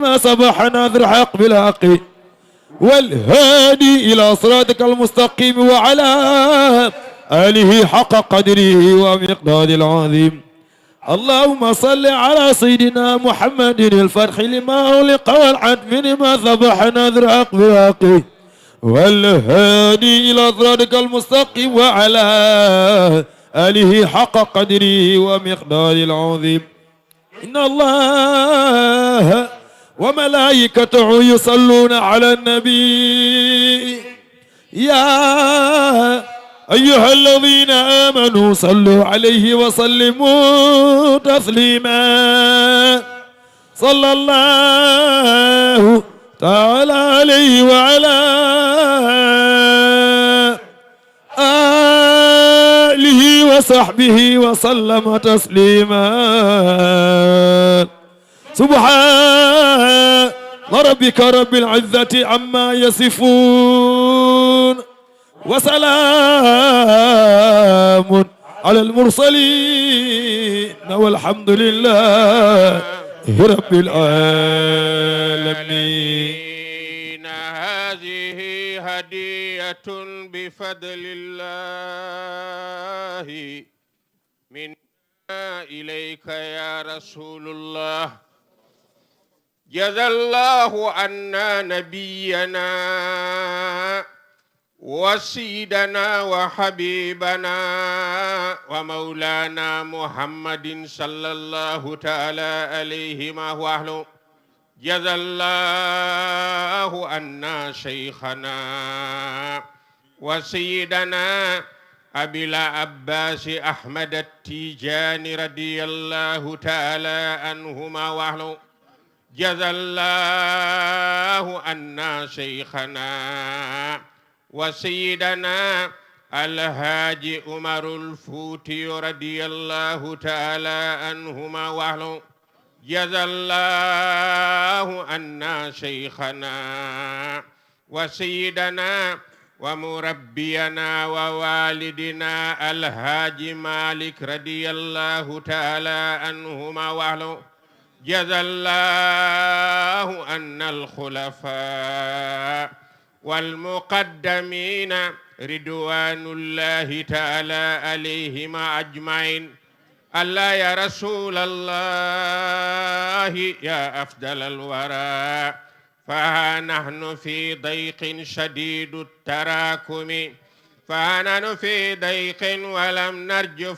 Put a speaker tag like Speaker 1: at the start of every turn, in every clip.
Speaker 1: ما سبح ناذر حق بالحق والهادي إلى صراطك المستقيم وعلى آله حق قدره ومقدار العظيم. اللهم صل على سيدنا محمد الفتح لما أغلق والعتم لما سبح ناذر حق بالحق والهادي إلى صراطك المستقيم وعلى آله حق قدره ومقدار العظيم. إن الله وملائكته يصلون على النبي يا أيها الذين آمنوا صلوا عليه وسلموا تسليما. صلى الله تعالى عليه وعلى آله وصحبه وسلم تسليما. سبحان ربك رب العزة عما يصفون وسلام على المرسلين والحمد لله رب العالمين.
Speaker 2: هذه هدية بفضل الله منا إليك يا رسول الله. جزى الله عنا نبينا وسيدنا وحبيبنا ومولانا محمد صلى الله تعالى عليه وآله. جزى الله عنا شيخنا وسيدنا أبي العباس أحمد التيجاني رضي الله تعالى عنهما وأهله. جزى الله عنا شيخنا وسيدنا الهاج عمر الفوتي رضي الله تعالى عنهما وأهله. جزى الله عنا شيخنا وسيدنا ومربينا ووالدنا الهاج مالك رضي الله تعالى عنهما وأهله. جزى الله عنا الخلفاء والمقدمين رضوان الله تعالى عليهم أجمعين. الله يا رسول الله يا أفضل الورى فها نحن في ضيق شديد التراكم. فنحن في ضيق ولم نرجو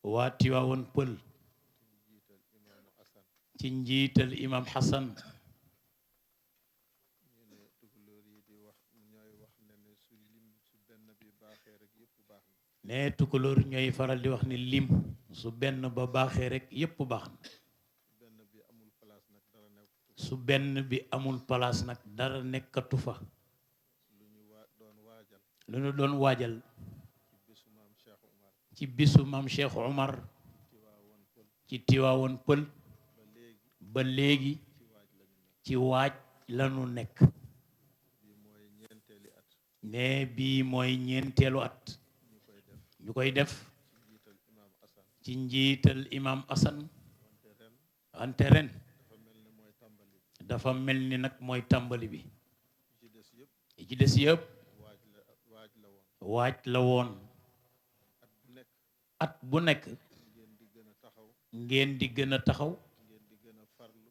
Speaker 3: waa Tiwaawoon Pël ci njiital imam Hassan ne tukulóor ñooy faral di wax ni lim su benn ba baaxee rek yépp baax na su benn bi amul place nag dara nekkatu fa lu ñu doon waajal ci bisu maam Cheikh Omar ci Tiwaawoon Pël ba léegi ci waaj lanu nekk ne bii mooy ñeenteelu at ñu koy def ci njiital imam Assane wante ren dafa mel ni nag mooy tàmbali bi yi ci des yëpp waaj la woon at bu nekk ngeen di gën a taxaw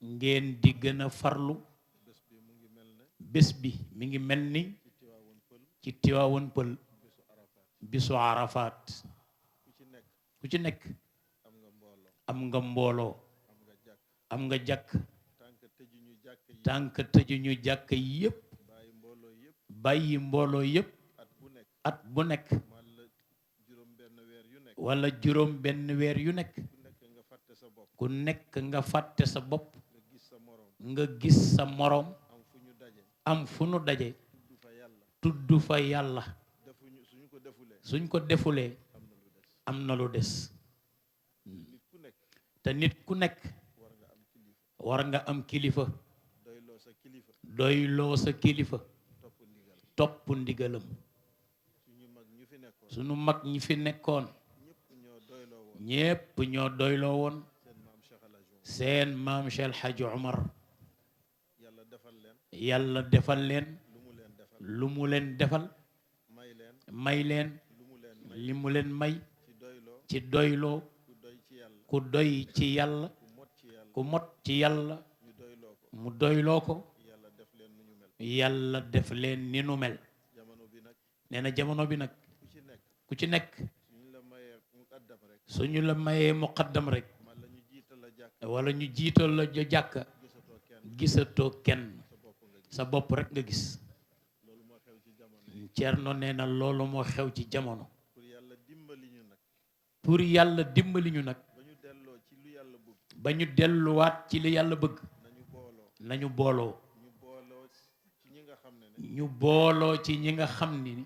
Speaker 3: ngeen di gën a farlu bés bi mi ngi mel ni ci Tiwaawoon Pël bisu Arafat ku ci nekk am nga mbooloo am nga jàkk tànk tëju ñu jàkk yépp bàyyi mbooloo yépp at bu nekk wala juróom benn weer yu nekk ku nekk nga fàtte sa bopp nga gis sa moroom am fu nu daje tudd fa yàlla suñ ko defulee am na lu des te nit ku nekk war nga am kilifa doyloo sa kilifa topp ndigalam suñu mag ñi fi nekkoon ñépp ñoo doyloo woon seen maam Cheikh El Hadji Omar yàlla defal leen lu mu leen defal may leen li mu leen may ci doyloo ku doy ci yàlla ku mot ci yàlla mu doyloo ko yàlla def leen ni nu mel nee na jamono bi nag ku ci nekk suñu la mayee muqaddam rek wala ñu jiital la ja jàkka gisatoo kenn sa bopp rek nga gis Ceerno nee na loolu moo xew ci jamono pour yàlla dimbali ñu nag ba ñu delluwaat ci li yàlla bëgg nañu booloo ñu booloo ci ñi nga xam ni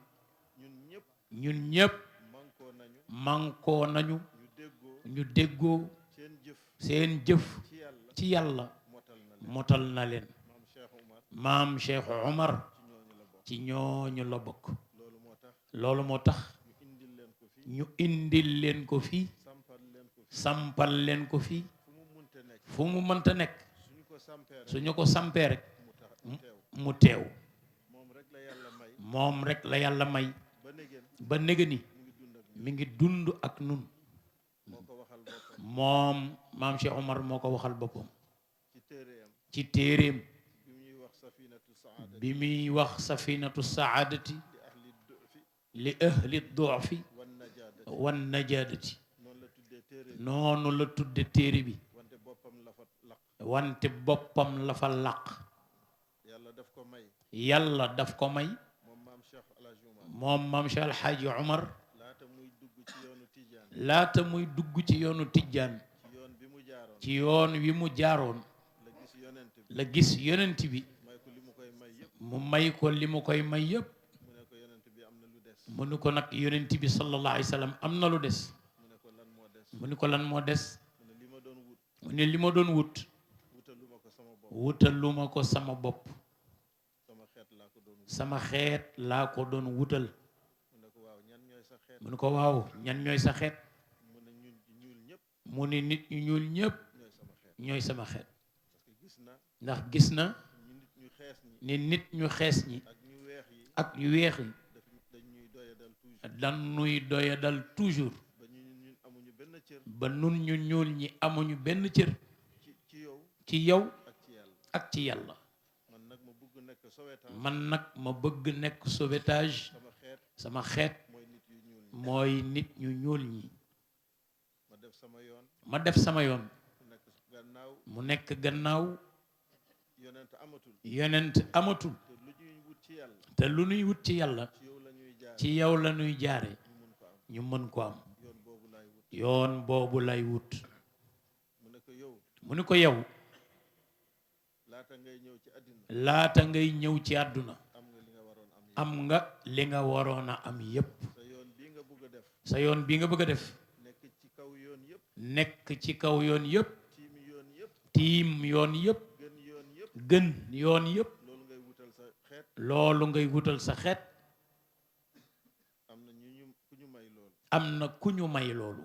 Speaker 3: ñun ñépp mànkoo nañu ñu déggoo seen jëf ci yàlla motal na leen maam Cheikh Omar ci ñooñu la bokk loolu moo tax ñu indil leen ko fii sampal leen ko fii fu mu mënta nekk suñu ko sampee rek mu teew moom rek la yàlla may ba néga ni mi ngi dund ak nun moom maam Cheikh Omar moo ko waxal boppam ci téeréem bi muy wax safinatu saadati li ahli du'fi wan najadati noonu la tudde téere bi wante boppam la fa làq yàlla daf ko may moom maam Cheikh El Hadji Omar laata muy dugg ci yoonu tijjaan ci yoon wi mu jaaroon la gis yonent bi mu may ko li mu koy may yëpp mu ni ko nag yonent bi sallallahu alayhi wa sallam am na lu des mu ni ko lan moo des mu ne li ma doon wut wutaluma ko sama bopp sama xeet laa ko doon wutal mu ne ko waaw ñan ñooy sa xeet mu ne nit ñu ñuul ñëpp ñooy sama xeet ndax gis na ni nit ñu xees ñi ak ñu weex yi dañuy doyadal toujours ba nun ñu ñuul ñi amuñu benn cër ci yow ak ci yàlla man nag ma bëgg nekk sauvetage sama xeet mooy nit ñu ñuul ñi
Speaker 2: sama yoon
Speaker 3: ma def sama yoon
Speaker 2: nekk gannaaw
Speaker 3: mu nekk gannaaw
Speaker 2: yonent amatul
Speaker 3: yonent amatul
Speaker 2: te lu ñuy wut ci yàlla
Speaker 3: te lu nuy wut ci yàlla
Speaker 2: ci yow la ñuy jaar
Speaker 3: ci yow la nuy jaare
Speaker 2: ñu mun ko am
Speaker 3: ñu mën ko am
Speaker 2: yoon boobu laay wut
Speaker 3: yoon boobu lay wut
Speaker 2: mu ne ko yow
Speaker 3: mu ni ko yow
Speaker 2: laata ngay ñëw ci àddina
Speaker 3: laata ngay ñëw ci àdduna
Speaker 2: am nga li nga waroon am
Speaker 3: am nga li nga waroon a am yépp
Speaker 2: sa yoon bii nga bëgg a def
Speaker 3: sa yoon bi nga bëgg a def
Speaker 2: nekk ci kaw yoon yëpp
Speaker 3: nekk ci kaw yoon yépp
Speaker 2: tiim yoon yëpp
Speaker 3: tiim yoon yépp
Speaker 2: gën yoon yëpp
Speaker 3: gën yoon yépp
Speaker 2: loolu ngay wutal sa xeet
Speaker 3: loolu ngay wutal sa xeet
Speaker 2: am na ku ñu may loolu
Speaker 3: am na ku ñu may loolu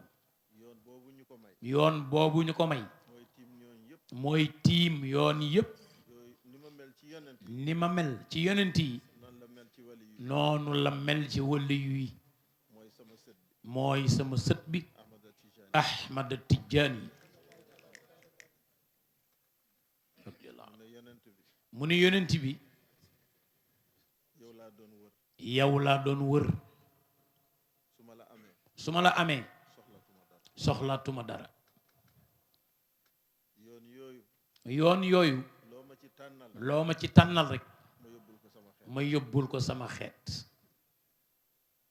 Speaker 2: yoon boobu ñu ko may
Speaker 3: yoon boobu ñu ko may
Speaker 2: mooy tiim yoon yëpp
Speaker 3: mooy tiim yoon yépp
Speaker 2: yooyu ni ma mel ci yonent
Speaker 3: ni ma mel ci yonent yi
Speaker 2: noonu la mel ci wali yi
Speaker 3: noonu la mel ci wëli yi
Speaker 2: mooy sama sët bi
Speaker 3: mooy sama sët bi
Speaker 2: Ahmada Tijani
Speaker 3: Ahmada Tijani
Speaker 2: mu ne yonent bi
Speaker 3: mu ni yonent bi
Speaker 2: yow laa doon wër
Speaker 3: yow laa doon wër
Speaker 2: su ma la amee
Speaker 3: su ma la amee
Speaker 2: soxlatuma dara
Speaker 3: soxlaatuma dara
Speaker 2: yoon yooyu
Speaker 3: yoon yooyu
Speaker 2: loo ma ci tànnal
Speaker 3: loo ma ci tànnal rek
Speaker 2: ma yóbbul ko sama xeet
Speaker 3: ma yóbbul ko sama xeet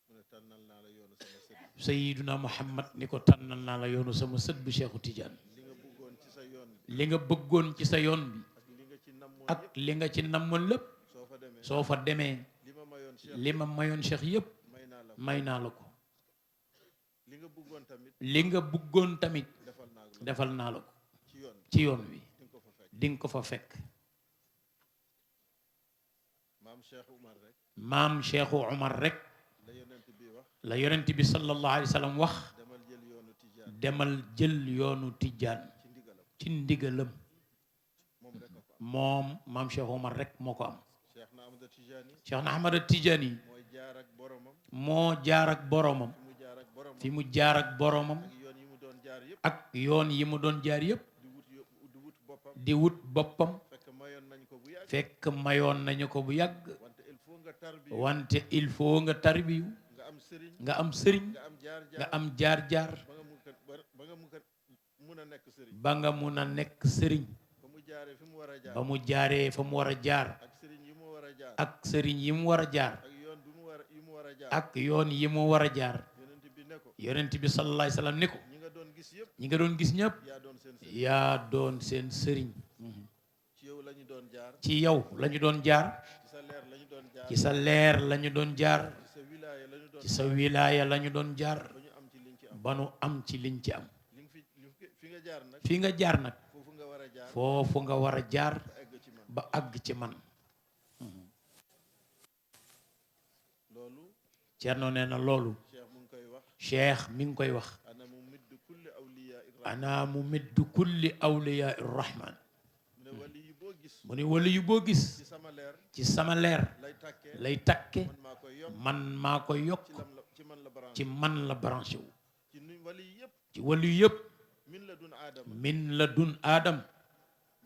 Speaker 2: mu ne tànnal naa la yoonu sama sët bi
Speaker 3: Sayyiduna Muhammad ni ko tànnal naa la yoonu sama sët bu Cheikhu Tidiane
Speaker 2: li nga bëggoon ci sa yoon bi
Speaker 3: li nga bëggoon ci sa yoon bi
Speaker 2: ak li nga ci namoon
Speaker 3: ak
Speaker 2: yëpp
Speaker 3: li nga ci namoon lépp
Speaker 2: soo fa demee
Speaker 3: soo fa demee
Speaker 2: li ma mayoon Cheikh
Speaker 3: li ma mayoon Cheikh yépp
Speaker 2: may naa la
Speaker 3: may naa la ko
Speaker 2: li nga bëggoon tamit
Speaker 3: li nga bëggoon tamit
Speaker 2: defal naa la
Speaker 3: defal naa la ko
Speaker 2: ci yoon
Speaker 3: ci yoon wi
Speaker 2: di nga ko fa fekk
Speaker 3: di nga ko fa fekk
Speaker 2: maam Cheikh Oumar rek
Speaker 3: maam Cheikhu Umar rek
Speaker 2: la yonent bi wax
Speaker 3: la yonent bi sallallahu alayhi wa sallam wax
Speaker 2: demal jël yoonu Tijaan
Speaker 3: demal jël yoonu Tijaan
Speaker 2: ci ndigalam
Speaker 3: ci ndigalam
Speaker 2: moom rek a ko am
Speaker 3: moom maam Cheikh Umar rek moo ko am
Speaker 2: Cheikh na Ahmada Tijani
Speaker 3: Cheikh na Ahmada Tijani
Speaker 2: mooy jaar ak boromam
Speaker 3: moo jaar ak boromam
Speaker 2: fi mu jaar ak boromam
Speaker 3: fi mu jaar ak boromam
Speaker 2: ak yoon yi mu doon jaar yëpp
Speaker 3: ak yoon yi mu doon jaar yépp
Speaker 2: di wut boppam
Speaker 3: di wut boppam
Speaker 2: fekk mayoon nañ ko bu yàgg
Speaker 3: fekk mayoon nañu ko bu yàgg
Speaker 2: wante il faut nga tarbi
Speaker 3: wante il faut nga tarbiyu
Speaker 2: nga am sëriñ
Speaker 3: nga am sëriñ
Speaker 2: nga am jaar
Speaker 3: nga
Speaker 2: jaar
Speaker 3: am jaar-jaar
Speaker 2: ba nga mun a nekk sëriñ
Speaker 3: ba nga mun a nekk sëriñ
Speaker 2: ba mu jaaree fi mu war a jaar
Speaker 3: ba mu jaaree fa mu war a jaar
Speaker 2: ak sëriñ yi mu war a jaar
Speaker 3: ak sëriñ yi mu war a jaar
Speaker 2: ak yoon bi mu war yi mu war a jaar
Speaker 3: ak yoon yi mu war a jaar
Speaker 2: yonent bi ne ko
Speaker 3: yonent bi sallallahu alayhi wa sallam ni ko
Speaker 2: ñi nga doon gis yëpp
Speaker 3: ñi nga doon gis ñëpp
Speaker 2: yaa doon seen sëriñ
Speaker 3: yaa doon seen sëriñ
Speaker 2: ci yow la ñu doon jaar
Speaker 3: ci yow la ñu doon jaar
Speaker 2: ci sa leer la ñu doon jaar
Speaker 3: ci sa leer la ñu doon jaar
Speaker 2: ci sa wilaaya la ñu doon
Speaker 3: ci sa wilaaya la ñu doon jaar
Speaker 2: ba ñu am ci liñ ci am
Speaker 3: ba nu am ci liñ ci am
Speaker 2: li fi nga jaar nag
Speaker 3: fi nga jaar nag
Speaker 2: foofu nga war a jaar
Speaker 3: foofu nga war a jaar
Speaker 2: ba egg ci man
Speaker 3: ba àgg ci man
Speaker 2: loolu
Speaker 3: Cerno nee na loolu
Speaker 2: Cheikh mu ngi koy wax
Speaker 3: Cheikh mi ngi koy wax
Speaker 2: ana mu midd kulli awliya
Speaker 3: ana mu middu kulli awliyaa irrahman
Speaker 2: mu ne wali yi boo gis
Speaker 3: mu ni wali yu boo gis
Speaker 2: ci sama leer
Speaker 3: ci sama leer
Speaker 2: lay tàkkee
Speaker 3: lay takke
Speaker 2: man maa koy yokk
Speaker 3: man maa ko yokk
Speaker 2: ci man la branché
Speaker 3: ci man la branché wu
Speaker 2: ci nu wali yi yëpp
Speaker 3: ci wali yu yëpp
Speaker 2: min la dun aadama
Speaker 3: min la dun aadam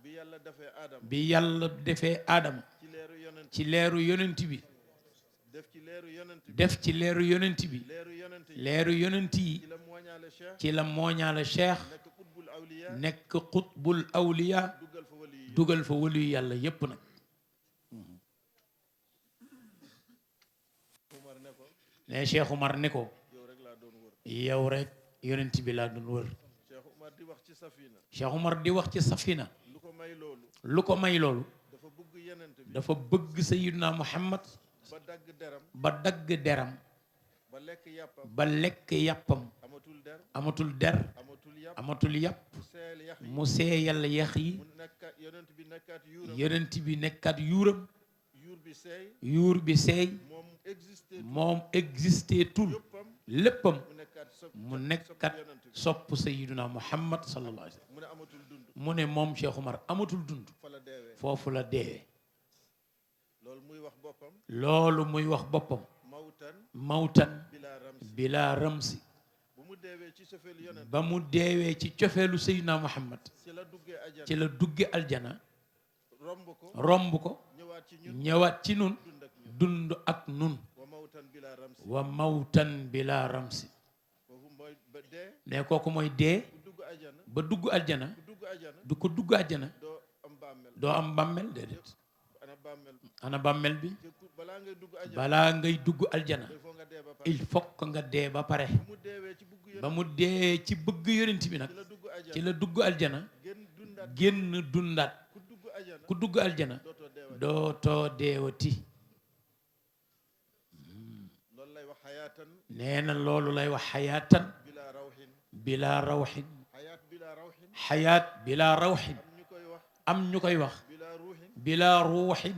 Speaker 2: bi yàlla defee aadama
Speaker 3: bi yàlla defee aadama
Speaker 2: ci leeru yonent
Speaker 3: ci leeru yonent bi
Speaker 2: def ci leeru yonent bi
Speaker 3: def ci leeru yonent bi
Speaker 2: leeru yonent yi
Speaker 3: leeru yonent yi
Speaker 2: ci la mooñaale Cheikh
Speaker 3: ci la mooñaale cheikh
Speaker 2: nekk qutbul awliya
Speaker 3: nekk xutbul awliya
Speaker 2: duggal fa wali yi
Speaker 3: dugal fa wali yu yàlla yépp nag
Speaker 2: Umar ne ko
Speaker 3: ne Cheikh Umar ni ko
Speaker 2: yow rek laa doon wër
Speaker 3: yow rek yonent bi laa doon wër
Speaker 2: Cheikh Umar di wax ci safina
Speaker 3: Cheikh Umar di wax ci safina
Speaker 2: lu ko may loolu
Speaker 3: lu ko may loolu
Speaker 2: dafa bëgg yonent bi
Speaker 3: dafa bëgg sayyidina Muhammad
Speaker 2: ba dagg deram
Speaker 3: ba dagg deram
Speaker 2: ba lekk yàppam
Speaker 3: ba lekk yàppam
Speaker 2: amatul der
Speaker 3: amatul der
Speaker 2: amatul yàpp
Speaker 3: amatul yàpp
Speaker 2: mu seel yax yi
Speaker 3: mu seeyal yax yi
Speaker 2: mu nekkaat yonent bi nekkaat yuuram
Speaker 3: yonent bi nekkat yuuram
Speaker 2: yuur bi seey
Speaker 3: yuur bi seey
Speaker 2: moom existé
Speaker 3: moom existé tul
Speaker 2: yëppam
Speaker 3: léppam
Speaker 2: mu nekkaat
Speaker 3: mu nekkat
Speaker 2: yonent bi
Speaker 3: sopp sayyidina Muhammad sallallahu alayhi wa sallam
Speaker 2: mu ne amatul dund
Speaker 3: mu ne moom Cheikh Umar amatul dund
Speaker 2: fa la deewee
Speaker 3: foofu la deewee
Speaker 2: loolu muy wax boppam
Speaker 3: loolu muy wax boppam
Speaker 2: mawtan
Speaker 3: mawtan
Speaker 2: bilaa ramsi
Speaker 3: bila ramsi
Speaker 2: bu mu deewee ci sofeel yonent
Speaker 3: ba mu deewee ci cofeelu sayyidina Muhammad
Speaker 2: ci la duggee ajana
Speaker 3: ci la dugge aljana
Speaker 2: romb ko
Speaker 3: romb ko
Speaker 2: ñëwaat ci ñun
Speaker 3: ñëwaat ci nun
Speaker 2: dund ak ñun
Speaker 3: dund ak nun
Speaker 2: wa mawtan bilaa ramsi
Speaker 3: wa mawtan bila ramsi
Speaker 2: foofu mooy mooy ba dee
Speaker 3: ne kooku mooy dee
Speaker 2: ku dugg ajana
Speaker 3: ba dugg aljana
Speaker 2: ku dugg ajana
Speaker 3: du ko dugg aljana
Speaker 2: doo am bàmmeel
Speaker 3: doo am bàmmeel déedéet
Speaker 2: ana bàmmeel
Speaker 3: ana bàmmeel bi
Speaker 2: te balaa ngay dugg ajana
Speaker 3: balaa ngay dugg aljana
Speaker 2: il faut nga dee ba pare
Speaker 3: il faut que nga dee ba pare
Speaker 2: mu deewee ci bugg
Speaker 3: ba mu dee ci bëgg yonent bi nag
Speaker 2: ci la dugg ajana
Speaker 3: ci la dugg aljana
Speaker 2: gën dundaat
Speaker 3: génn dundaat
Speaker 2: ku dugg ajana
Speaker 3: ku dugg aljana
Speaker 2: dootoo deewati
Speaker 3: dootoo deewati
Speaker 2: loolu lay wax xayaatan
Speaker 3: nee na loolu lay wax xayaatan
Speaker 2: bila rawxin
Speaker 3: bila rawxin
Speaker 2: xayaat bila rawxin
Speaker 3: xayaat bila rawxin
Speaker 2: am ñu koy wax
Speaker 3: am ñu koy wax
Speaker 2: bila ruuxin
Speaker 3: bila ruuxin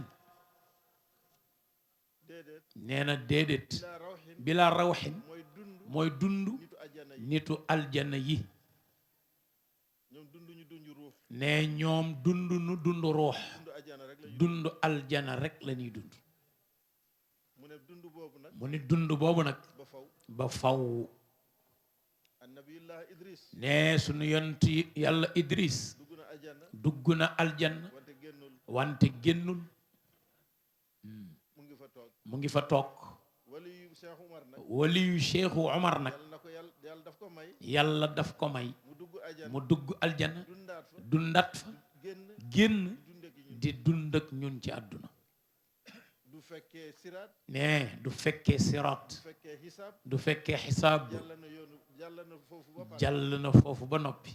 Speaker 2: déedéet
Speaker 3: nee na déedéet
Speaker 2: bila rawxin
Speaker 3: bila rawxin
Speaker 2: mooy dund
Speaker 3: mooy dund
Speaker 2: nitu ajana yi
Speaker 3: nitu aljana yi
Speaker 2: ñoom dund ñu dund ruux
Speaker 3: ne ñoom dund nu dund ruux
Speaker 2: dund ajana rek la ñu
Speaker 3: dund aljana rek la ñuy dund
Speaker 2: mu ne dund boobu nag
Speaker 3: mu ni dund boobu nag
Speaker 2: ba faw
Speaker 3: ba faw
Speaker 2: annabiyullah idris
Speaker 3: ne sunu yont yàlla Idris
Speaker 2: dugg na ajana
Speaker 3: dugg na aljanna
Speaker 2: wante génnul
Speaker 3: wante génnul
Speaker 2: mu ngi fa toog
Speaker 3: mu ngi fa toog
Speaker 2: wali yu Cheikh Umar nag
Speaker 3: waliyu Cheikhu Omar nag
Speaker 2: yàlla na ko yàlla daf ko may
Speaker 3: yàlla daf ko may
Speaker 2: mu dugg ajana
Speaker 3: mu dugg aljanna
Speaker 2: dundaat fa
Speaker 3: dundat fa
Speaker 2: génn
Speaker 3: génn
Speaker 2: dunde gi ñun
Speaker 3: di dund ak ñun ci àdduna
Speaker 2: du fekkee siraat
Speaker 3: ne du fekkee siraat
Speaker 2: du fekkee xisaab
Speaker 3: du fekkee xisaab
Speaker 2: jàll na foofu ba pare
Speaker 3: jàll na foofu ba noppi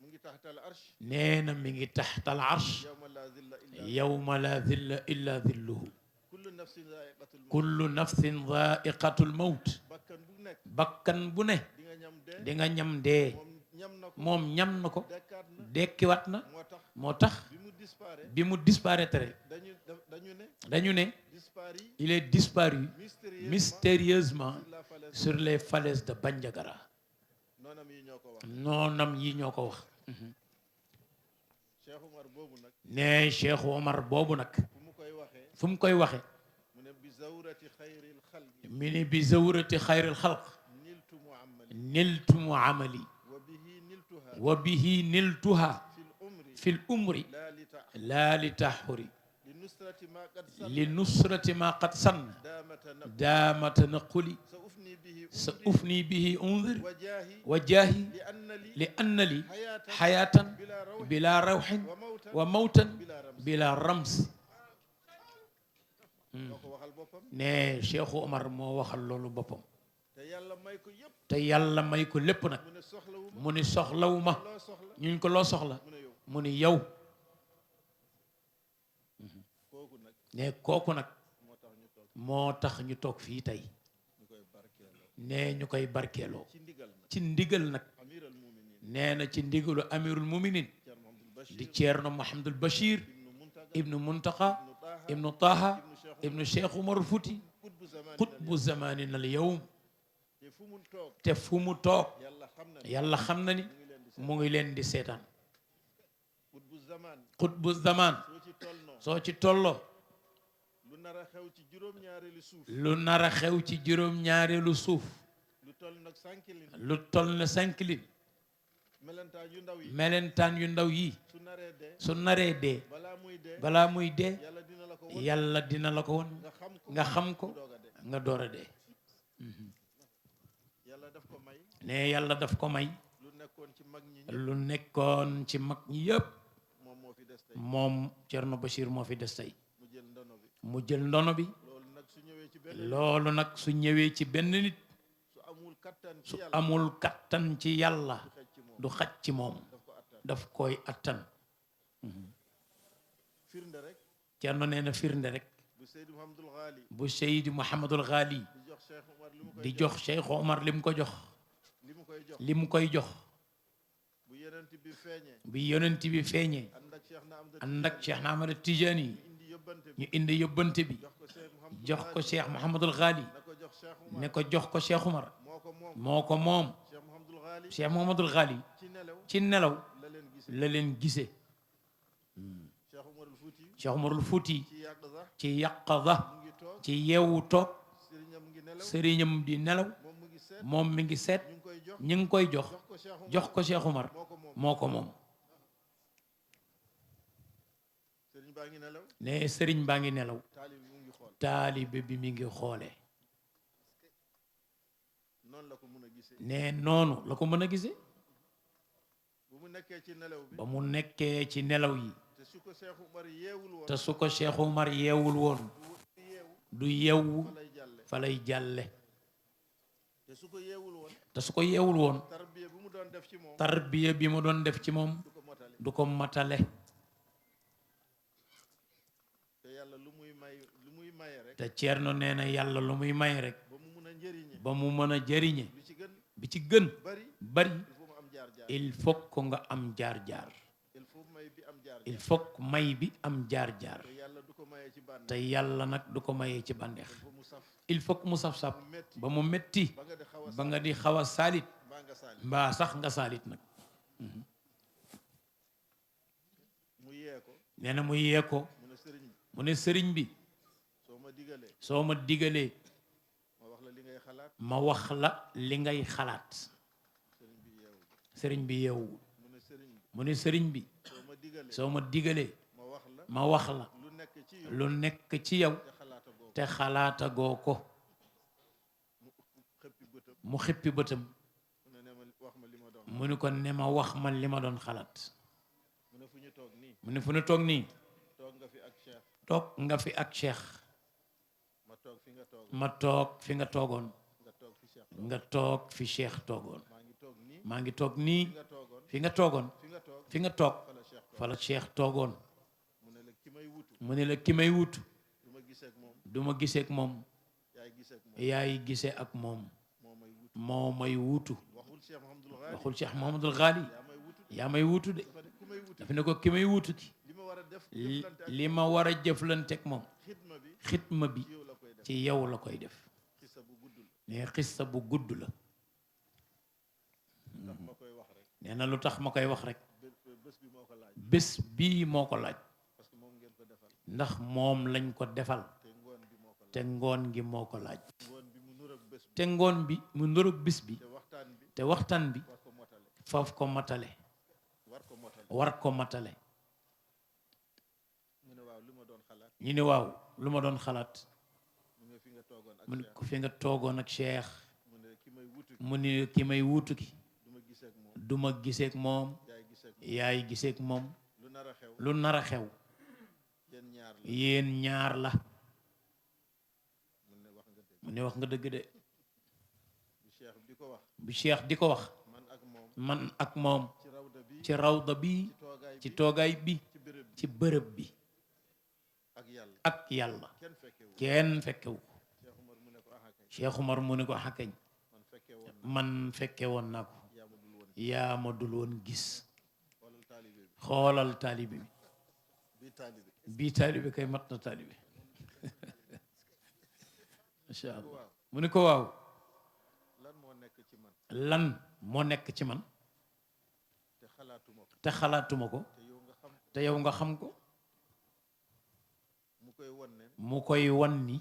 Speaker 2: mu ngi taxtal arsh
Speaker 3: nee na mi ngi taxtal arsh
Speaker 2: yawma la zilla illa
Speaker 3: yawma la zilla illa zilluhu
Speaker 2: kullu nafsin zaiqatul mawt
Speaker 3: kullu nafsin zaiqatul mawt
Speaker 2: bakkan bu nekk
Speaker 3: bakkan bu ne
Speaker 2: di nga ñam dee
Speaker 3: di nga ñam dee
Speaker 2: moom ñam na ko
Speaker 3: moom ñam na ko
Speaker 2: dekkaat na
Speaker 3: dekkiwaat na
Speaker 2: moo tax
Speaker 3: moo tax
Speaker 2: bi mu disparaît
Speaker 3: bi mu disparaître
Speaker 2: dañu ne
Speaker 3: dañu ne
Speaker 2: disparu
Speaker 3: il est disparu mystérieusement
Speaker 2: sur la falaise
Speaker 3: sur les falaises de Bandiagara
Speaker 2: noonam yi ñoo ko wax
Speaker 3: noonam yi ñoo ko wax
Speaker 2: Cheikh Umar boobu nag
Speaker 3: ne Cheikh Omar boobu nag
Speaker 2: fu mu koy waxee
Speaker 3: fu mu koy waxe
Speaker 2: mu ne bi zawrati xayril xalqi
Speaker 3: mi ni bi zawrati xayril xalq
Speaker 2: niltu muamali
Speaker 3: niltu mu amali
Speaker 2: wa bihi niltuha
Speaker 3: wa bihi niltuha
Speaker 2: fil umri
Speaker 3: fi l umri
Speaker 2: la li ta
Speaker 3: laa li taxuri
Speaker 2: li nusrati ma qad san
Speaker 3: li nusrati ma qad sann
Speaker 2: daamata nab
Speaker 3: daamata naquli
Speaker 2: sa ufni bihi
Speaker 3: sa ufni bihi undir
Speaker 2: wa jaahi
Speaker 3: wa jaahi
Speaker 2: li anna li
Speaker 3: li anna li
Speaker 2: xayaatan
Speaker 3: xayaatan
Speaker 2: bila rawxin
Speaker 3: bila rawxin
Speaker 2: wa mawtan
Speaker 3: wa mawtan
Speaker 2: bila rams
Speaker 3: bila rams
Speaker 2: moo ko waxal boppam
Speaker 3: ne Cheikh Omar moo waxal loolu boppam
Speaker 2: te yàlla may ko yëpp
Speaker 3: te yàlla may ko lépp nag
Speaker 2: mu ne soxlawuma
Speaker 3: mu ni soxlawuma
Speaker 2: loo soxla
Speaker 3: ñuñ ko loo soxla
Speaker 2: mu ne yow
Speaker 3: mu ni yow
Speaker 2: kooku nag
Speaker 3: ne kooku nag
Speaker 2: moo tax ñu toog
Speaker 3: moo tax ñu toog fii tey
Speaker 2: ñu koy barkeeloo
Speaker 3: ne ñu koy barkeeloo
Speaker 2: ci ndigal nag
Speaker 3: ci ndigal nag
Speaker 2: amiral muminin
Speaker 3: nee na ci ndigalu amirul muminin
Speaker 2: Ceerno Mahamadul Bachir
Speaker 3: di Ceerno Mahamadul Bachir
Speaker 2: ibnu Muntaga
Speaker 3: ibnu Muntaqa
Speaker 2: ibnu Taha
Speaker 3: ibnu Taha
Speaker 2: ibnu Cheikh
Speaker 3: ibnu Cheikh Umarul Fuuti
Speaker 2: qutbu zamani
Speaker 3: qutbu zamanina al yawm
Speaker 2: te fu mu toog
Speaker 3: te fu mu toog
Speaker 2: yàlla xam na ne
Speaker 3: yàlla xam na ni
Speaker 2: mu ngi leen di seet
Speaker 3: mu ngi leen di seetaan
Speaker 2: qutbu zaman
Speaker 3: qutbu zaman
Speaker 2: soo ci tollnoo
Speaker 3: soo ci tolloo
Speaker 2: lu nar a xew ci juróom-ñaareelu suuf
Speaker 3: lu nar a xew ci juróom-ñaareelu suuf
Speaker 2: lu toll nag sànkilin
Speaker 3: lu toll na 5 lin
Speaker 2: melentaan yu ndaw yi
Speaker 3: melentaan yu ndaw yi
Speaker 2: su naree dee
Speaker 3: su naree dee
Speaker 2: balaa muy dee
Speaker 3: balaa muy dee
Speaker 2: yàlla dina la ko won
Speaker 3: yàlla dina la ko won
Speaker 2: nga xam ko
Speaker 3: nga xam ko
Speaker 2: mu doog a dee
Speaker 3: nga door a dee
Speaker 2: yàlla daf ko may
Speaker 3: ne yàlla daf ko may
Speaker 2: lu nekkoon ci mag ñi ñëpp
Speaker 3: lu nekkoon ci mag ñi yëpp
Speaker 2: moom moo fi des tey
Speaker 3: moom Thierno Bachir moo fi des tey
Speaker 2: mu jël ndono bi
Speaker 3: mu jël ndono bi
Speaker 2: loolu nag su ñëwee ci benn
Speaker 3: loolu nag su ñëwee ci benn nit
Speaker 2: su amul kattan ci
Speaker 3: su
Speaker 2: yàlla
Speaker 3: amul kattan ci yàlla
Speaker 2: xëj ci moom
Speaker 3: du xaj ci moom
Speaker 2: daf ko attan
Speaker 3: daf koy attan
Speaker 2: firnde rek
Speaker 3: Thierno nee na firnde rek
Speaker 2: bu Seydi Mouhamadul Ghali
Speaker 3: bu Seydi Mouhamadul Ghali
Speaker 2: di jox Cheikh Umar li mu koy
Speaker 3: di jox Cheikh Omar
Speaker 2: li mu koy jox
Speaker 3: li mu koy jox
Speaker 2: bu yenent bi feeñee
Speaker 3: bi yonent bi feeñee
Speaker 2: ànd ak Cheikh na am
Speaker 3: ànd ak Cheikh Ahmad Tijaani yi
Speaker 2: indi yóbbante bi
Speaker 3: ñu indi yóbbante bi
Speaker 2: jox ko Cheikh Mouhamadul
Speaker 3: jox ko Cheikh Mouhamadul Ghali
Speaker 2: na ko jox Cheikh Umar
Speaker 3: ne ko jox ko Cheikh Omar
Speaker 2: moo ko moom
Speaker 3: moo ko moom
Speaker 2: Cheikh Mouhamadul Ghali
Speaker 3: Cheikh Mouhamadul Ghali
Speaker 2: ci nelaw
Speaker 3: ci nelaw
Speaker 2: la leen gis
Speaker 3: la leen gisee
Speaker 2: Cheikh Umarul Fuuti
Speaker 3: Cheikh Omarul Fuuti
Speaker 2: ci yàq sax
Speaker 3: ci yaqaza
Speaker 2: mu ngi toog
Speaker 3: ci yeewu toog
Speaker 2: sëriñam ngi nelaw
Speaker 3: sëriñam di nelaw
Speaker 2: moom mu ngi seet
Speaker 3: moom mi ngi seet
Speaker 2: ñu ngi koy jox
Speaker 3: ñu ngi koy jox
Speaker 2: jox ko Cheikh Umar
Speaker 3: jox ko Cheikh Omar
Speaker 2: moo ko moom
Speaker 3: moo ko moom
Speaker 2: sëriñ baa ngi nelaw
Speaker 3: ne sëriñ baa ngi nelaw
Speaker 2: taalib bi mu ngi xool
Speaker 3: taalibe bi mi ngi xoole
Speaker 2: noonu la ko mën a gisee
Speaker 3: ne noonu la ko mën a gisee
Speaker 2: bu mu nekkee ci nelaw bi
Speaker 3: ba mu nekkee ci nelaw yi
Speaker 2: te su ko Cheikh Umar yeewul woon
Speaker 3: te su ko Cheikh Umar yeewul woon du yeewu
Speaker 2: fa lay jàlle
Speaker 3: fa lay jàlle
Speaker 2: te su ko yeewul woon
Speaker 3: te su ko yeewul woon
Speaker 2: tarbiya bi mu doon def ci moom
Speaker 3: tarbiya bi mu doon def ci moom
Speaker 2: du ko motale
Speaker 3: du ko matale
Speaker 2: te yàlla lu muy maye rek
Speaker 3: te Ceerno nee na yàlla lu muy may rek
Speaker 2: ba mu mun a njëriñe
Speaker 3: ba mu mën a jëriñe
Speaker 2: lu ci gën
Speaker 3: bi ci gën
Speaker 2: bari
Speaker 3: bari
Speaker 2: il faut mu am
Speaker 3: il faut ko nga am jaar-jaar
Speaker 2: jaar-jaar il faut may bi am jaar-jaar
Speaker 3: il faut que may bi am jaar-jaar
Speaker 2: te yàlla du ko mayee ci bànneex
Speaker 3: te yàlla nag du ko mayee ci bànneex
Speaker 2: il faut mu saf
Speaker 3: il faut que mu saf-saf
Speaker 2: mu metti
Speaker 3: ba mu metti
Speaker 2: ba nga di xaw a
Speaker 3: ba nga di xaw a saalit
Speaker 2: mbaa nga saali
Speaker 3: mbaa sax nga saalit nag
Speaker 2: mu yee ko
Speaker 3: nee na mu yee ko
Speaker 2: mu ne sëriñ bi
Speaker 3: mu ne sëriñ bi
Speaker 2: soo ma digalee
Speaker 3: soo ma digalee
Speaker 2: ma wax la li ngay xalaat
Speaker 3: ma wax la li ngay xalaat
Speaker 2: sëriñ bi yeewu
Speaker 3: sëriñ bi yeewu
Speaker 2: mu ne sëriñ bi
Speaker 3: mu ne sëriñ bi
Speaker 2: soo ma digalee
Speaker 3: soo ma digalee
Speaker 2: ma wax la
Speaker 3: ma wax la
Speaker 2: lu nekk ci yow
Speaker 3: lu nekk ci yow
Speaker 2: te xalaata boobu
Speaker 3: te xalaatagoo ko
Speaker 2: mu xëppi bëtam
Speaker 3: mu xippi bëtam
Speaker 2: mu ne ma wax ma li ma doon
Speaker 3: mu ni ko ne ma wax ma li ma doon xalaat
Speaker 2: mu ne fu ñu toog nii
Speaker 3: mu ne fu nu toog nii
Speaker 2: toog nga fi ak Cheikh
Speaker 3: toog nga fi ak Cheikh
Speaker 2: ma toog fi nga toog
Speaker 3: ma toog fi nga toogoon
Speaker 2: nga toog fi Cheikh
Speaker 3: nga toog fi Cheikh toogoon
Speaker 2: maa ngi toog nii
Speaker 3: maa ngi toog nii
Speaker 2: fi nga toogoon
Speaker 3: fi nga toogoon
Speaker 2: fi nga toog
Speaker 3: fi nga toog
Speaker 2: fa la Cheikh
Speaker 3: fa la Cheikh toogoon
Speaker 2: mu ne la ki may wutu
Speaker 3: mu ne la ki may wut
Speaker 2: du ma gisee ak moom
Speaker 3: du ma gisee ak moom
Speaker 2: yaay gisee ak moom
Speaker 3: yaay gisee ak moom
Speaker 2: moo may wutu
Speaker 3: moo may wutu
Speaker 2: waxul Cheikh Mouhamadul Ghali
Speaker 3: waxul Cheikh Mouhamadul Ghali
Speaker 2: yaa may wutu
Speaker 3: yaa may wutu de
Speaker 2: dafa ne ku may wutu
Speaker 3: dafa ne ko ki may wutu ki
Speaker 2: li ma war a def jëflante ak
Speaker 3: li ma war a jëflante ak moom
Speaker 2: xidma bi
Speaker 3: xitma bi
Speaker 2: ci yow la koy def
Speaker 3: ci yow la koy def
Speaker 2: xisa bu guddul
Speaker 3: ne xissa bu gudd la
Speaker 2: ndax ma koy wax rek
Speaker 3: nee na lu tax ma koy wax rek
Speaker 2: bés bi moo ko laaj
Speaker 3: bés bii moo ko laaj
Speaker 2: parce que moom ngeen ko defal
Speaker 3: ndax moom lañ ko defal
Speaker 2: te ngoon bi moo ko laaj
Speaker 3: te ngoon gi moo ko laaj
Speaker 2: ngoon bi mu nur ak bés bi
Speaker 3: te ngoon bi mu ndoroog bis bi
Speaker 2: te waxtaan bi
Speaker 3: te waxtaan bi
Speaker 2: war ko motale
Speaker 3: foofu ko matale
Speaker 2: war ko motale
Speaker 3: war ko matale
Speaker 2: mu ne waaw li ma doon xalaat
Speaker 3: ñu ne waaw lu ma doon xalaat
Speaker 2: mu ne fi nga toogoon ak
Speaker 3: mu ne
Speaker 2: Cheikh
Speaker 3: ko fi nga toogoon ak Cheikh
Speaker 2: mu ne ki may wutu
Speaker 3: mu ne ki may wuutu ki
Speaker 2: du ma gisee ak moom
Speaker 3: du ma giseek moom
Speaker 2: yaay gisee ak moom
Speaker 3: yaay giseek moom
Speaker 2: lu nar a xew
Speaker 3: lu nar a xew
Speaker 2: yéen ñaar la
Speaker 3: yéen ñaar la
Speaker 2: mu ne wax nga dëgg
Speaker 3: mu ne wax nga dëgg de
Speaker 2: bu Cheikh di ko wax
Speaker 3: bu Cheikh di ko wax
Speaker 2: man ak moom
Speaker 3: man ak moom
Speaker 2: ci rawda bi
Speaker 3: ci rawda bi
Speaker 2: ci toogaay
Speaker 3: ci
Speaker 2: bi
Speaker 3: toogaay bi
Speaker 2: ci béréb bi
Speaker 3: ci bërëb bi
Speaker 2: ak yàlla
Speaker 3: ak yàlla
Speaker 2: kenn fekkewu
Speaker 3: kenn fekkewu ko
Speaker 2: Cheikh Umar mu ne ko ah kay
Speaker 3: Cheikh Umar mu ne ko xakañ
Speaker 2: man fekkee woon
Speaker 3: man fekke woon naa ko
Speaker 2: yaa ma dul woon
Speaker 3: yaa ma dul woon gis
Speaker 2: xoolal taalibe bi
Speaker 3: xoolal taalibe bi
Speaker 2: bii taalibe
Speaker 3: bii taalibe kay mat na taalibe macha allah
Speaker 2: waaw
Speaker 3: mu ne ko waaw
Speaker 2: lan moo nekk ci man
Speaker 3: lan moo nekk ci man
Speaker 2: te xalaatuma ko
Speaker 3: te xalaatuma ko
Speaker 2: te yow nga xam
Speaker 3: te yow nga xam ko
Speaker 2: mu koy won ne
Speaker 3: mu koy wan ni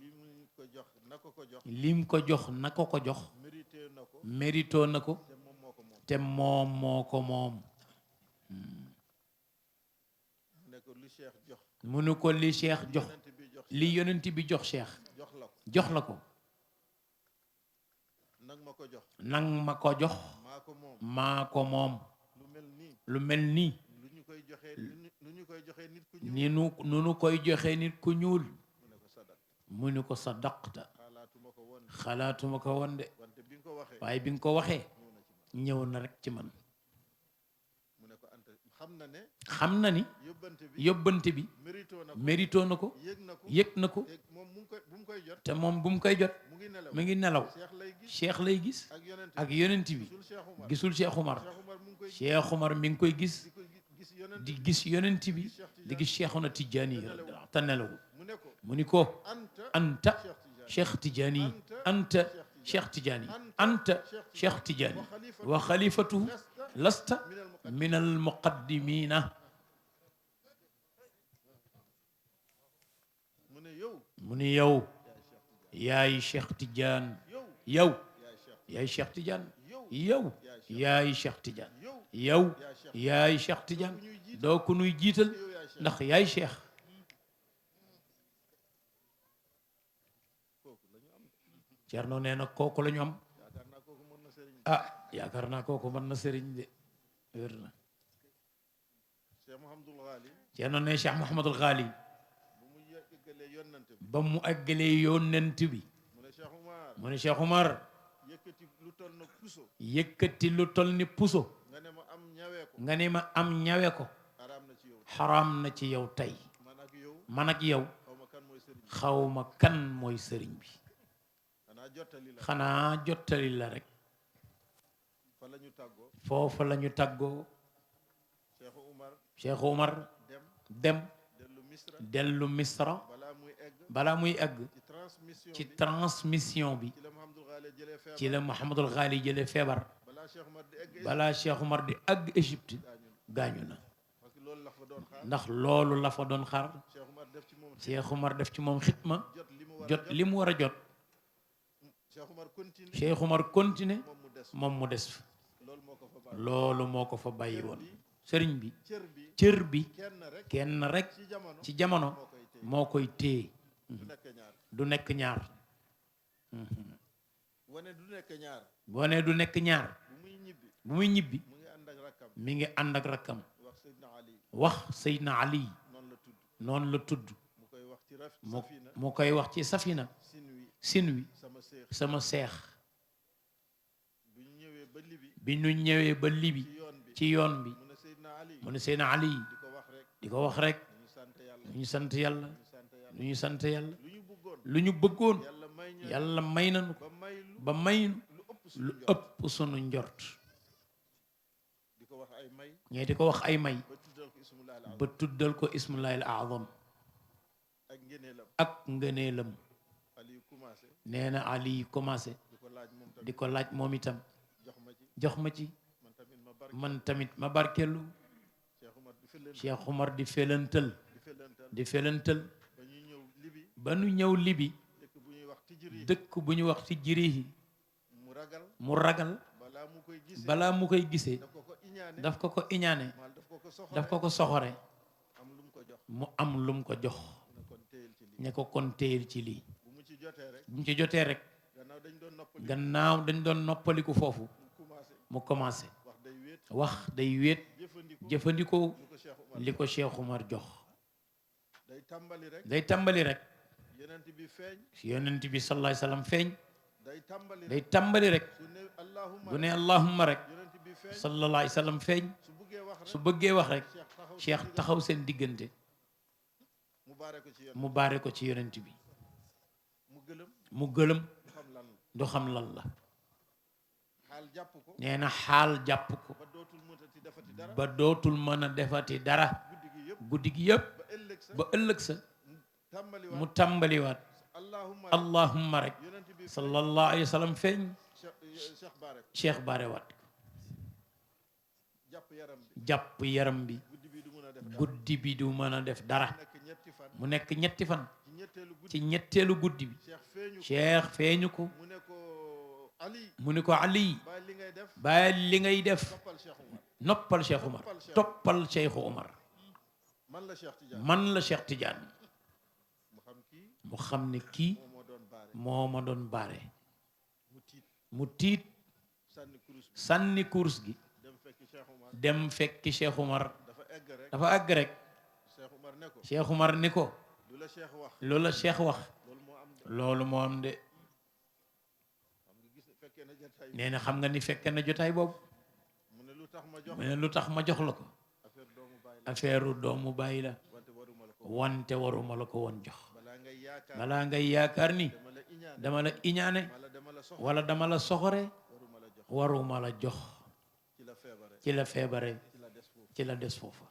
Speaker 2: li mu ko jox na ko ko jox
Speaker 3: lim ko jox na ko ko jox
Speaker 2: mérité na ko
Speaker 3: mérito na ko
Speaker 2: te moom moo ko moom
Speaker 3: te moom moo ko moom
Speaker 2: mu ne ko lu Cheikh jox
Speaker 3: mu ne ko li Cheikh jox
Speaker 2: yonent bi jox
Speaker 3: li yonent bi jox Cheikh
Speaker 2: jox la ko
Speaker 3: jox la ko
Speaker 2: nag ma ko jox
Speaker 3: nang ma ko jox
Speaker 2: maa ko moom
Speaker 3: maa ko moom
Speaker 2: lu mel nii
Speaker 3: lu mel nii
Speaker 2: lu ñu koy joxee lu ñu koy joxee nit ku ñuul
Speaker 3: ni nu koy joxe nit ku ñuul
Speaker 2: mu ne ko sadak
Speaker 3: mu ne ko sadaqta
Speaker 2: xalaatuma ko woon
Speaker 3: xalaatuma ko woon de
Speaker 2: wante bi nga ko waxee
Speaker 3: waaye bi nga ko waxee
Speaker 2: ñëw na ci man
Speaker 3: ñëw na rek ci man
Speaker 2: mu ne ko anta xam na ne
Speaker 3: xam na ni
Speaker 2: yóbbante bi
Speaker 3: yóbbante bi
Speaker 2: mérito na ko
Speaker 3: mérito na ko
Speaker 2: yëg na ko
Speaker 3: yëg na ko
Speaker 2: te moom mu ngi koy bu mu koy jot
Speaker 3: te moom bu mu koy jot
Speaker 2: mu ngi nelaw
Speaker 3: mu ngi nelaw
Speaker 2: Cheikh lay gis
Speaker 3: Cheikh lay gis
Speaker 2: ak yonent
Speaker 3: ak yonent bi
Speaker 2: gisul Cheikh Umar
Speaker 3: gisul Cheikh Umar
Speaker 2: Cheikh Umar mu ngi koy
Speaker 3: Cheikh Umar mi ngi koy gis
Speaker 2: di ko gis yonent
Speaker 3: di gis yonent bi
Speaker 2: Cheikh
Speaker 3: di gis Cheikhuna Tijaani radiyallahu te nelawul
Speaker 2: mu ne ko
Speaker 3: mu ni ko
Speaker 2: anta
Speaker 3: anta
Speaker 2: Cheikh Tidiane
Speaker 3: Cheikh Tijaani anta Cheikh Tijaani anta Cheikh Tijaani wa xalifatuhu lasta min al muqaddimina
Speaker 2: mu ne yow
Speaker 3: mu ni yow yaay Cheikh Tidiane yow yaay Cheikh Tidiane yow yaay Cheikh Tidiane yow yaay Cheikh Tidiane doo ko nuy jiital ndax yaay Cheikh Cerno nee na kooku la ñu am ah yaakaar naa kooku mën na sëriñ de wér na
Speaker 2: Cheikh Mouhamadul Ghali
Speaker 3: Ceerno ne Cheikh Mouhamadul Ghali
Speaker 2: bu mu yeggalee yonent bi
Speaker 3: ba mu eggalee yonent bi
Speaker 2: mu ne Cheikh Oumar
Speaker 3: mu ne Cheikh Oumar
Speaker 2: yëkkati lu toll na puso
Speaker 3: yëkkati lu tol ni puso
Speaker 2: nga ne ma am ñawee ko
Speaker 3: nga ne ma am ñawe ko
Speaker 2: araam na ci yow
Speaker 3: xaraam na ci yow tey
Speaker 2: man ak yow
Speaker 3: man ak yow
Speaker 2: xaw ma kan mooy
Speaker 3: xawma kan mooy sëriñ
Speaker 2: sëriñ
Speaker 3: bi
Speaker 2: xanaa jottali la
Speaker 3: xanaa jottali la rek
Speaker 2: fa la ñu tàggoo
Speaker 3: foofa la ñu tàggoo
Speaker 2: Cheikh Oumar
Speaker 3: Cheikh Oumar
Speaker 2: dem
Speaker 3: dem
Speaker 2: dellu Misra
Speaker 3: dellu Misra
Speaker 2: balaa muy egg
Speaker 3: balaa muy egg
Speaker 2: ci
Speaker 3: ci
Speaker 2: transmission
Speaker 3: transmission bi
Speaker 2: ci la Mouhamadul Ghali jëlee feebar
Speaker 3: ci la Mouhamadul Ghali jële feebar
Speaker 2: balaa Cheikh Oumar di egg
Speaker 3: balaa Cheikh Oumar di àgg Égypte gaañu na
Speaker 2: parce que loolu la fa doon xaar
Speaker 3: ndax loolu la fa doon xaar
Speaker 2: Cheikh Oumar def ci moom
Speaker 3: Cheikh Oumar def ci moom xitma
Speaker 2: jot li mu war a
Speaker 3: jot li mu war a jot
Speaker 2: Cheikh Oumar continue
Speaker 3: Cheikh Oumar continué
Speaker 2: moom mu des
Speaker 3: moom mu des fa
Speaker 2: loolu moo ko fa bàyyi
Speaker 3: loolu moo ko fa bàyyi woon sëriñ bi
Speaker 2: cër bi
Speaker 3: cër bi
Speaker 2: kenn rek
Speaker 3: kenn rek
Speaker 2: ci jamono
Speaker 3: ci jamono
Speaker 2: moo koy téye
Speaker 3: moo koy téye
Speaker 2: du nekk ñaar
Speaker 3: du nekk ñaar
Speaker 2: wane du nekk ñaar
Speaker 3: boo nee du nekk ñaar
Speaker 2: bu muy ñibbi
Speaker 3: bu muy ñibbi
Speaker 2: mu ngi ànd ak rakkam
Speaker 3: mi ngi ànd ak rakkam
Speaker 2: wax Seydina Ali
Speaker 3: wax Seydina Ali
Speaker 2: noonu la tudd
Speaker 3: noonu la tudd
Speaker 2: mu koy wax ci
Speaker 3: mu
Speaker 2: safina
Speaker 3: mu koy wax ci safina sin wi
Speaker 2: sama seex
Speaker 3: sama seex
Speaker 2: bu ñu ñëwee ba libi
Speaker 3: bi ñu ñëwee ba libi
Speaker 2: ci yoon bi
Speaker 3: ci yoon bi
Speaker 2: mu ne Seydina Ali
Speaker 3: mu ne Seydina Ali
Speaker 2: di ko wax rek
Speaker 3: di ko wax rek
Speaker 2: ñu sant yàlla
Speaker 3: lu ñu sant yàlla lu ñu sant yàlla
Speaker 2: lu ñu bëggoon
Speaker 3: lu ñu bëggoon
Speaker 2: yàlla may ñu
Speaker 3: yàlla may nañu ko
Speaker 2: ba may
Speaker 3: ba may nu
Speaker 2: lu
Speaker 3: lu
Speaker 2: ëpp suñu njort
Speaker 3: ëpp sunu njort
Speaker 2: di ko wax ay may
Speaker 3: ñee di ko wax ay may
Speaker 2: ba tuddal ko ismullahi al
Speaker 3: ba tuddal ko ismullahil azam
Speaker 2: ak ngëneelam
Speaker 3: ak ngëneelam
Speaker 2: Ali commencé
Speaker 3: nee na Ali commencé
Speaker 2: di ko laaj moom tamit
Speaker 3: di ko laaj moom itam
Speaker 2: jox ma ci
Speaker 3: jox ma ci
Speaker 2: man tamit ma barke
Speaker 3: man tamit ma barkeelu
Speaker 2: Cheikh Oumar di fële
Speaker 3: Cheikh Oumar di felantal
Speaker 2: di felental
Speaker 3: di felantal
Speaker 2: ba ñuy ñëw libi
Speaker 3: ba nu ñëw libi
Speaker 2: dëkk bu ñuy wax tijri
Speaker 3: dëkk bu ñu wax ci jirihi
Speaker 2: mu ragal
Speaker 3: mu ragal
Speaker 2: balaa mu koy gisee
Speaker 3: balaa mu koy gisee
Speaker 2: daf ko ko iñaane
Speaker 3: daf ko ko iñaane
Speaker 2: maal daf ko ko soxore
Speaker 3: daf ko ko soxore
Speaker 2: am lu mu ko jox
Speaker 3: mu am lum ko jox
Speaker 2: ne kon téyel ci lii
Speaker 3: ne ko kon téyel ci lii
Speaker 2: bu mu ci jotee rek
Speaker 3: bu mu ci jotee rek
Speaker 2: gannaaw dañ doon noppali
Speaker 3: gannaaw dañ doon noppaliku foofu
Speaker 2: mu commencé
Speaker 3: mu commencé
Speaker 2: wax day wéet
Speaker 3: wax day wéet
Speaker 2: jëfandiku
Speaker 3: jëfandikoo
Speaker 2: lu ko Cheikh Oumar
Speaker 3: li ko Cheikh Oumar jox
Speaker 2: day tàmbali rek
Speaker 3: day tàmbali rek
Speaker 2: yonent bi feeñ
Speaker 3: yonent bi sallallahu alayhi wasallam feeñ
Speaker 2: day tàmbali
Speaker 3: day
Speaker 2: rek
Speaker 3: tàmbali rek
Speaker 2: su ne allahumma
Speaker 3: bu ne allahumma rek
Speaker 2: yonent bi feeñ
Speaker 3: sallallahu alayhi wasallam feeñ
Speaker 2: su buggee wax
Speaker 3: su
Speaker 2: rek
Speaker 3: bëggee wax rek
Speaker 2: Cheikh
Speaker 3: Cheikh taxaw seen diggante
Speaker 2: mu baare ko ci yonent
Speaker 3: mu baare ko ci yonent bi
Speaker 2: mu gëlëm
Speaker 3: mu gëlëm
Speaker 2: du xam lan la
Speaker 3: du xam lan la
Speaker 2: xaal jàpp ko
Speaker 3: nee na xaal jàpp ko
Speaker 2: ba dootul mënati defati dara
Speaker 3: ba dootul mën a defati dara
Speaker 2: guddi gi yëpp
Speaker 3: guddi gi yëpp
Speaker 2: ba ëllëg sa
Speaker 3: ba ëllëg sa
Speaker 2: tàmbali
Speaker 3: mu
Speaker 2: waat
Speaker 3: tàmbaliwaat
Speaker 2: allahumma
Speaker 3: allahumma rek
Speaker 2: yonent bi
Speaker 3: sallallahu alayhi wa sallam feeñ
Speaker 2: Cheikh baare ko
Speaker 3: Cheikh baarewaat
Speaker 2: jàpp yaram bi
Speaker 3: jàpp yaram bi
Speaker 2: guddi bi du mën a def dara
Speaker 3: guddi bi du mën a def dara
Speaker 2: nekk ñetti fan
Speaker 3: mu nekk ñetti fan
Speaker 2: ci ñetteelu guddi
Speaker 3: ci ñetteelu guddi bi
Speaker 2: Cheikh feeñu ko
Speaker 3: Cheikh feeñu ko
Speaker 2: mu ne ko Ali
Speaker 3: mu ni ko Ali
Speaker 2: bàyyi li ngay def
Speaker 3: bàyyi li ngay def
Speaker 2: toppal Cheikh Oumar
Speaker 3: noppal Cheikh Oumar toppal Cheikh Oumar
Speaker 2: man la Cheikh Tidiane
Speaker 3: man la Cheikh Tidiane
Speaker 2: mu xam kii
Speaker 3: mu xam ne kii
Speaker 2: moo ma doon baare
Speaker 3: moo ma doon baare
Speaker 2: mu tiit
Speaker 3: mu tiit
Speaker 2: sànni kurus bi
Speaker 3: sànni course gi
Speaker 2: dem fekk Cheikh Oumar
Speaker 3: dem fekki Cheikh Oumar
Speaker 2: dafa egg rek
Speaker 3: dafa àgg rek
Speaker 2: Cheikh Oumar ne ko
Speaker 3: Cheikh Oumar ni ko
Speaker 2: lu la Cheikh wax
Speaker 3: loolu la Cheikh wax
Speaker 2: loolu moo am de
Speaker 3: loolu moo am de
Speaker 2: xam nga gis fekkee na jotaay
Speaker 3: nee na xam nga ni fekke na jotaay boobu
Speaker 2: mu ne lu tax ma jox
Speaker 3: mu ne lu tax ma jox la ko
Speaker 2: affaire doomu bàyyi la
Speaker 3: affaire doomu bàyyi la
Speaker 2: wante waruma la ko
Speaker 3: wante waruma la ko woon jox
Speaker 2: balaa ngay yaakaar
Speaker 3: balaa ngay yaakaar ni
Speaker 2: dama la iñaan
Speaker 3: dama la iñaane
Speaker 2: wala dama la soxla
Speaker 3: wala dama la soxore
Speaker 2: waruma la jox
Speaker 3: waruma la jox
Speaker 2: ci la feebare
Speaker 3: ci la feebare
Speaker 2: ci la des foofu
Speaker 3: ci la des foofa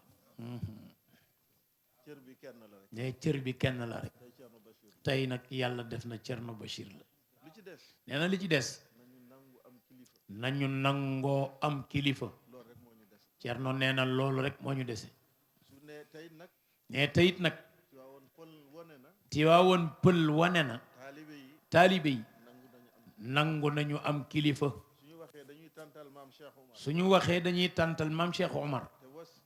Speaker 2: cër bi kenn la rek
Speaker 3: ne cër bi kenn la rek
Speaker 2: tey Thierno Bachir
Speaker 3: tey nag yàlla def na Thierno Bachir la
Speaker 2: lu ci des
Speaker 3: nee na li ci des
Speaker 2: nañu nangu am kilifa
Speaker 3: nañu nangoo am kilifa
Speaker 2: loolu rek moo ñu des
Speaker 3: Thierno nee na loolu rek moo ñu dese
Speaker 2: su ne tey nag
Speaker 3: ne teyit nag
Speaker 2: ci waawoon pël wone na
Speaker 3: Tiwaawoon pël wane na
Speaker 2: taalibe yi
Speaker 3: taalibe yi
Speaker 2: nangu nañu am
Speaker 3: nangu nañu am kilifa
Speaker 2: suñu waxee dañuy tàntal maam Cheikh Oumar
Speaker 3: suñu waxee dañuy tàntal maam Cheikh Oumar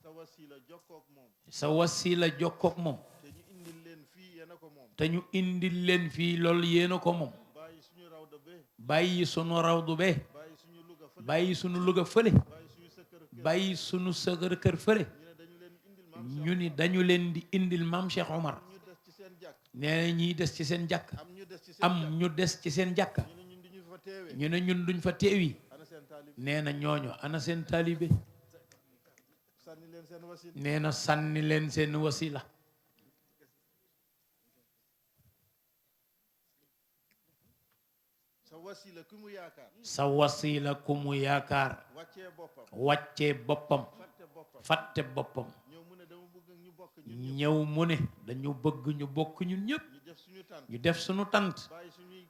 Speaker 2: te wasila jokkook moom
Speaker 3: sa wasila jokkook moom
Speaker 2: te ñu indil leen fii yéen a ko moom
Speaker 3: te ñu indil leen fii loolu yéen a ko moom
Speaker 2: bàyyi suñu rawda be
Speaker 3: bàyyi sunu rawdu be
Speaker 2: bàyyi suñu Louga fële
Speaker 3: bàyyi sunu Louga fële
Speaker 2: bàyyi suñu sa kër
Speaker 3: bàyyi sunu sëgër kër fële
Speaker 2: ñu ne dañu leen indil maam
Speaker 3: ñu ni dañu leen di indil maam Cheikh Omar
Speaker 2: ñu des ci seen jàkk
Speaker 3: nee na ñiy des ci seen jàkk
Speaker 2: am ñu des ci seen
Speaker 3: am
Speaker 2: jàkk
Speaker 3: ñu des ci seen jàkka
Speaker 2: ñu ne ñun di ñu fa teewee
Speaker 3: ñu ne ñun duñ fa teewi
Speaker 2: ana seen taalib
Speaker 3: nee na ñooñu ana seen taalibe
Speaker 2: sànni leen seen wasin
Speaker 3: nee na sànni leen seen wasila
Speaker 2: sa wasila ku mu yaakaar
Speaker 3: sa wasila ku mu yaakaar
Speaker 2: wàccee boppam
Speaker 3: wàccee boppam
Speaker 2: fàtte boppam
Speaker 3: fàtte boppam
Speaker 2: ñëw mu ne dama bëgg ñu bokk ñun
Speaker 3: ñëw mu ne dañu bëgg ñu bokk ñun ñëpp
Speaker 2: ñu def suñu tànn
Speaker 3: ñu def suñu tant
Speaker 2: bàyyi suñuy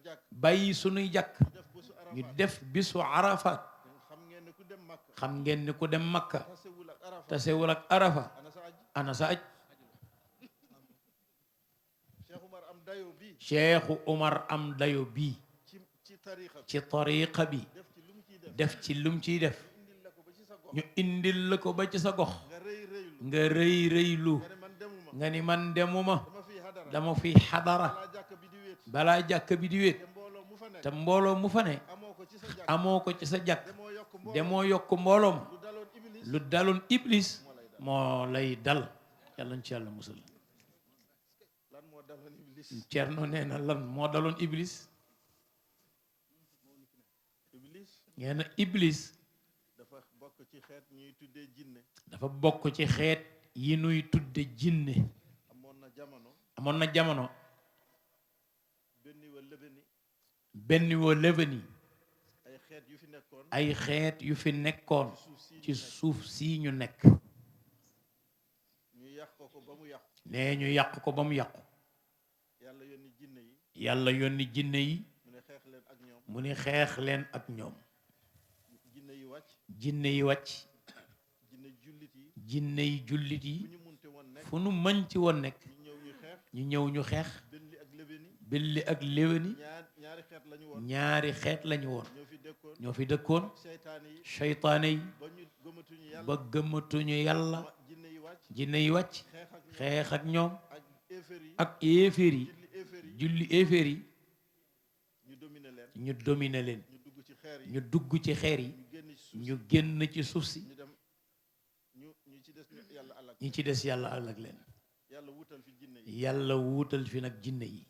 Speaker 2: jàkk
Speaker 3: bàyyi suñuy jàkk
Speaker 2: ñu def bésu
Speaker 3: ñu
Speaker 2: Arafat
Speaker 3: def bisu Arafat
Speaker 2: xam ngeen ne ku dem Makka
Speaker 3: xam ngeen ni ku dem Makka
Speaker 2: tasewul ak Arafat
Speaker 3: tasewul ak Arafa
Speaker 2: ana sa aj
Speaker 3: ana sa aj
Speaker 2: Cheikh Umar am dayo bi
Speaker 3: Cheikhu Umar am dayo bii
Speaker 2: ci tariqa bi
Speaker 3: ci tariqa bi
Speaker 2: def ci lu mu ciy def
Speaker 3: def ci lum ciy def
Speaker 2: indil la ko ba ci sa gox
Speaker 3: ñu indil la ko ba ci sa gox
Speaker 2: nga rëy rëylu
Speaker 3: nga rëy rëylu
Speaker 2: nga ne man demuma
Speaker 3: nga ni man demuma
Speaker 2: dama fiy hadara
Speaker 3: dama fi xadara
Speaker 2: balaa jàkk bi di wéet
Speaker 3: balaa jàkk bi di wéet
Speaker 2: te mbooloo mu fa nekk
Speaker 3: te mbooloo mu fa ne
Speaker 2: amoo ko ci sa jàkk
Speaker 3: amoo ko ci sa jàkk
Speaker 2: demoo yokk mbooloo
Speaker 3: demoo yokk mbooloom
Speaker 2: lu daloon iblis
Speaker 3: lu daloon iblis moo lay dal yàlla ñu ci yàlla musal
Speaker 2: lan moo daloon iblis
Speaker 3: Cerno nee na lan moo daloon iblis
Speaker 2: iblis
Speaker 3: nee na iblis
Speaker 2: dafa bokk ci xeet ñuy tuddee jinne
Speaker 3: dafa bokk ci xeet yi nuy tudde jinne
Speaker 2: amoon na jamono
Speaker 3: amoon na jamono
Speaker 2: benn wa lëbëni
Speaker 3: benn woo leveni
Speaker 2: ay xeet yu fi nekkoon
Speaker 3: ay xeet yu fi nekkoon ci suuf si ñu nekk
Speaker 2: ñu yàq ko ba mu yàqu
Speaker 3: nee ñu yàq ko ba mu yàqu
Speaker 2: yàlla yónni jinne yi
Speaker 3: yàlla yónni jinne yi
Speaker 2: mu ne xeex leen ak ñoom
Speaker 3: mu ni xeex leen ak ñoom
Speaker 2: jinne yi wàcc
Speaker 3: jinne yi wàcc
Speaker 2: jinne jullit yi
Speaker 3: jinne yi jullit yi
Speaker 2: bu ñu munte woon nekk
Speaker 3: fu nu mën ci woon nekk
Speaker 2: ñu ñëw ñu xeex
Speaker 3: ñu ñëw ñu xeex
Speaker 2: belli ak lëbëni
Speaker 3: billi ak léwéni
Speaker 2: ñaari xeet lañu woon
Speaker 3: ñaari xeet lañu woon
Speaker 2: ñoo fi dëkkoon
Speaker 3: ñoo fi dëkkoon
Speaker 2: seytaane yi
Speaker 3: seytaane yi
Speaker 2: ba ñu gëmatuñu yàlla
Speaker 3: ba gëmatuñu yàlla
Speaker 2: jinne yi wàcc
Speaker 3: jinne yi wàcc
Speaker 2: xeex
Speaker 3: xeex ak
Speaker 2: ak ñoom
Speaker 3: ñoom
Speaker 2: ak éeféer yi
Speaker 3: ak éeféer yi
Speaker 2: julli éeféer yi
Speaker 3: julli éeféer yi
Speaker 2: ñu dominer leen
Speaker 3: ñu dominer leen
Speaker 2: ñu dugg ci xeer yi
Speaker 3: ñu dugg ci xeer yi
Speaker 2: ñu génn ci suuf
Speaker 3: ñu génn ci suuf si
Speaker 2: ñu dem ñu ci des yàlla alak
Speaker 3: ñi ci des yàlla àll ak leen
Speaker 2: yàlla wutal fi jinne yi
Speaker 3: yàlla wuutal fi nag jinne yi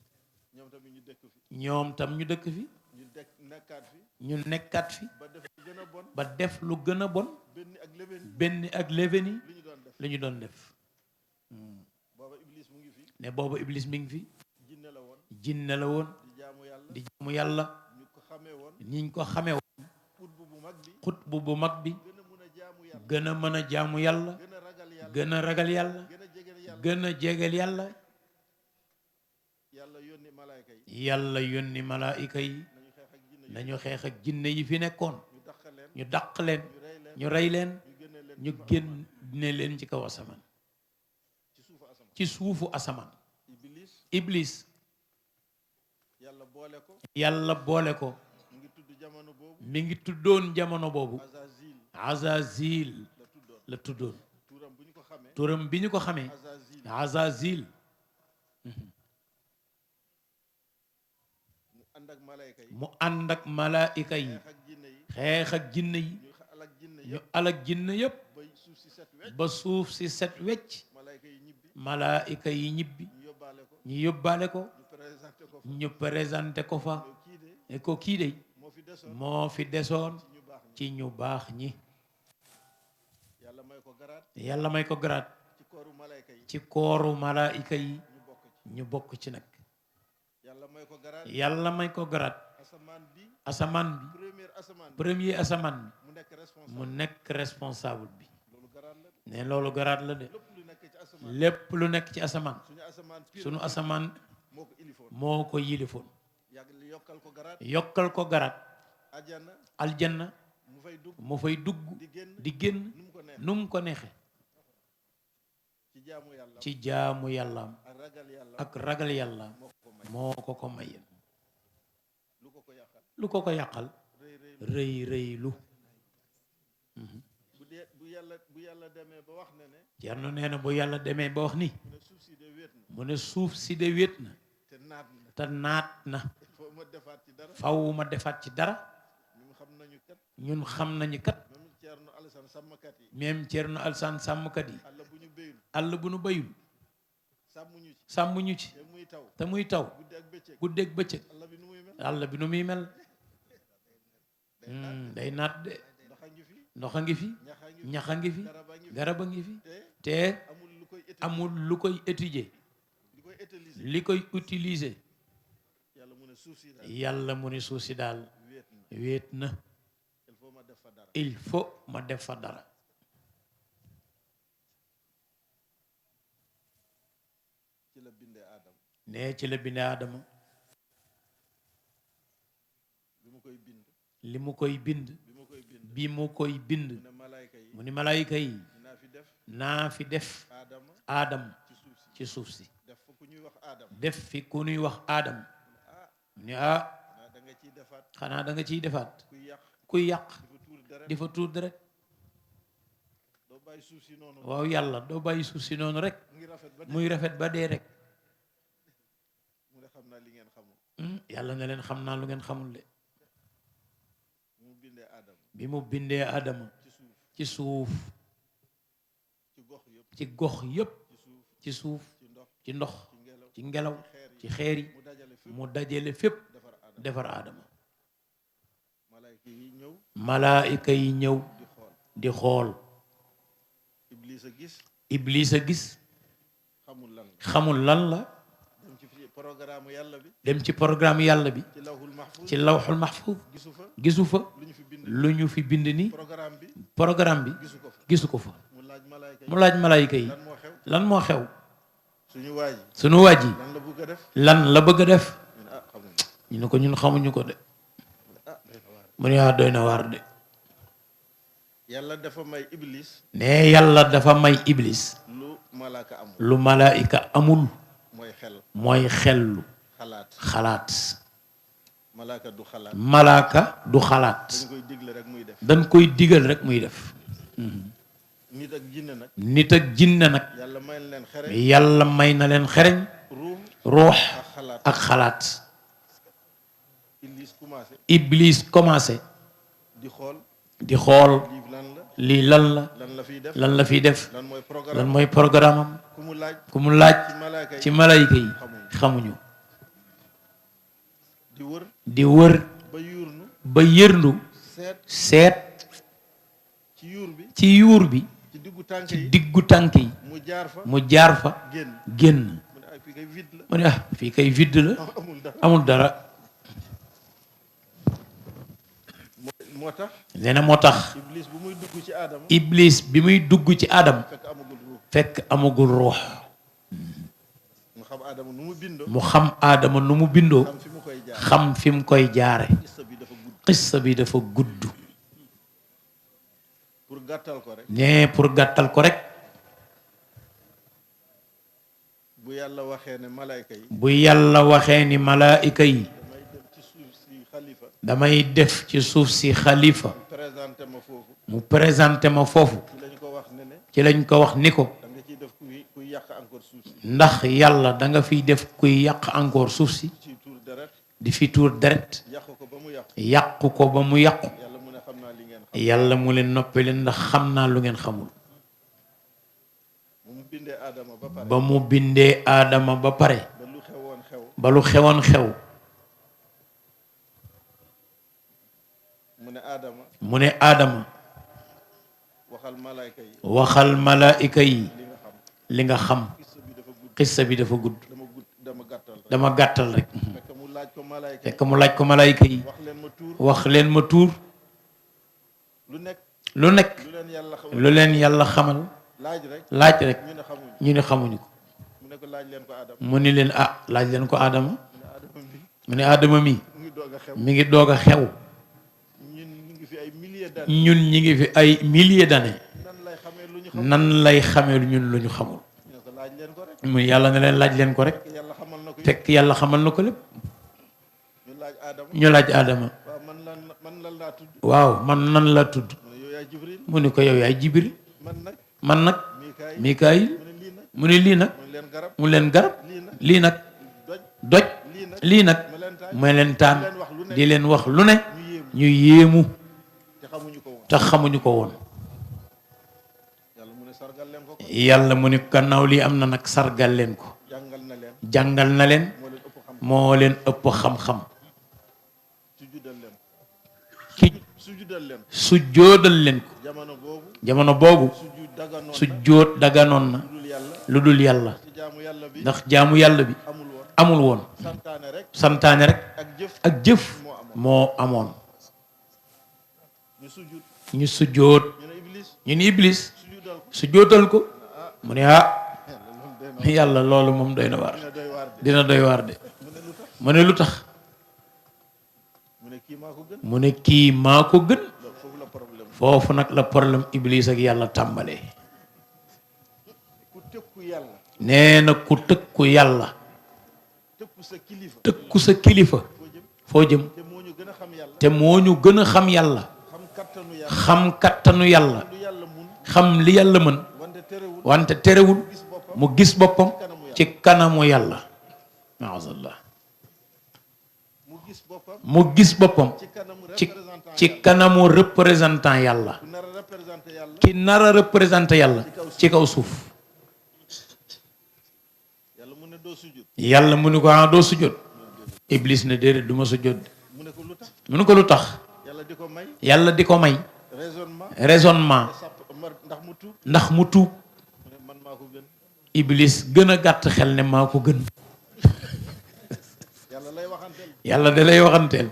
Speaker 2: ñoom tamit ñu dëkk fi
Speaker 3: ñoom tam ñu dëkk fi
Speaker 2: ñu nekkaat fi
Speaker 3: ñu nekkaat fi
Speaker 2: ba def lu gën a bon
Speaker 3: ba def lu gën a bon
Speaker 2: benn ak lëbëni
Speaker 3: benn ak léveni
Speaker 2: li ñu doon def
Speaker 3: lu ñu doon def
Speaker 2: booba iblis mu ngi fi
Speaker 3: ne boobu iblis mi ngi fi
Speaker 2: jinne la woon
Speaker 3: jinne la woon
Speaker 2: di jaamu yàlla
Speaker 3: di jaamu yàlla
Speaker 2: ñu ko xamee woon
Speaker 3: niñ ko xamee woon
Speaker 2: xutbu bu mag bi
Speaker 3: xutbu bu mag bi
Speaker 2: gën a mun a jaamu yàlla
Speaker 3: gën a mën a jaamu yàlla
Speaker 2: gën a ragal yàlla
Speaker 3: gën a ragal yàlla
Speaker 2: gën a jegeel yàlla
Speaker 3: gën a jegeel yàlla
Speaker 2: yàlla yónni malaayka yi
Speaker 3: yàlla yónni malaayika yi
Speaker 2: nañu xeex ak jinne
Speaker 3: nañu xeex ak jinne yi fi nekkoon
Speaker 2: ñu dàq leen
Speaker 3: ñu dàq leen
Speaker 2: ñu rey leen
Speaker 3: ñu rey leen
Speaker 2: ñu
Speaker 3: ñu
Speaker 2: génne
Speaker 3: génne leen ci kaw asamaan
Speaker 2: ci suufu asamaan
Speaker 3: ci suufu asamaan
Speaker 2: iblis
Speaker 3: iblis
Speaker 2: yàlla boole ko
Speaker 3: yàlla boole ko
Speaker 2: mu ngi tudd jamono boobu
Speaker 3: mi ngi tuddoon jamono boobu
Speaker 2: Azazil
Speaker 3: Azazil
Speaker 2: la tuddoon
Speaker 3: la tuddoon
Speaker 2: turam bu ñu ko xamee
Speaker 3: turam bi ñu ko xamee
Speaker 2: Azazil
Speaker 3: Azazil
Speaker 2: mu ànd ak malaayka yi
Speaker 3: mu ànd ak malaayika yi
Speaker 2: xeex ak jinne yi
Speaker 3: xeex ak jinne yi
Speaker 2: ñu alak jinne
Speaker 3: ñu
Speaker 2: yëpp
Speaker 3: alak jinne yépp
Speaker 2: ba suuf si set wecc
Speaker 3: ba suuf si set wecc
Speaker 2: malaayka yi ñibbi
Speaker 3: malaayika yi ñibbi
Speaker 2: ñu yóbbaale ko
Speaker 3: ñu yóbbaale ko
Speaker 2: ñu présenté ko fa
Speaker 3: ñu présenté ko fa
Speaker 2: kii de
Speaker 3: ne ko kii de
Speaker 2: moo fi desoon
Speaker 3: moo fi desoon
Speaker 2: ci ñu baax ñi
Speaker 3: ci ñu baax ñi
Speaker 2: yàlla may ko garaat
Speaker 3: yàlla may ko garaat
Speaker 2: ci kooru malaayka yi
Speaker 3: ci kooru malaayika yi
Speaker 2: ñu bokk ci
Speaker 3: ñu bokk ci nag
Speaker 2: yàlla may ko garaat
Speaker 3: yàlla may ko garaat
Speaker 2: asamaan bi
Speaker 3: asamaan bi
Speaker 2: première asamaan bi
Speaker 3: premier asamaan
Speaker 2: mu nekk
Speaker 3: bi
Speaker 2: responsable
Speaker 3: mu nekk responsable bi
Speaker 2: loolu garaat la
Speaker 3: ne loolu garaat la de
Speaker 2: lépp lu nekk ci asamaan
Speaker 3: lépp lu nekk ci asamaan
Speaker 2: suñu asamaan pire
Speaker 3: sunu asamaan
Speaker 2: moo ko ilifoon
Speaker 3: moo ko yilifoon
Speaker 2: yàgg yokkal ko garaat
Speaker 3: yokkal ko garaat
Speaker 2: ajana
Speaker 3: aljanna
Speaker 2: mu fay dugg
Speaker 3: mu fay dugg
Speaker 2: di génn
Speaker 3: di génn
Speaker 2: nu mu ko neex
Speaker 3: nu mu ko neexe
Speaker 2: ci jaamu yàlla
Speaker 3: ci jaamu yàllaam
Speaker 2: ak ragal yàlla
Speaker 3: ak ragal yàlla
Speaker 2: moo ko may
Speaker 3: moo ko mayel
Speaker 2: lu ko ko yàqal
Speaker 3: lu ko ko yàqal
Speaker 2: rëy rëy
Speaker 3: rëy rëy lu
Speaker 2: bu yàlla demee ba wax ne ne
Speaker 3: Cerno nee na bu yàlla demee ba wax ni
Speaker 2: mu ne suuf si de wéet na
Speaker 3: mu ne suuf si de wét na
Speaker 2: te naat na
Speaker 3: te naat na
Speaker 2: foo ma defaat ci dara
Speaker 3: faw ma defaat ci dara
Speaker 2: ñun xam nañu kat
Speaker 3: ñun xam nañu kat
Speaker 2: même Thierno Alassane sàmmkat yi
Speaker 3: même Thierno Alassane sàmmkat yi
Speaker 2: àll bu ñu béyul
Speaker 3: àll bu nu bayul
Speaker 2: sàmmuñu ci
Speaker 3: sàmmuñu ci
Speaker 2: te muy taw
Speaker 3: te muy taw
Speaker 2: guddi ak bëccëg
Speaker 3: guddeeg bëccëg
Speaker 2: àll bi nu muy mel
Speaker 3: àll bi nu muy mel day naat de
Speaker 2: ndox a ngi fi
Speaker 3: ndox a ngi fi
Speaker 2: ñax a ngi fi
Speaker 3: ñax a ngi fi
Speaker 2: garab a ngi
Speaker 3: garab a ngi
Speaker 2: fi
Speaker 3: fi
Speaker 2: te
Speaker 3: te
Speaker 2: amul lu koy étudier
Speaker 3: amul lu koy étudier
Speaker 2: li koy utiliser
Speaker 3: li koy utiliser
Speaker 2: yàlla mu ne suuf si daal
Speaker 3: yàlla mu ne suuf si daal
Speaker 2: wéet na
Speaker 3: wéet na
Speaker 2: il faut ma def fa dara
Speaker 3: il faut ma def fa dara
Speaker 2: ci la bindee Aadama
Speaker 3: ne ci la bindee Aadama
Speaker 2: bi mu koy bind
Speaker 3: li mu koy bind bi mu koy bind
Speaker 2: mu ne malaayka yi
Speaker 3: mu ni malaayika yi
Speaker 2: dinaa fi def
Speaker 3: naa fi def
Speaker 2: Aadama
Speaker 3: Aadam
Speaker 2: ci suuf si
Speaker 3: ci suuf si
Speaker 2: def fa ku ñuy wax Aadama
Speaker 3: def fi ku ñuy wax Aadam
Speaker 2: ah
Speaker 3: mu ni ah
Speaker 2: xanaa da nga ciy defaat
Speaker 3: xanaa da nga ciy defaat
Speaker 2: kuy yàq
Speaker 3: kuy yàq
Speaker 2: di fa tuur dara
Speaker 3: di fa tuur deret
Speaker 2: doo bàyyi suuf si noonu
Speaker 3: waaw yàlla doo bàyyi suuf si noonu rek
Speaker 2: mu ngi rafet ba
Speaker 3: muy rafet ba dee rek
Speaker 2: mu ne xam naa li ngeen xamul
Speaker 3: yàlla na leen xam naa lu ngeen xamul de
Speaker 2: mu bindee Aadama
Speaker 3: bi mu bindee Aadama
Speaker 2: ci suuf
Speaker 3: ci suuf
Speaker 2: ci gox yëpp
Speaker 3: ci gox yépp
Speaker 2: ci suuf
Speaker 3: ci suuf
Speaker 2: ci ndox
Speaker 3: ci ndox
Speaker 2: ci ngelaw
Speaker 3: ci ngelaw ci xeer yi
Speaker 2: mu dajale fépp
Speaker 3: mu dajale fépp
Speaker 2: defar Aadama
Speaker 3: defar Aadama
Speaker 2: malaayka yi ñëw
Speaker 3: malaayika yi ñëw
Speaker 2: di xool
Speaker 3: di xool
Speaker 2: Iblis a gis
Speaker 3: Iblis a gis
Speaker 2: xamul lan la
Speaker 3: xamul lan la
Speaker 2: dem ci programme yàlla bi
Speaker 3: dem ci programme yàlla bi
Speaker 2: ci lawhul mahfuz
Speaker 3: ci lawxul mahfuz
Speaker 2: gisu fa
Speaker 3: gisu fa
Speaker 2: lu ñu fi bind
Speaker 3: lu ñu fi bind ni
Speaker 2: programme bi
Speaker 3: bi
Speaker 2: gisu ko fa
Speaker 3: gisu ko fa
Speaker 2: mu laaj malaayka
Speaker 3: mu laaj malaayika yi
Speaker 2: lan moo xew
Speaker 3: lan moo xew
Speaker 2: suñu waay
Speaker 3: sunu waaj yi
Speaker 2: lan la bëgg a def
Speaker 3: lan la bëgg a def
Speaker 2: ñu ne ah xamuñ
Speaker 3: ñu ne ko ñun xamuñu ko de
Speaker 2: ah doy na waar
Speaker 3: mu ne ah doy na waar de
Speaker 2: yàlla dafa may Iblis
Speaker 3: ne yàlla dafa may Iblis
Speaker 2: lu malaaka amul
Speaker 3: lu malaayika amul
Speaker 2: mooy xel
Speaker 3: mooy xellu
Speaker 2: xalaat
Speaker 3: xalaat
Speaker 2: malaaka du xalaat
Speaker 3: malaaka du xalaat
Speaker 2: dañ koy digle rek muy def
Speaker 3: dañ koy digal rek muy def
Speaker 2: nit ak jinne nag
Speaker 3: nit ak jinne nag
Speaker 2: yàlla may leen xere
Speaker 3: yàlla may na leen xereñ
Speaker 2: ruux
Speaker 3: ruux
Speaker 2: ak xalaat
Speaker 3: ak xalaat
Speaker 2: Iblis commencé
Speaker 3: Iblis commencé
Speaker 2: di xool
Speaker 3: di xool
Speaker 2: lii lan la
Speaker 3: lii lan la
Speaker 2: lan la fiy def
Speaker 3: lan la fiy def
Speaker 2: lan mooy
Speaker 3: lan
Speaker 2: programme
Speaker 3: mooy programme am
Speaker 2: ku mu laaj
Speaker 3: ku mu laaj
Speaker 2: ci malaaka
Speaker 3: ci
Speaker 2: yi
Speaker 3: malayka yi
Speaker 2: xamuñu
Speaker 3: xamuñu
Speaker 2: di wër
Speaker 3: di wër
Speaker 2: ba yuurnu
Speaker 3: ba yërndu
Speaker 2: seet
Speaker 3: seet
Speaker 2: ci yuur bi
Speaker 3: ci yuur bi
Speaker 2: ci diggu tànk
Speaker 3: ci
Speaker 2: yi
Speaker 3: diggu tànk yi
Speaker 2: mu jaar fa
Speaker 3: mu jaar fa
Speaker 2: génn
Speaker 3: génn
Speaker 2: mu ne ay fii kay vide la
Speaker 3: mu ne ah fii kay vide la
Speaker 2: amul dara
Speaker 3: amul dara
Speaker 2: moo tax
Speaker 3: nee na moo tax
Speaker 2: Iblis bu muy dugg ci Aadama
Speaker 3: Iblis bi muy dugg ci Adam
Speaker 2: fekk amagul ruux
Speaker 3: fekk amagul ruux
Speaker 2: mu xam Aadama nu mu bindoo
Speaker 3: mu xam Adama nu mu bindoo
Speaker 2: xam fi mu koy jaar
Speaker 3: xam fi mu koy jaare
Speaker 2: xissa bi dafa gudd
Speaker 3: xissa bi dafa gudd
Speaker 2: pour gàttal ko rek
Speaker 3: ne pour gàttal ko rek
Speaker 2: bu yàlla waxee ne malayka yi
Speaker 3: bu yàlla waxee ni malaayika yi
Speaker 2: damay dem ci suuf si xalifa
Speaker 3: damay def ci suuf si xalifa
Speaker 2: présenté ma foofu
Speaker 3: mu présenté ma foofu
Speaker 2: ci lañ ko wax ne ne
Speaker 3: ci lañ ko wax ni ko
Speaker 2: da nga ciy def kuy yàq encore suuf si
Speaker 3: ndax yàlla da nga fiy def kuy yàq encore suuf si
Speaker 2: ci tuur deret
Speaker 3: di fi tuur deret
Speaker 2: yàq ko ba mu yàqu
Speaker 3: yàqu ko ba mu yàqu
Speaker 2: yàlla mu ne xam naa li ngeen xam
Speaker 3: yàlla mu leen noppi leen ndax xam naa lu ngeen xamul
Speaker 2: mu bindee Aadama ba pare
Speaker 3: ba mu bindee Aadama ba pare
Speaker 2: ba lu xewoon xew
Speaker 3: ba lu xewoon xew
Speaker 2: mu ne Aadama
Speaker 3: mu ne Aadama
Speaker 2: waxal malayka yi
Speaker 3: waxal malaayika yi
Speaker 2: li nga xam
Speaker 3: li nga xam
Speaker 2: xissa bi dafa gudd
Speaker 3: xissa bi dafa gudd
Speaker 2: dama gàttal rek
Speaker 3: dama gàttal rek
Speaker 2: fekk mu laaj ko malayka yi
Speaker 3: fekk mu laaj ko malaayika yi
Speaker 2: wax leen ma tuur
Speaker 3: wax leen ma tuur
Speaker 2: lu nekk
Speaker 3: lu nekk
Speaker 2: lu leen yàlla xam
Speaker 3: lu leen yàlla xamal
Speaker 2: laaj rek
Speaker 3: laaj rek
Speaker 2: ñu ne xamuñ
Speaker 3: ñu ne xamuñu ko
Speaker 2: mu ne ko laaj leen ko Aadama
Speaker 3: mu ni leen ah laaj leen ko Adama
Speaker 2: mu ne Aadama bi
Speaker 3: mu ne Adama mi
Speaker 2: mu ngi doog a xew
Speaker 3: mi ngi doog a xew
Speaker 2: ñun ñu ngi fi ay milliers d'années
Speaker 3: ñun ñi ngi fi ay milliers d'années
Speaker 2: nan lay xamee lu ñu xam
Speaker 3: nan lay xamee ñun lu ñu xamul
Speaker 2: ñu ne ko laaj leen ko rek
Speaker 3: mu yàlla ne leen laaj leen ko rek
Speaker 2: yàlla xamal na ko yëpp
Speaker 3: fekk yàlla xamal na ko lépp
Speaker 2: ñu laaj Aadama
Speaker 3: ñu laaj Adama
Speaker 2: waaw man lan laa tudd
Speaker 3: waaw man nan la tudd
Speaker 2: mu ne yow yaay Jibril
Speaker 3: mu ne ko yow yaay Jibril
Speaker 2: man nag
Speaker 3: man nag
Speaker 2: Mikaayil
Speaker 3: Mikaayil
Speaker 2: mu ne lii nag
Speaker 3: mu ne lii nag
Speaker 2: mu ne leen garab
Speaker 3: mu leen garab
Speaker 2: lii nag
Speaker 3: lii nag
Speaker 2: doj
Speaker 3: doj
Speaker 2: lii nag
Speaker 3: lii nag melentaan di leen wax lu ne ñu yéemu te xamuñu ko woon. yàlla mu ne gannaaw lii am na nag sargal leen ko, jàngal na leen, moo leen ëpp xam-xam. ki su jóodal leen ko jamono boobu su jóot daganoon na lu dul yàlla, ndax jaamu yàlla bi amul woon, santaane rek ak jëf moo amoon. ñu su jóot ñu ni iblis su jóotal ko mu ne yàlla loolu moom doy na waar, dina doy waar de. mu ne lu tax mu ne kii maa ko gën. foofu nag la problème iblis ak yàlla tàmbalee. nee na ku tëkku yàlla tëkku sa kilifa foo jëm, te moo ñu gën a xam yàlla, xam kattanu yàlla, xam li yàlla mën, wante terewul mu gis boppam ci kanamu yàlla. maazallah mu gis boppam ci kanamu représentant yàlla, ki nar a représenté yàlla ci kaw suuf. yàlla mu ne ko doo sujjóot. iblis ne déedéet du ma sujjóot. mu ne ko lu tax. yàlla di ko may raisonnement ndax mu tuub. iblis gën a gàtt xel ne maa ko gën. yàlla da lay waxanteel.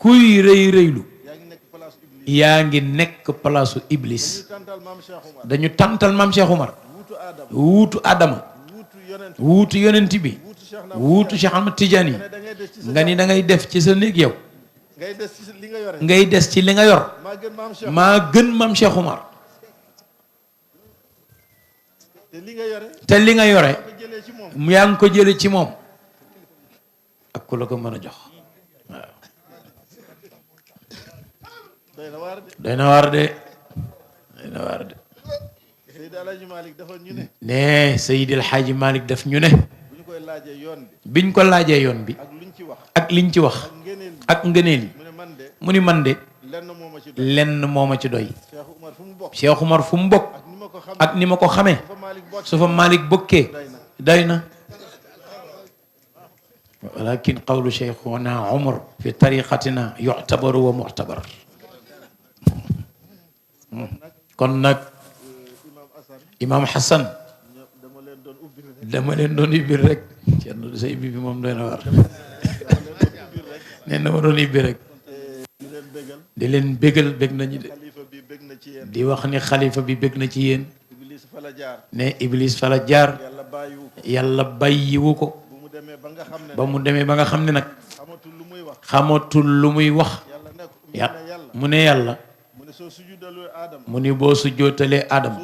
Speaker 3: kuy rëy rëylu yaa ngi nekk palaasu iblis. dañu tàntal maam Cheikh Oumar wuutu Adama, wuutu yonent bi, wuutu Cheikh Ahmad Tidiane yi. nga ni da ngay def ci sa néeg yow, ngay des ci li nga yor. maa gën maam Cheikh Oumar. te li nga yore yaa ngi ko jële ci moom ak ku la ko mën a jox. waaw doy na waar de, doy na waar de. ne Seydi El Hadji Malick daf ñu ne biñ ko laajee yoon bi ak liñ ci wax ak ngëneel yi, mu ni man de lenn moo ma ci doy. Cheikh Oumar fu mu bokk ak ni ma ko xamee, su fa Malick bokkee doy na. walakin qawlu cheikhuna Umar fi tariqatina yu'tabaru wa mu'tabar. kon nag Imam Hassan dama leen doon ibbi rek. Cerno sa ibbi bi moom doy na war. nee na ma doon ibbi rek di leen bégal, bég nañu de. di wax ni xalifa bi bég na ci yéen. ne iblis fa la jaar, yàlla bàyyiwu ko ba mu demee ba nga xam ne nag xamatul lu muy wax. mu ne yàlla mu ni boo sujjootalee Adama,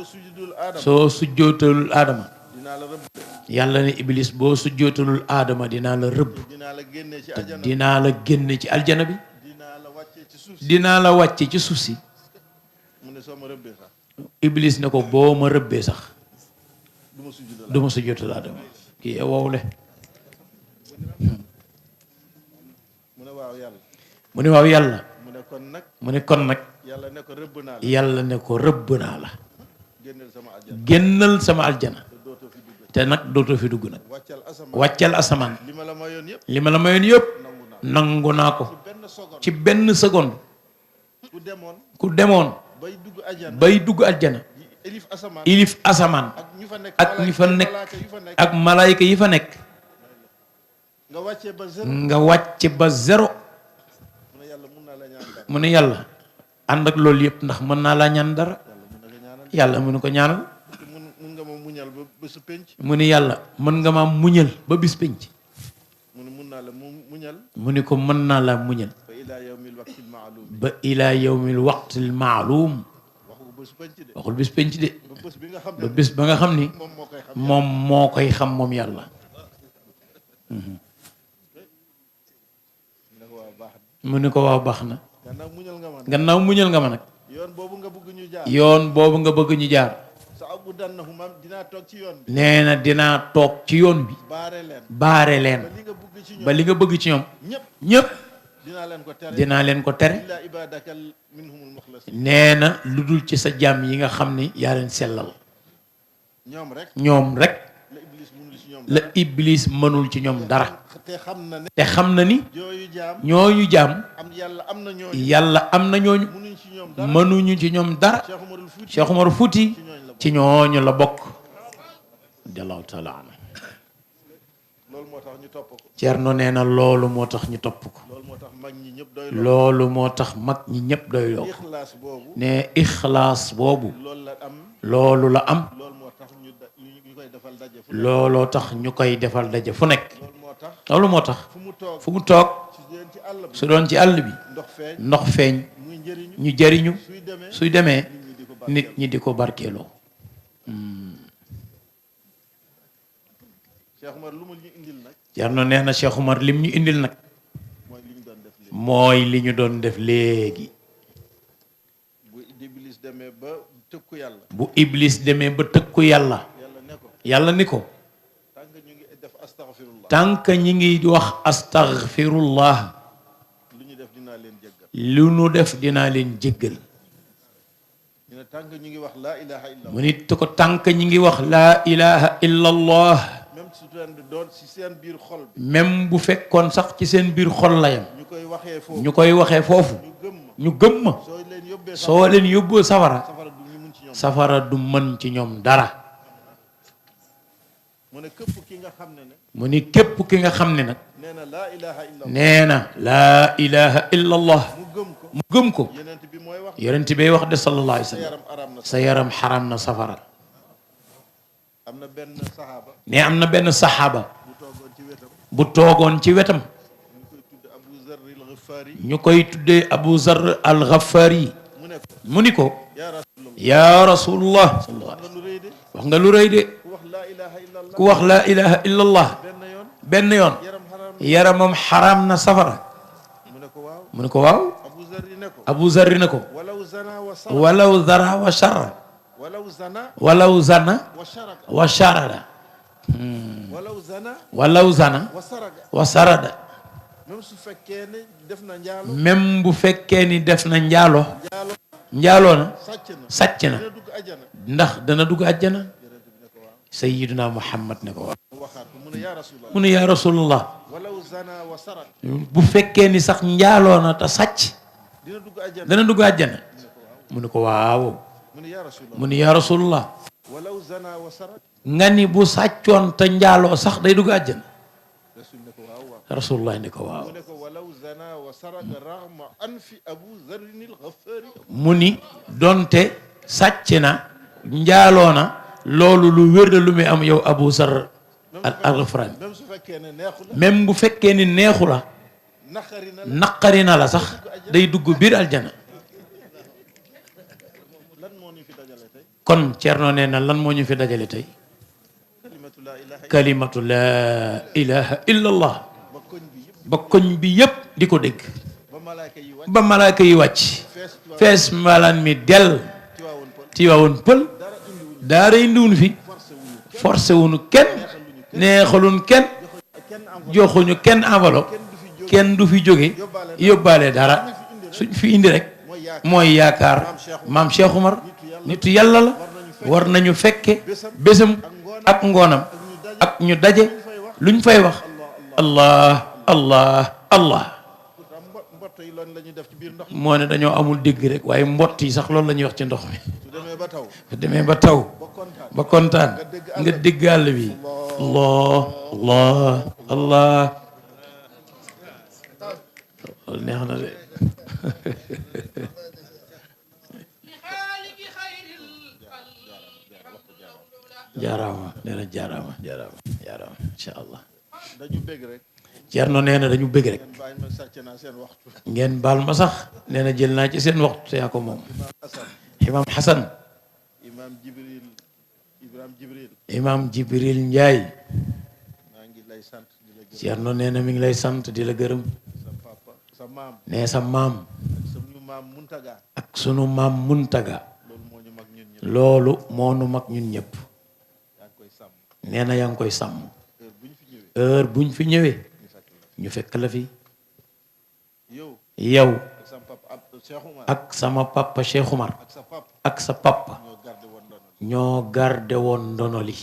Speaker 3: soo sujjootalul Adama, yàlla ne iblis boo sujjootalul Adama dinaa la rëbb, te dinaa la génne ci aljana bi, dinaa la wàcce ci suuf si. iblis ne ko boo ma rëbbee sax du ma sujjootal Adama. kii wowle. mu ne waaw yàlla. mu ne kon nag yàlla ne ko rëbb naa la, génnal sama aljana, te nag dootoo fi dugg nag. wàccal asamaan, li ma la mayoon yëpp nangu naa ko ci benn seconde. ku demoon bay dugg aljana, ilif asamaan ak ñi fa nekk ak malaayika yi fa nekk, nga wàcce ba zéro. mu ne yàlla ànd ak loolu yëpp ndax mën naa laa ñaan dara. yàlla mu ne ko ñaanal. mu ne yàlla mën nga maa muñal ba bis penc. mu ne ko mën naa laa muñal ba ila yawmil waqtil maalum. waxul bis penc de, ba bis ba nga xam ni moom moo koy xam moom yàlla. mu ne ko waaw baax na. gannaaw muñal nga ma nag, yoon boobu nga bëgg ñu jaar
Speaker 2: aqudannahum dinaa toog ci yoon bi
Speaker 3: nee na dinaa toog ci yoon bi baare leen
Speaker 2: ba li nga bëgg ci
Speaker 3: ba li nga bëgg ci ñoom ñëpp dinaa leen ko tere
Speaker 2: illa ibadaka minhumul mukhlasin
Speaker 3: nee na lu dul ci sa jaam yi nga xam ni yaa leen sellal ñoom rek la iblis mënul ci ñoom dara te xam na ni ñooñu jaam yàlla am na ñooñu mënuñu ci ñoom dara Cheikh Umar Fouti ci ñooñu la bokk radiyallahu taala anhu Ceerno nee na loolu moo tax ñu topp ko loolu moo tax mag ñi ñëpp doy loo ne ixlaas boobu loolu la am looloo tax ñu koy defal daje fu nekk loolu moo tax fu mu toog su doon ci àll bi ndox feeñ ñu jëriñu suy demee nit ñi di ko barkeeloo Ceerno nee na Cheikh Umar lim ñu indil nag mooy li ñu doon def léegi bu iblis demee ba tëkku yàlla yàlla ni ko tànk ñi ngi wax astaghfirullah lu nu def dinaa leen jéggal mu nit ko tànk ñi ngi wax laa ilaha illa allah même bu fekkoon sax ci seen biir xol la yam ñu koy waxee foofu ñu gëm ma soo leen yóbboo safara du mën ci ñoom dara mu ni képp ki nga xam ne nag nee na laa ilaha illa allah mu gëm ko yonent bi wax de sallallahu alayhi wa sallam sa yaram xaram na safara ne am na benn saxaaba bu toogoon ci wetam ñu koy tuddee Abu Zar al-Ghafari mu ni ko yaa rasulullah wax nga lu rëy de ku wax laa ilaha illa allah benn yoon yaramam xaram na safara mu ne ko waaw Abu Zarri ne ko walaw zara wa shara walaw zana wa sharada walaw zana wa sarada même bu fekkee ni def na njaaloo na sàcc na ndax dana dugg àjjana sayyiduna Muhammad ne ko waaw mu ne yaa rasulullah bu fekkee ni sax njaaloo na te sàcc dana dugg àjjana mu ne ko waaw mu ne yaa rasulullah nga ni bu sàccoon te njaaloo sax day dugg àjjana rasulullah ne ko waaw mu ni donte sàcc na njaaloo na loolu lu wér la lu muy am yow Abu Zar al-Ghafari même bu fekkee ni neexu la naqari na la sax day dugg biir aljana kon Ceerno nee na lan moo ñu fi dajale tey kalimatu laa ilaha illa allah ba koñ bi yépp di ko dégg ba malaaka yi wàcc fees malaan mi del Tiwaawoon Pël daara indiwun fi forcé wuñu kenn neexaluñ kenn joxuñu kenn enveloppe kenn du fi jóge yóbbaale dara suñ fi indi rek mooy yaakaar maam Cheikh Umar nitu yàlla la war nañu fekke bésam ak ngoonam ak ñu daje luñ fay wax allah allah allah moo ne dañoo amul dégg rek waaye mbott yi sax loolu la ñuy wax ci ndox mi su demee ba taw ba kontaan nga dégg àll bi allah allah allah loolu neex na de jaaraama nee na jaaraama insha allah Ceerno nee na dañu bëgg rek ngeen baal ma sax nee na jël naa ci seen waxtu te yaa ko moom imam Hassan imam Jibril Njaay Ceerno nee na mi ngi lay sant di la gërëm nee sa maam ak sunu maam Muntaga loolu moo nu mag ñun ñëpp
Speaker 2: yaa ngi koy sàmm
Speaker 3: nee na yaa ngi koy sàmm
Speaker 2: heure bu ñu fi ñëwee
Speaker 3: heure buñ fi ñëwee
Speaker 2: ñu fekk la
Speaker 3: ñu fekk la fi
Speaker 2: yow
Speaker 3: yow
Speaker 2: ak sama papa ab Cheikh Oumar
Speaker 3: ak sama papa Cheikh Oumar
Speaker 2: ak sa papa
Speaker 3: ak sa papa
Speaker 2: ñoo gardé woon ndono
Speaker 3: ñoo garde woon ndono li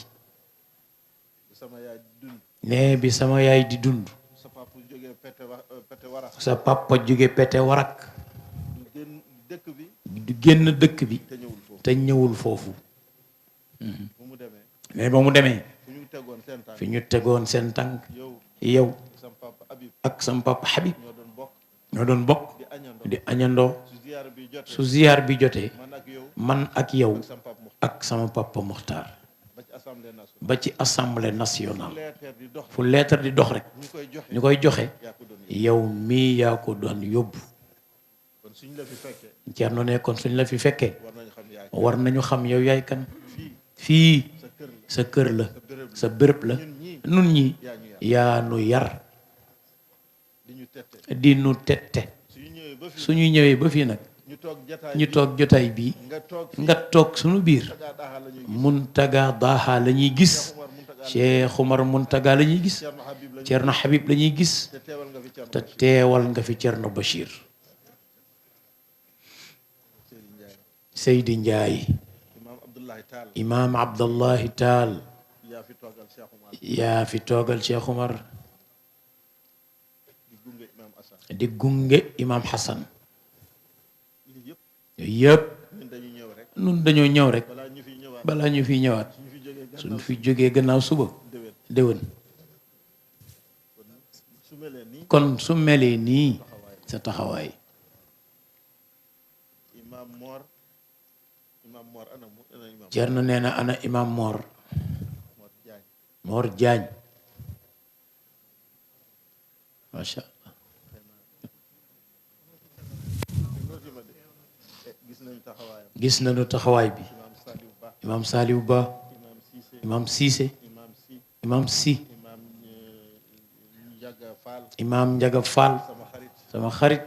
Speaker 2: bu sama yaay dund
Speaker 3: nee bi sama yaay di dund
Speaker 2: sa papa jógee pete wara
Speaker 3: sa papa jóge pete warak
Speaker 2: du génn dëkk bi
Speaker 3: du génn dëkk bi
Speaker 2: te ñëwul foofu
Speaker 3: te ñëwul foofu
Speaker 2: bu mu demee
Speaker 3: mais ba mu demee
Speaker 2: fu ñu tegoon seen tànk
Speaker 3: fi ñu tegoon seen tànk
Speaker 2: yow
Speaker 3: yow
Speaker 2: sama papa Habib
Speaker 3: ak sama papa Habib
Speaker 2: ñoo doon bokk
Speaker 3: ñoo doon bokk
Speaker 2: di añandoo
Speaker 3: di añandoo
Speaker 2: su ziyaar bi jotee
Speaker 3: su ziyaar bi jotee
Speaker 2: man ak yow
Speaker 3: man ak yow
Speaker 2: sama papa mu
Speaker 3: ak sama papa Muxtaar
Speaker 2: ba ci assemblée nationale
Speaker 3: ba ci assemblée nationale
Speaker 2: leeteer di dox
Speaker 3: fu leetar di dox rek
Speaker 2: ñu koy joxe
Speaker 3: ñu koy joxe
Speaker 2: yaa ko doon
Speaker 3: yow mii yaa ko doon yóbbu
Speaker 2: kon suñ la fi fekkee
Speaker 3: Ceerno ne kon suñ la fi fekkee
Speaker 2: war nañu xam yaay
Speaker 3: war nañu xam yow yaay kan
Speaker 2: fii
Speaker 3: fii
Speaker 2: sa kër la
Speaker 3: sa kër la
Speaker 2: sa béréb
Speaker 3: sa béréb la
Speaker 2: ñun ñii
Speaker 3: nun ñi
Speaker 2: yaa ñu yar
Speaker 3: yaa nu yar
Speaker 2: di ñu tette
Speaker 3: di nu tette
Speaker 2: suñu ñëwee ba fii
Speaker 3: suñu ñëwee ba fii nag
Speaker 2: ñu toog jataay
Speaker 3: ñu
Speaker 2: bi
Speaker 3: toog jotaay bii
Speaker 2: nga toog fii
Speaker 3: nga toog suñu biir
Speaker 2: tagaa daaxaa la ñuy gis
Speaker 3: Muntaga Daha la ñuy gis
Speaker 2: Umar Muntaga
Speaker 3: Cheikh Oumar Muntaga la ñuy gis
Speaker 2: Cerno Habib la
Speaker 3: Cerno Habib la ñuy gis
Speaker 2: te teewal nga fi Cerno
Speaker 3: te teewal nga fi Cerno Bachir
Speaker 2: Seydi Ndiaye
Speaker 3: Seydi Ndiaye
Speaker 2: Imam Abdullahi Taal
Speaker 3: Imaam Abdallahi Taal
Speaker 2: yaa fi toogal Cheikh Oumar
Speaker 3: yaa fi toogal Cheikh Oumar
Speaker 2: di gunge Imam Assane
Speaker 3: di gunge Imaam Hassan
Speaker 2: lii yëpp
Speaker 3: yooyu yëpp
Speaker 2: ñun dañuy ñëw rek
Speaker 3: nun dañoo ñëw rek
Speaker 2: balaa ñu fi ñëwaat
Speaker 3: balaa ñu fi ñëwaat
Speaker 2: suñu fi jógee
Speaker 3: suñ fi jógee gannaaw suba
Speaker 2: déwén
Speaker 3: déwén
Speaker 2: kon su melee nii
Speaker 3: kon su melee nii sa taxawaay
Speaker 2: Imam Mor ana Imam
Speaker 3: Cerno nee na ana Imaam Mor
Speaker 2: Mor Diagne
Speaker 3: Mor Diagne macha allah
Speaker 2: gis nañu taxawaayam
Speaker 3: gis nañu taxawaay bi
Speaker 2: Imam Saliou Ba
Speaker 3: Imaam Saliou Ba
Speaker 2: Imam Cissé
Speaker 3: Imaam Cissé
Speaker 2: Imam Sy
Speaker 3: Imaam Si
Speaker 2: Imam Ndiaga Fall
Speaker 3: Imaam Njaga Fall
Speaker 2: sama xarit
Speaker 3: sama xarit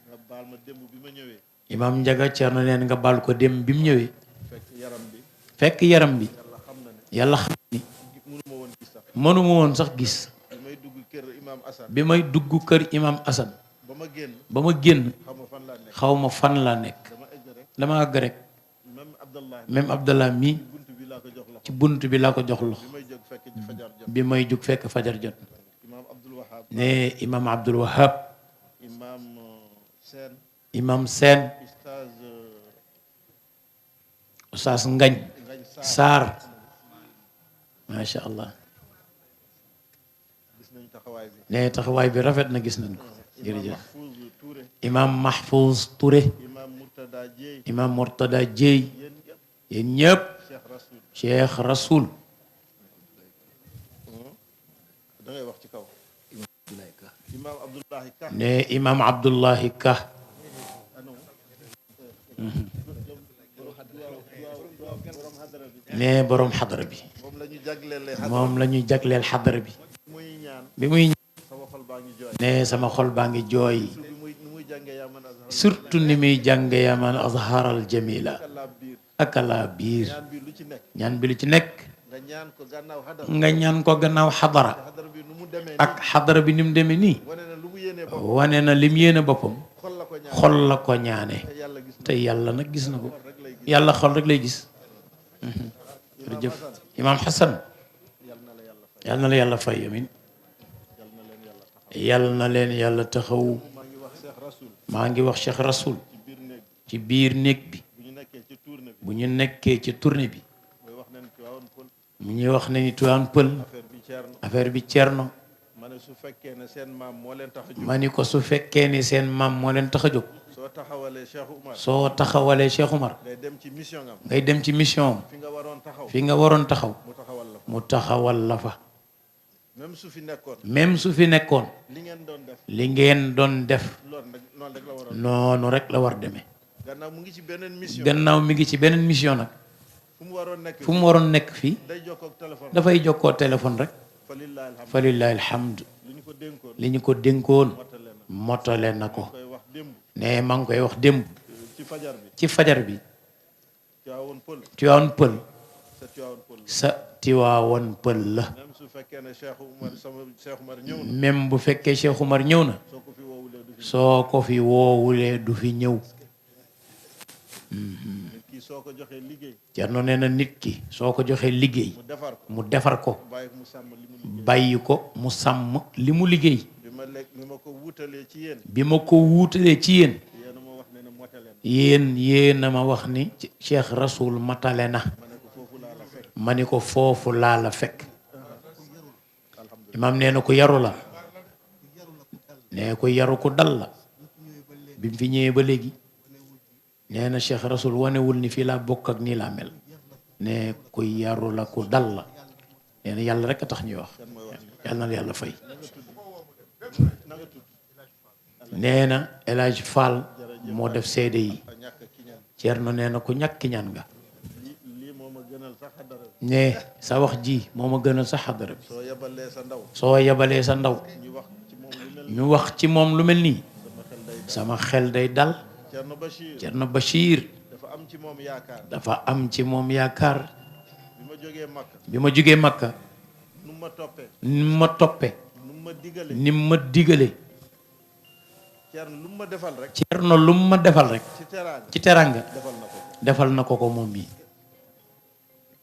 Speaker 2: nga baal ma démb bi ma ñëwee
Speaker 3: Imaam Njaga Cerno neen nga baal ko dem bi mu ñëwee
Speaker 2: fekk yaram bi
Speaker 3: fekk yaram bi
Speaker 2: yàlla xam na ne
Speaker 3: yàlla xam ni
Speaker 2: mënuma woon gis sax
Speaker 3: mënuma woon sax gis
Speaker 2: bi may dugg kër Imam Assane
Speaker 3: bi may dugg kër Imaam Assane
Speaker 2: ba ma génn
Speaker 3: ba ma génn
Speaker 2: xam nga fan laa nekk
Speaker 3: xaw ma fan laa nekk
Speaker 2: dama egg rek
Speaker 3: dama àgg rek
Speaker 2: même Abdallah
Speaker 3: même Abdallah mii
Speaker 2: bunt bi laa ko jox loxo
Speaker 3: ci bunt bi laa ko jox loxo
Speaker 2: bi may jóg fekk ci fajar jot
Speaker 3: bi may jug fekk fajar jot
Speaker 2: Imam Abdul Wahab
Speaker 3: ne Imaam Abdul Wahab
Speaker 2: Imam Sène
Speaker 3: Imaam Seen
Speaker 2: Oustaz
Speaker 3: Oustaz Ngañ
Speaker 2: Ngañ
Speaker 3: Saar macha allah
Speaker 2: gis nañu taxawaay bi
Speaker 3: ne taxawaay bi rafet na gis nañ ko
Speaker 2: Imam
Speaker 3: jërëjëf
Speaker 2: Mahfouz Touré
Speaker 3: Imaam Mahfouz Touré
Speaker 2: Imam Murtada Dieye
Speaker 3: Imaam Murtada Dieye
Speaker 2: yéen yëpp
Speaker 3: yéen ñëpp
Speaker 2: Cheikh Rasoul
Speaker 3: Cheikh Rasoul
Speaker 2: da ngay wax ci kaw Imam Abdullahi Ka
Speaker 3: ne Imaam Abdullahi Ka
Speaker 2: borom hadara bi
Speaker 3: ne borom xadara bi
Speaker 2: moom la ñu jaglelee
Speaker 3: moom la ñu jagleel xadara bi
Speaker 2: muy ñaan
Speaker 3: bi muy
Speaker 2: sama xol baa ngi jooy
Speaker 3: ne sama xol baa ngi jooy
Speaker 2: su bi muy nu muy jàngee yaa man azhar
Speaker 3: surtout ni muy jànge yaman azharal jamila
Speaker 2: laa biir
Speaker 3: akala biir
Speaker 2: ñaan bi lu ci nekk
Speaker 3: ñaan bi lu ci nekk
Speaker 2: nga ñaan ko gannaaw hadara
Speaker 3: nga ñaan ko gannaaw xadara
Speaker 2: hadara bi nu mu demee
Speaker 3: ak xadara bi ni mu demee nii
Speaker 2: wane na lu mu yéenee bopp
Speaker 3: wane na lim yéene boppam
Speaker 2: xol la ko ñaan
Speaker 3: xol la ko ñaane
Speaker 2: te yàlla gis na
Speaker 3: te yàlla nag gis na ko
Speaker 2: rek lay gis
Speaker 3: yàlla xol rek lay gis jërëjëf Imaam Hassan
Speaker 2: yal na la yàlla fay
Speaker 3: yàlla na la yàlla fay amin
Speaker 2: yal na leen yàlla taxaw
Speaker 3: yàlla na leen yàlla taxaw
Speaker 2: maa ngi wax Cheikh Rasoul
Speaker 3: maa ngi wax Cheikh Rasoul
Speaker 2: ci biir néeg
Speaker 3: ci biir néeg bi
Speaker 2: bu ñu nekkee ci tournée bi
Speaker 3: bu ñu nekkee ci tournée bi
Speaker 2: mooy wax nañ ci waawoon pël
Speaker 3: mu ñuy wax ne ni Tivaouane Peulh
Speaker 2: affaire bi ceerno
Speaker 3: affaire bi Cerno
Speaker 2: ma ne su fekkee ne seen maam moo leen tax a jóg
Speaker 3: ma ni ko su fekkee ni seen maam moo leen tax a jóg
Speaker 2: soo taxawalee Cheikh Oumar
Speaker 3: soo taxawalee Cheikh Oumar
Speaker 2: ngay dem ci mission am
Speaker 3: ngay dem ci mission am
Speaker 2: fi nga waroon taxaw
Speaker 3: fi nga waroon taxaw
Speaker 2: mu taxawal la fa
Speaker 3: mu taxawal la fa
Speaker 2: même su fi nekkoon
Speaker 3: même su fi nekkoon
Speaker 2: li ngeen doon def
Speaker 3: li ngeen doon def
Speaker 2: loolu nag noonu rek la waroon
Speaker 3: noonu rek la war demee
Speaker 2: gannaaw mu ngi ci beneen mission
Speaker 3: gannaaw mi ngi ci beneen mission nag
Speaker 2: fu mu waroon nekk
Speaker 3: fu mu waroon nekk fii
Speaker 2: day jokkoo ak téléphone
Speaker 3: dafay jokkoo téléphone rek
Speaker 2: fa lillahi alhamdu
Speaker 3: fa lillahi alhamdu
Speaker 2: li ñu ko dénkoon
Speaker 3: li ñu ko dénkoon
Speaker 2: mottale na
Speaker 3: motale na ko
Speaker 2: koy wax démb
Speaker 3: ne maa ngi koy wax démb
Speaker 2: ci fajar bi
Speaker 3: ci fajar bi
Speaker 2: Tiwaawoon Pël
Speaker 3: Tiwaawoon Pël
Speaker 2: sa Tiwaawoon Pël
Speaker 3: sa Tiwaawoon Pël la
Speaker 2: même su fekkee ne Cheikh Oumar sama Cheikh Oumar ñëw na
Speaker 3: même bu fekkee Cheikh Oumar ñëw na
Speaker 2: soo ko fi woowulee du fi
Speaker 3: soo ko fi woowulee du fi ñëw
Speaker 2: nit ki soo ko joxee liggéey
Speaker 3: Cerno nee na nit ki soo ko joxee liggéey
Speaker 2: mu defar ko
Speaker 3: mu defar ko
Speaker 2: bàyyi ko mu sàmm li mu liggéey
Speaker 3: bàyyi ko mu sàmm li mu liggéey
Speaker 2: bi ma ko wutalee ci yéen
Speaker 3: bi ma ko wuutalee ci yéen
Speaker 2: yéen a ma wax ne ne motale na
Speaker 3: yéen a ma wax ni Cheikh Rasoul matale na
Speaker 2: ma ne ko foofu laa la fekk
Speaker 3: ma ni ko foofu laa la fekk imaam nee na ko yaru la nee ko yaru ko dal la bi mu fi ñëwee ba léegi nee na Cheikh Rasoul wanewul ni fii laa bokk ak nii laa mel ne ku yaru la ku dal la nee na yàlla rek a tax ñuy wax yàlla na la yàlla fay nee na El Hadj Fall moo def seede yi Cerno nee na ku ñàkk ñaan nga
Speaker 2: lii moo ma gënal sax xadara bi
Speaker 3: ne sa wax ji moo ma gënal sa xadara bi
Speaker 2: soo yebalee sa ndaw
Speaker 3: soo yebalee sa ndaw
Speaker 2: ñu wax ci moom lu mel
Speaker 3: ñu wax ci moom lu mel nii sama xel day dal
Speaker 2: Cerno Bachir
Speaker 3: Cerno Bachir
Speaker 2: dafa am ci moom yaakaar
Speaker 3: dafa am ci moom yaakaar
Speaker 2: bi ma jógee Makka
Speaker 3: bi ma jógee Makka
Speaker 2: nu ma toppee
Speaker 3: ni ma toppe
Speaker 2: nu ma digale
Speaker 3: ni ma digale
Speaker 2: Cerno lu ma defal rek
Speaker 3: Cerno lu ma defal rek
Speaker 2: ci teraanga
Speaker 3: ci teranga
Speaker 2: defal na ko
Speaker 3: defal na ko moom mii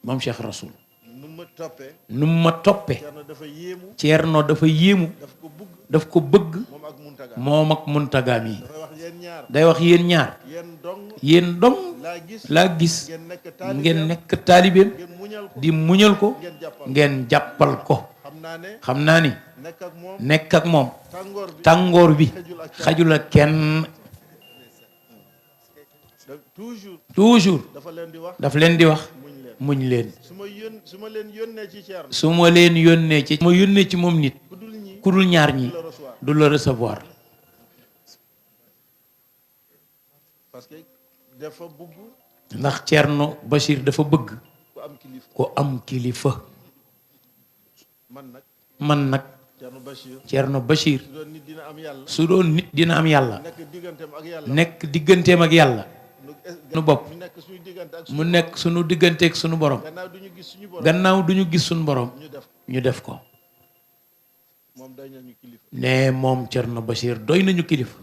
Speaker 3: moom Cheikh Rasoul
Speaker 2: nu ma toppee
Speaker 3: nu ma toppe
Speaker 2: Cerno dafa yéemu
Speaker 3: Cerno dafa yéemu
Speaker 2: daf ko bugg
Speaker 3: daf ko bëgg
Speaker 2: moom ak Muntaga
Speaker 3: moom ak Muntaga mi
Speaker 2: dafay wax yéen ñaar
Speaker 3: day wax yéen ñaar
Speaker 2: yéen dong
Speaker 3: yéen dong
Speaker 2: laa gis
Speaker 3: laa gis
Speaker 2: ngeen nekk
Speaker 3: ngeen
Speaker 2: taalibeem
Speaker 3: nekk taalibeem
Speaker 2: ngeen muñal ko
Speaker 3: di muñal ko
Speaker 2: ngeen jàppal
Speaker 3: ngeen jàppal ko
Speaker 2: xam naa ne
Speaker 3: xam naa ni
Speaker 2: nekk ak moom
Speaker 3: nekk ak moom
Speaker 2: tàngoor bi
Speaker 3: tàngoor bi xajul ak kenn
Speaker 2: toujours
Speaker 3: toujours
Speaker 2: dafa leen di wax
Speaker 3: daf leen di wax
Speaker 2: muñ leen
Speaker 3: muñ leen
Speaker 2: su ma leen yónnee ci Cerno
Speaker 3: su ma leen yónnee ci ma yónnee ci moom nit
Speaker 2: ku dul ñi
Speaker 3: ku dul ñaar ñi
Speaker 2: la recevoir
Speaker 3: du la recevoir
Speaker 2: parce que dafa bugg
Speaker 3: ndax Cerno Bachir dafa bëgg
Speaker 2: ku am kilifa
Speaker 3: ku am kilifa man nag
Speaker 2: Cerno Bachir
Speaker 3: Cerno Bachir
Speaker 2: su doon nit dina am yàlla
Speaker 3: su doon nit dina am yàlla
Speaker 2: nekk digganteem ak yàlla
Speaker 3: nekk digganteem ak yàlla nu bopp
Speaker 2: mu nekk suñu diggante ak
Speaker 3: mu nekk sunu digganteeg sunu borom
Speaker 2: gannaaw duñu gis suñu borom
Speaker 3: gannaaw duñu gis sunu borom
Speaker 2: ñu def ko
Speaker 3: ñu def ko
Speaker 2: moom day nañu kilifa
Speaker 3: ne moom Cerno Bachir doy nañu kilifa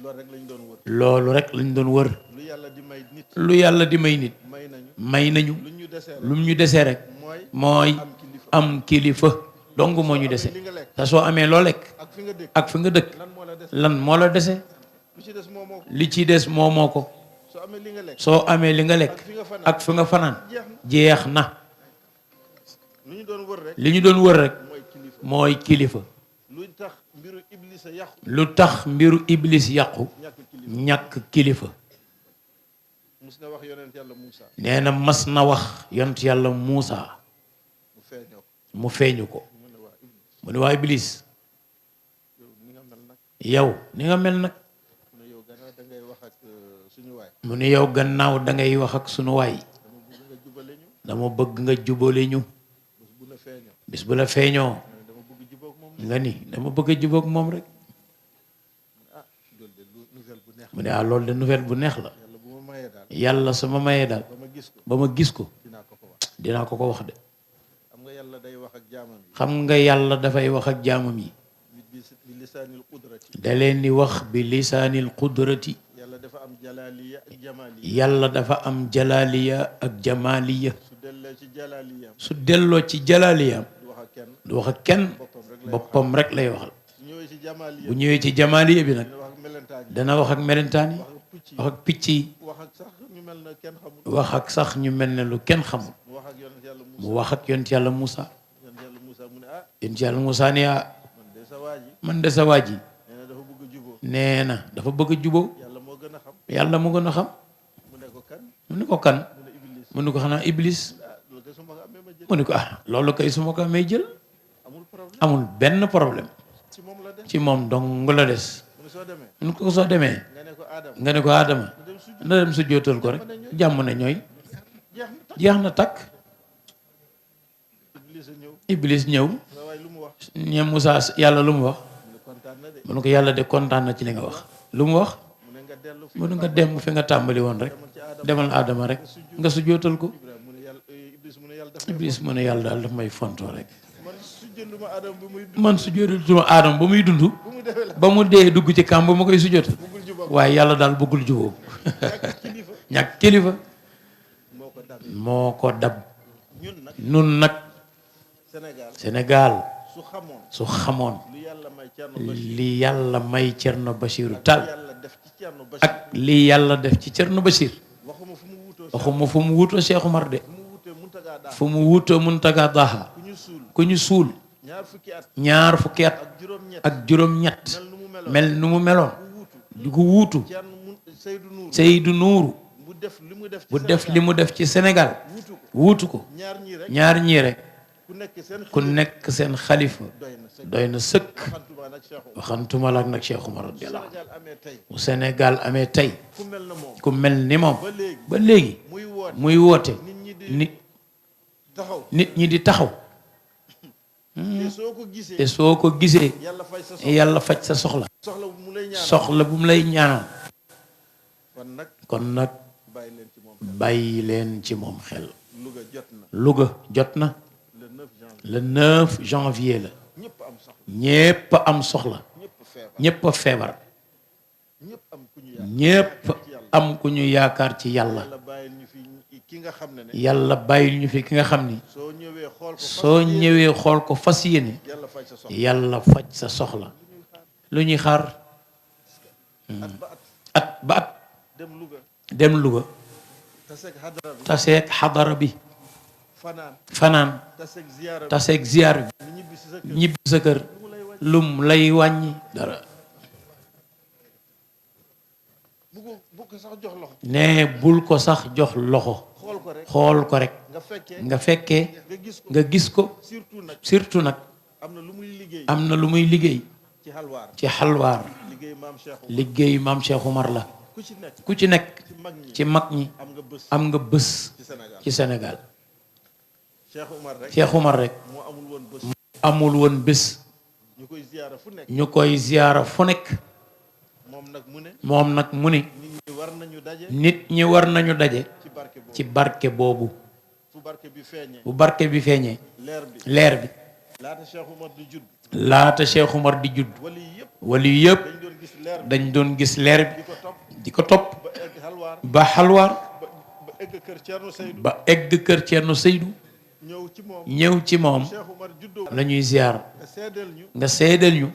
Speaker 2: loolu rek lañ doon wër
Speaker 3: loolu rek lañ doon wër
Speaker 2: lu yàlla di may nit
Speaker 3: lu yàlla di may nit
Speaker 2: may nañu
Speaker 3: may nañu
Speaker 2: lu ñu desee
Speaker 3: lu ñu desee rek mooy am kilifa dong moo ñu dese
Speaker 2: li nga lekk
Speaker 3: te soo amee loo lekk
Speaker 2: ak fi nga dëkk
Speaker 3: ak fi nga dëkk
Speaker 2: lan moo la des
Speaker 3: lan moo la dese
Speaker 2: lu ci des moo moo ko
Speaker 3: li ci des moo ko
Speaker 2: soo amee li nga lekk
Speaker 3: soo amee li nga lekk ak fi nga fanaan jeex na
Speaker 2: lu ñu doon wër rek
Speaker 3: li ñu doon wër rek
Speaker 2: mooy kilifa
Speaker 3: mooy kilifa
Speaker 2: lu tax mbiru iblis a yàqu
Speaker 3: lu tax mbiru iblis yàqu
Speaker 2: ñàkk kilifa
Speaker 3: ñàkk kilifa
Speaker 2: mus na wax yonent yàlla Moussa
Speaker 3: nee na mas na wax yonent yàlla Muusa
Speaker 2: mu feeñoo
Speaker 3: mu feeñu ko
Speaker 2: mu ne waa iblis
Speaker 3: mu ne waa iblis
Speaker 2: yow ni nga mel nag
Speaker 3: yow ni nga mel nag
Speaker 2: mu ne yow gannaaw da ngay wax ak suñu waay
Speaker 3: mu ne yow gannaaw da ngay wax ak sunu waay
Speaker 2: dama bëgg nga jubale ñu
Speaker 3: dama bëgg nga jubale ñu
Speaker 2: bés bu la feeñoo
Speaker 3: bis bu la feeñoo
Speaker 2: dama bëgg jubóog moom
Speaker 3: nga ni dama bëgg a jubóog moom rek
Speaker 2: ah loolu de nouvelle bu neex
Speaker 3: mu ne ah loolu de nouvelle bu neex la
Speaker 2: yàlla bu ma mayee daal
Speaker 3: yàlla sama mayee daal
Speaker 2: ba ma gis ko
Speaker 3: ba ma gis ko
Speaker 2: dinaa ko wax
Speaker 3: dinaa ko wax de
Speaker 2: xam nga yàlla day wax ak jaamam yi
Speaker 3: xam nga yàlla dafay wax ak jaamam yi
Speaker 2: bi lisaanil qudrati
Speaker 3: da leen di wax bi lisaanil qudrati
Speaker 2: yàlla dafa am jalaaliya ak jamaaliya
Speaker 3: yàlla dafa am jalaaliya ak jamaaliya
Speaker 2: su dellee ci jalaaliyaam
Speaker 3: su delloo ci jalaaliyaam
Speaker 2: du wax ak kenn
Speaker 3: du wax ak kenn boppam rek lay waxal
Speaker 2: su ñëwee ci jamaaliya
Speaker 3: bu ñëwee ci jamaaliya bi nag
Speaker 2: dina wax ak melentaan yi
Speaker 3: dana wax ak melentaan yi
Speaker 2: wax ak picc yi
Speaker 3: wax ak picc yi
Speaker 2: wax ak sax ñu mel na kenn xamul
Speaker 3: wax ak sax ñu mel ne lu kenn xamul
Speaker 2: mu wax ak yonent yàlla Moussa
Speaker 3: mu wax ak yonent yàlla Moussa
Speaker 2: yonent yàlla Moussa mu ne ah
Speaker 3: yonent yàlla Moussa ne ah
Speaker 2: man de sa waa ji
Speaker 3: man de sa waa ji
Speaker 2: nee na dafa bëgg a juboo
Speaker 3: nee na dafa bëgg a juboo
Speaker 2: yàlla moo gën a xam
Speaker 3: yàlla mu gën a xam
Speaker 2: mu ne ko kan
Speaker 3: mu ne ko kan
Speaker 2: mu ne iblis
Speaker 3: mu ne ko xanaa iblis
Speaker 2: ah loolu de su ma ko amee ma jël
Speaker 3: mu ne ko ah loolu kay su ma ko amee jël
Speaker 2: amul problème
Speaker 3: amul benn problème
Speaker 2: ci moom la dem
Speaker 3: ci moom dong la des
Speaker 2: mu ne soo demee
Speaker 3: mu ne ko soo demee
Speaker 2: nga ne ko Adama
Speaker 3: nga ne ko Adama
Speaker 2: mu dem sujj
Speaker 3: na dem su jootal ko rek jàmm ne ñooy
Speaker 2: jeex na
Speaker 3: jeex na takk
Speaker 2: iblis a ñëw
Speaker 3: iblis ñëw
Speaker 2: sa waay lu mu wax
Speaker 3: ñe Moussa yàlla lu mu wax
Speaker 2: mu ne kontaan na de
Speaker 3: mu ne ko yàlla de kontaan na ci li nga wax lu mu wax
Speaker 2: mu ne nga dellu fi
Speaker 3: mu ne nga dem fi nga tàmbali woon rek
Speaker 2: demal ci Adama
Speaker 3: demal Adama rek nga sujjootal ko.
Speaker 2: Ibrahima mu ne yàlla Iblis mu ne yàlla def
Speaker 3: Iblis mu ne yàlla daal daf may fontoo rek.
Speaker 2: man su jënduma Adama ba muy
Speaker 3: man sujjootatuma Adama ba muy dund
Speaker 2: bu mu defee la
Speaker 3: ba mu dee dugg ci kàmb ba ma koy sujjootal
Speaker 2: bëggul jubam
Speaker 3: waaye yàlla daal bëggul jubóo
Speaker 2: ñàkk kilifa
Speaker 3: ñàkk kilifa
Speaker 2: moo ko dab
Speaker 3: moo ko dab.
Speaker 2: ñun nag
Speaker 3: nun nag
Speaker 2: Sénégal
Speaker 3: Sénégal
Speaker 2: su xamoon
Speaker 3: su xamoon
Speaker 2: lu yàlla may Thierno Bachir
Speaker 3: li yàlla may Thierno Bachirou Tall
Speaker 2: yàlla def ci Thierno Bachir
Speaker 3: ak li yàlla def ci Thierno Bachir
Speaker 2: waxuma fu mu wutoo
Speaker 3: waxuma fu mu wuutoo Cheikh Oumar de
Speaker 2: fu mu wutee Muntaga daa
Speaker 3: fu mu wuutoo Muntaga Daha
Speaker 2: ku ñu suul
Speaker 3: ku ñu suul
Speaker 2: ñaar fukki at
Speaker 3: ñaar fukki at
Speaker 2: ak juróom-ñett
Speaker 3: ak juróom-ñett
Speaker 2: mel nu mu meloon
Speaker 3: mel nu mu meloon
Speaker 2: ku wuutu
Speaker 3: di ko wuutu
Speaker 2: Thierno Seydou Nour
Speaker 3: Seydou Nourou
Speaker 2: bu def li mu def ci
Speaker 3: bu def
Speaker 2: Sénégal
Speaker 3: li mu def ci Sénégal
Speaker 2: wuutu ko
Speaker 3: wuutu ko
Speaker 2: ñaar ñii rek
Speaker 3: ñaar ñii rek
Speaker 2: ku nekk seen
Speaker 3: ku nekk seen xalifa
Speaker 2: doy na sëkk
Speaker 3: doy na sëkk
Speaker 2: xantuma nag Cheikh Oumar
Speaker 3: waxantuma la ak nag Cheikh Oumar radiyallahu
Speaker 2: Sénégal amee tey
Speaker 3: bu Sénégal amee tey
Speaker 2: ku mel na moom
Speaker 3: ku mel ni moom
Speaker 2: ba léegi
Speaker 3: ba léegi
Speaker 2: muy woote
Speaker 3: muy woote
Speaker 2: nit ñi di
Speaker 3: nit
Speaker 2: taxaw
Speaker 3: nit ñi di taxaw
Speaker 2: te soo ko gisee
Speaker 3: te soo ko gisee
Speaker 2: yàlla fay sa soxla
Speaker 3: yàlla faj sa soxla
Speaker 2: soxla bu mu lay ñaan
Speaker 3: soxla bu mu lay ñaanal
Speaker 2: kon nag
Speaker 3: kon nag
Speaker 2: bàyyi leen ci moom
Speaker 3: bàyyi leen ci moom xel.
Speaker 2: Louga jot na
Speaker 3: Louga jot na
Speaker 2: le 9 janvier
Speaker 3: le 9 janvier la
Speaker 2: ñëpp am soxla
Speaker 3: ñépp am soxla
Speaker 2: ñëpp feebar
Speaker 3: ñépp a feebar
Speaker 2: ñëpp am ku ñu yaakaar
Speaker 3: ñépp am ku ñu yaakaar ci yàlla
Speaker 2: yàlla bàyyil ñu fi ki nga xam ne
Speaker 3: yàlla bàyyil ñu fi ki nga xam ni
Speaker 2: soo ñëwee xool ko
Speaker 3: soo ñëwee xool ko fas yéene
Speaker 2: yàlla fay sa soxla
Speaker 3: yàlla faj sa soxla lu ñuy xaar
Speaker 2: at ba at
Speaker 3: at ba at
Speaker 2: dem Louga
Speaker 3: dem Louga
Speaker 2: taseeg hadara bi
Speaker 3: taseeg xadara bi
Speaker 2: fanaan
Speaker 3: fanaan
Speaker 2: taseeg ziyaara bi
Speaker 3: taseeg ziyaar bi
Speaker 2: ñu ñibbi si sa kër
Speaker 3: ñibbi sa kër lum lay wàññi dara
Speaker 2: bu ko sax jox loxo
Speaker 3: ne bul ko sax jox loxo
Speaker 2: xool ko rek
Speaker 3: xool ko rek
Speaker 2: nga fekkee
Speaker 3: nga fekkee
Speaker 2: nga gis ko
Speaker 3: nga gis ko
Speaker 2: surtout nag
Speaker 3: surtout nag
Speaker 2: am na lu muy liggéey
Speaker 3: am na lu muy liggéey
Speaker 2: ci xalwaar
Speaker 3: ci xalwaar
Speaker 2: liggéey maam Cheikh Oumar
Speaker 3: liggéey maam Cheikh Oumar la
Speaker 2: ku ci nekk
Speaker 3: ku ci nekk
Speaker 2: ci mag ñi
Speaker 3: ci mag ñi
Speaker 2: am nga bés
Speaker 3: am nga bés
Speaker 2: ci Sénégal
Speaker 3: ci Sénégal
Speaker 2: Cheikh Oumar rek
Speaker 3: Cheikh Oumar rek
Speaker 2: moo amul woon bés
Speaker 3: amul woon bés
Speaker 2: ñu koy ziyaara fu nekk
Speaker 3: ñu koy ziyaara fu nekk
Speaker 2: moom nag mu ne
Speaker 3: moom nag mu ni
Speaker 2: nit ñi war nañu daje
Speaker 3: nit ñi war nañu daje
Speaker 2: ci barke boobu
Speaker 3: ci barke boobu
Speaker 2: fu barke bi feeñee
Speaker 3: bu barke bi feeñee
Speaker 2: leer bi
Speaker 3: leer bi
Speaker 2: laata Cheikh Oumar di judd
Speaker 3: laata Cheikh Oumar di judd
Speaker 2: wali yëpp
Speaker 3: wali yëpp
Speaker 2: dañ doon gis leer bi
Speaker 3: dañ doon gis leer bi
Speaker 2: di ko topp
Speaker 3: di ko topp
Speaker 2: ba egg xalwaar
Speaker 3: ba xalwaar
Speaker 2: ba egg kër Thierno Seydou
Speaker 3: ba egg kër Thierno Seydou
Speaker 2: ñëw ci moom
Speaker 3: ñëw ci moom
Speaker 2: Cheikh Oumar juddoo
Speaker 3: la ñuy ziar
Speaker 2: nga seedeel ñu
Speaker 3: nga seedeel ñu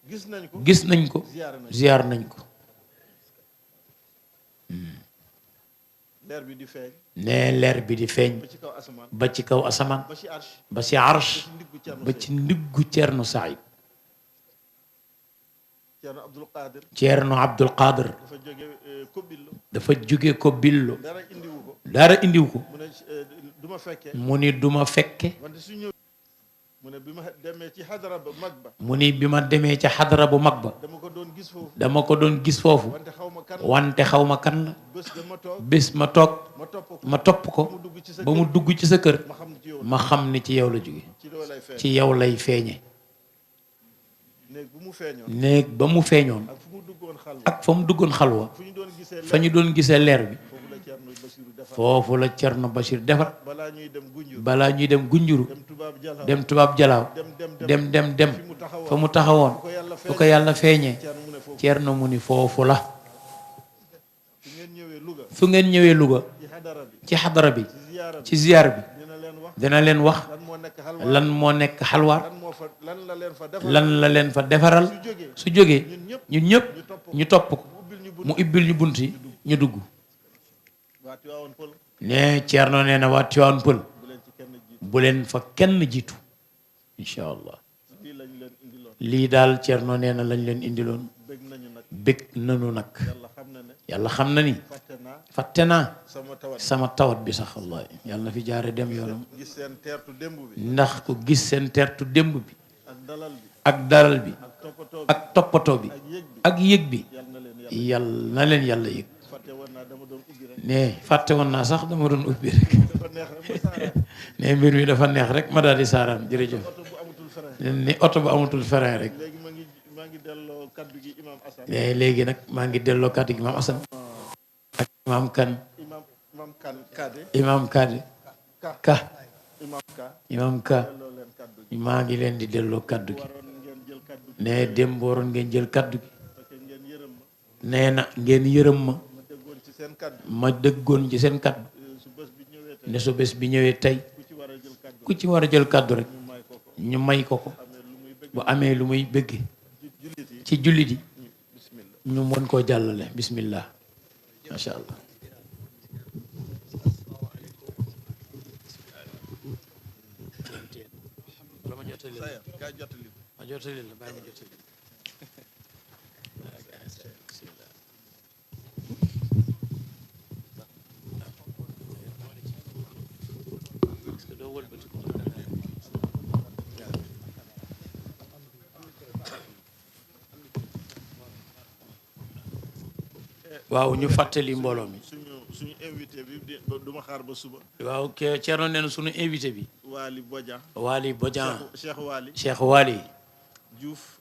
Speaker 2: gis nañ ko
Speaker 3: gis nañ ko
Speaker 2: ziyaare nañ
Speaker 3: ziar nañ ko
Speaker 2: leer bi di feeñ
Speaker 3: nee leer bi di feeñ
Speaker 2: ba ci kaw asamaan
Speaker 3: ba ci kaw asamaan
Speaker 2: ba ci arsh
Speaker 3: ba ci arsh
Speaker 2: ci ndiggu Thierno
Speaker 3: ba ci ndiggu Thierno Saïd
Speaker 2: Thierno Abdoul Qadir
Speaker 3: Thierno Abdoul Qadir
Speaker 2: dafa jóge Kobillo
Speaker 3: dafa jóge ko billo
Speaker 2: dara indiwu ko
Speaker 3: dara indiw ko
Speaker 2: mu ne du ma fekkee
Speaker 3: mu ni duma fekke
Speaker 2: wante su ñëw mu ne bi ma demee ci xadara ba mag ba
Speaker 3: mu ni bi ma demee ca xadara bu mag ba
Speaker 2: dama ko doon gis foofu
Speaker 3: dama ko doon gis foofu
Speaker 2: wante xaw ma kan
Speaker 3: wante xaw ma kan la
Speaker 2: bés dama toog
Speaker 3: bés ma toog
Speaker 2: ma topp ko
Speaker 3: ma topp ko
Speaker 2: mu dugg ci sa
Speaker 3: ba mu
Speaker 2: kër
Speaker 3: dugg ci sa kër
Speaker 2: ma xam ne ci yow
Speaker 3: ma xam ni ci yow la jóge
Speaker 2: ci loolu lay feeñ
Speaker 3: ci yow lay feeñe
Speaker 2: néeg bu mu feeñoon
Speaker 3: néeg ba mu feeñoon
Speaker 2: ak fu mu duggoon xal
Speaker 3: ak fa mu duggoon xalwa
Speaker 2: fu ñu doon gisee
Speaker 3: fa ñu doon gisee leer bi
Speaker 2: foofu la Thierno Bassirou defar
Speaker 3: foofu la Thierno Bachir defar
Speaker 2: balaa ñuy dem gunjur
Speaker 3: balaa ñuy dem gunjuru
Speaker 2: dem tubaab jalaaw
Speaker 3: dem tubaab jalaaw dem
Speaker 2: fi mu taxawoon
Speaker 3: fa mu taxawoon
Speaker 2: bu ko yàlla
Speaker 3: fu ko yàlla feeñee
Speaker 2: Thierno mu ne foofu
Speaker 3: Thierno mu ni foofu la
Speaker 2: su ngeen ñëwee Louga
Speaker 3: su ngeen ñëwee Louga
Speaker 2: ci xadara bi
Speaker 3: ci xadara bi
Speaker 2: ci ziyaara bi
Speaker 3: ci ziyaar bi
Speaker 2: dina leen wax
Speaker 3: dina leen wax
Speaker 2: lan moo nekk xalwa
Speaker 3: lan moo nekk xalwaar
Speaker 2: lan la leen fa defal
Speaker 3: lan la leen fa defaral
Speaker 2: su jógee
Speaker 3: su jógee
Speaker 2: ñun ñëpp
Speaker 3: ñun ñëpp ñu topp ko
Speaker 2: ubbil ñu
Speaker 3: mu ibbil ñu bunt yi ñu dugg
Speaker 2: waa Tiwaawan Pël
Speaker 3: ne Thierno nee na waa Tiwaawan Pël
Speaker 2: bu leen ci kenn jiitu
Speaker 3: bu leen fa kenn jiitu incha allah
Speaker 2: lii lañ leen indiloon
Speaker 3: lii daal Thierno nee na lañ leen indiloon
Speaker 2: bëgg nañu nag
Speaker 3: bég nanu nag
Speaker 2: yàlla xam na ne
Speaker 3: yàlla xam na ni
Speaker 2: fàtte naa
Speaker 3: fàtte naa
Speaker 2: sama tawat
Speaker 3: sama tawat bi sax wallahi yàlla na fi jaare dem yoonam
Speaker 2: gis seen teertu démb bi
Speaker 3: ndax ku gis seen tertu démb bi
Speaker 2: ak dalal bi
Speaker 3: ak dalal bi
Speaker 2: ak toppatoo bi
Speaker 3: ak toppatoo bi
Speaker 2: ak yëg bi
Speaker 3: ak yëg bi
Speaker 2: yàlla na leen yàlla
Speaker 3: yàlla na leen yàlla yëg
Speaker 2: fàtte woon naa dama doon ubbi rek
Speaker 3: ne fàtte woon naa sax dama doon ubbi rek
Speaker 2: dafa neex rek ma saara
Speaker 3: ne mbir mi dafa neex rek ma daal di saaraan jërëjëf
Speaker 2: oto bu amatul frein
Speaker 3: ni oto bu amatul frein rek
Speaker 2: léegi maa ngi delloo kaddu gi imam Assane
Speaker 3: léegi nag maa ngi delloo kàddu gi maam Assane ak maam kan
Speaker 2: imam imam kan Kade
Speaker 3: imam Kade ka
Speaker 2: imam Ka
Speaker 3: imam Ka
Speaker 2: delloo leen kaddu gi
Speaker 3: maa ngi leen di delloo kaddu gi
Speaker 2: waroon ngeen jël kaddu gi
Speaker 3: ne démb waroon ngeen jël kaddu gi
Speaker 2: parce que ngeen yërëm ma
Speaker 3: nee na ngeen yërëm ma
Speaker 2: ma déggoon ci seen kaddu
Speaker 3: ma dëggoon ci seen kaddu
Speaker 2: su bés bi ñëwee tey
Speaker 3: ne su bés bi ñëwee tey
Speaker 2: ku ci war a jël kaddu
Speaker 3: ku ci war a jël kaddu rek
Speaker 2: ñu may ko ko
Speaker 3: ñu may ko ko
Speaker 2: amee lu muy bëgg
Speaker 3: bu amee lu muy bëgg
Speaker 2: jullit yi
Speaker 3: ci jullit yi
Speaker 2: bismillah
Speaker 3: ñu mën koo jàllale bismillah macha allah.
Speaker 2: saya kaa jottali
Speaker 3: ma jottali la bàyyi ma jottali waaw ñu fàttali mbooloo mi
Speaker 2: suñu invité bi du ma xaar ba suba
Speaker 3: waaw Thierno nee na sunu invité bi
Speaker 2: Waly Bodian
Speaker 3: Waly Bodian
Speaker 2: Cheikh Waly
Speaker 3: Diouf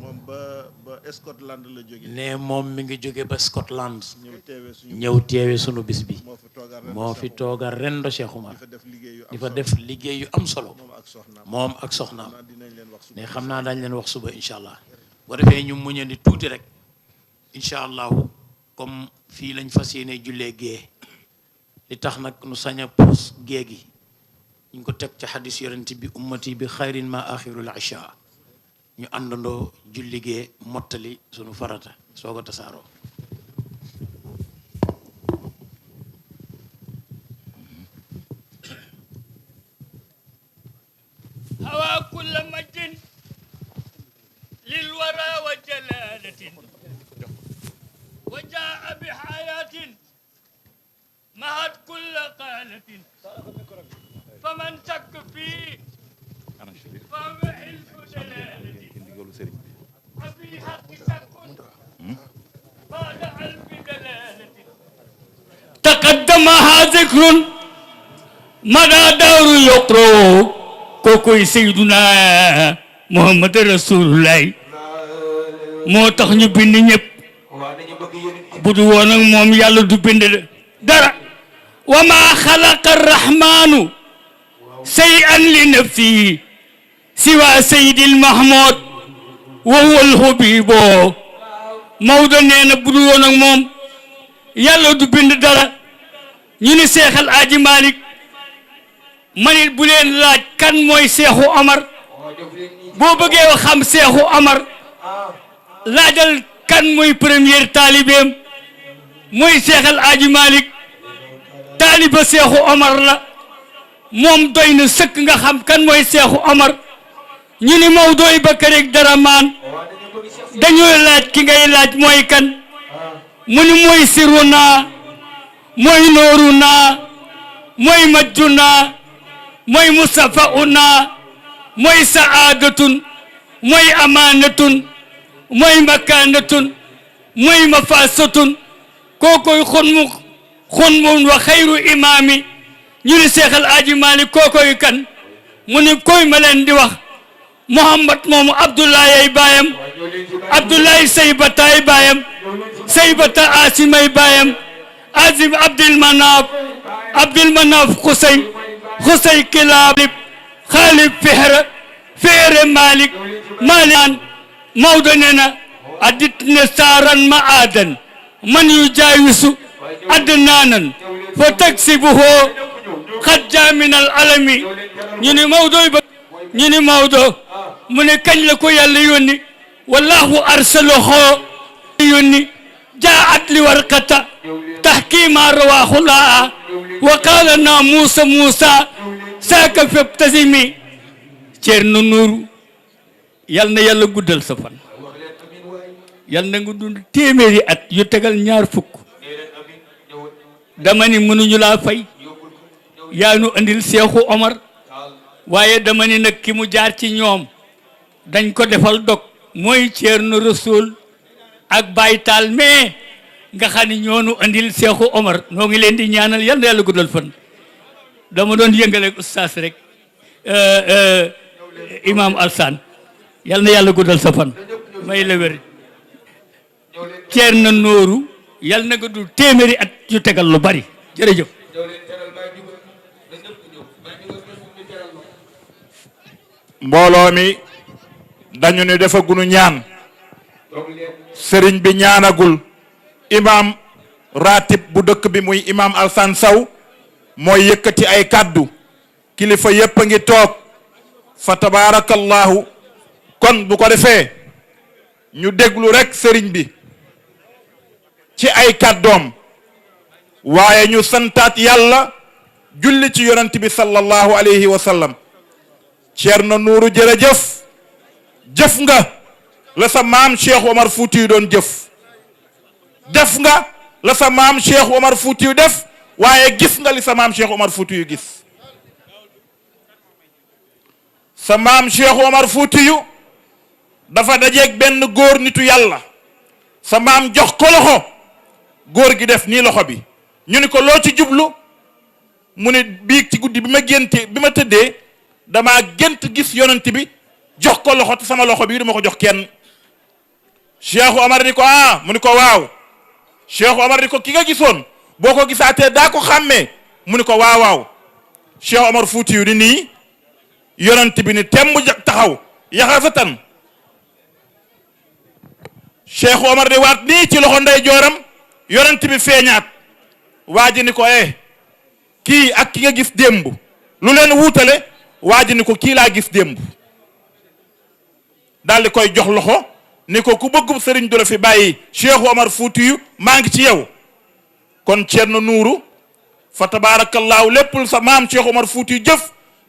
Speaker 2: moom ba Scotland la jóge
Speaker 3: ne moom mi ngi jóge ba Scotland
Speaker 2: ñëw
Speaker 3: teewe sunu bis bi
Speaker 2: moo fi toogal
Speaker 3: rendo Cheikh Oumar di fa def liggéey yu am solo moom ak soxnaam ne xam naa dañ leen wax suba incha allah boo defee ñu muñandi tuuti rek incha allahu comme fii lañ fas yéene jullee gée li tax nag nu sañ a puus gée gi ñu ngi ko teg ci xadis yonent bi ummati bi xayrin ma axirul isha ñu àndandoo julli gée mottali sunu farata soog a tasaaroo
Speaker 4: hawa kulla majdin lil wara wa jalalatin وجاء بحياة مهد كل قالة فمن شك فيه فهو حلف دلالة وفي حق شك بعد علم دلالة تقدمها ذكر مدى دور يقرأ كوكوي سيدنا محمد رسول الله moo tax ñu bind ñëpp bu du woon ak moom yàlla du bind dara wa ma xalaqa arrahmanu shay'an li nafsihi siwa sayyidil mahmud wa huwa alhubibo Maodo nee na bu du woon ak moom yàlla du bind dara ñu ni Seexal Aji Malik manit bu leen laaj kan mooy Seexu Omar boo bëggee xam Seexu Omar laajal kan mooy premier taalibeem mooy Seexal Aji Malik taaliba Seexu Omar la moom doy na sëkk nga xam kan mooy Seexu Omar ñu ni Mawdooy Bakar ak Daramaan dañuy laaj ki ngay laaj mooy kan mu ni mooy siruna mooy nooruna mooy majjuna mooy musafauna mooy saadatun mooy amaanatun mooy makaanatun mooy mafasatun kookoy xunmun wa xayru imaami ñu ni Seexal Aji Malik kookoy kan mu ni koy ma leen di wax Muhammad moomu Abdoulaye ay baayam Abdoulaye Saybata ay baayam Saybata Asim ay baayam Asim Abdul Manaf Xusay Kilaab Xaalib Fihre Malik Maodo nee na addit ne saaran ma aadan man yu jaawisu adnaanan fa taksibuhu xajja min al alami ñu ni Maodo mu ne kañ la ko yàlla yónni wallahu arsalahu yónni jaat li warqata tahkima rawaahu laa wa qaala na Muusa saaka fabtasimi Ceerno Nuuru yal na yàlla guddal sa fan yal na nga dund téeméeri at yu tegal ñaar fukk dama ni mënuñu laa fay yaa nu andil Seexu Omar waaye dama ni nag ki mu jaar ci ñoom dañ ko defal dog mooy Ceerno Rasul ak Baay Taal mais nga xam ni ñoonu andil Seexu Omar noo ngi leen di ñaanal yal na yàlla guddal fan dama doon yëngale ustaas rek Imam Alsaan yal na yàlla guddal sa fan may la wér Ceerno Nooru yal na nga dul téeméeri at yu tegal lu bari jërëjëf.
Speaker 5: mbooloo mi dañu ne defagunu ñaan sëriñ bi ñaanagul imam ratib bu dëkk bi muy imam Alsan Saw mooy yëkkati ay kàddu kilifa yépp a ngi toog fa tabarakallahu kon bu ko defee ñu déglu rekk sëriñ bi ci ay kàddoom waaye ñu santaat yàlla julli ci yonent bi sallallahu alayhi wa sallam. Ceerno Nuuru jërëjëf jëf nga la sa maam Cheikh Omar Foutiyou doon jëf def nga la sa maam Cheikh Omar Foutiyou def waaye gis nga li sa maam Cheikh Omar Foutiyou gis sa maam Cheikh Omar Foutiyou dafa dajeeg benn góor nitu yàlla sa maam jox ko loxo góor gi def nii loxo bi ñu ni ko loo ci jublu mu ne biig ci guddi bi ma tëddee damaa gént gis yonent bi jox ko loxo te sama loxo bii duma ko jox kenn Cheikh Omar ni ko mu ni ko waaw Cheikh Omar ni ko ki nga gisoon boo ko gisaatee daa ko xàmmee mu ni ko waaw Cheikh Omar Foutiyou di nii yonent bi ni temm taxaw yaxasatan Cheikh Omar di waat nii ci loxo ndey jooram yonent bi feeñaat waa ji ni ko kii ak ki nga gis démb lu leen wuutale waa ji ni ko kii laa gis démb daal di koy jox loxo ni ko ku bëggub sëriñ du la fi bàyyi Cheikh Omar Foutiyou maa ngi ci yow kon Ceerno Nuuru fa tabaarakallaahu léppul sa maam Cheikh Omar Foutiyou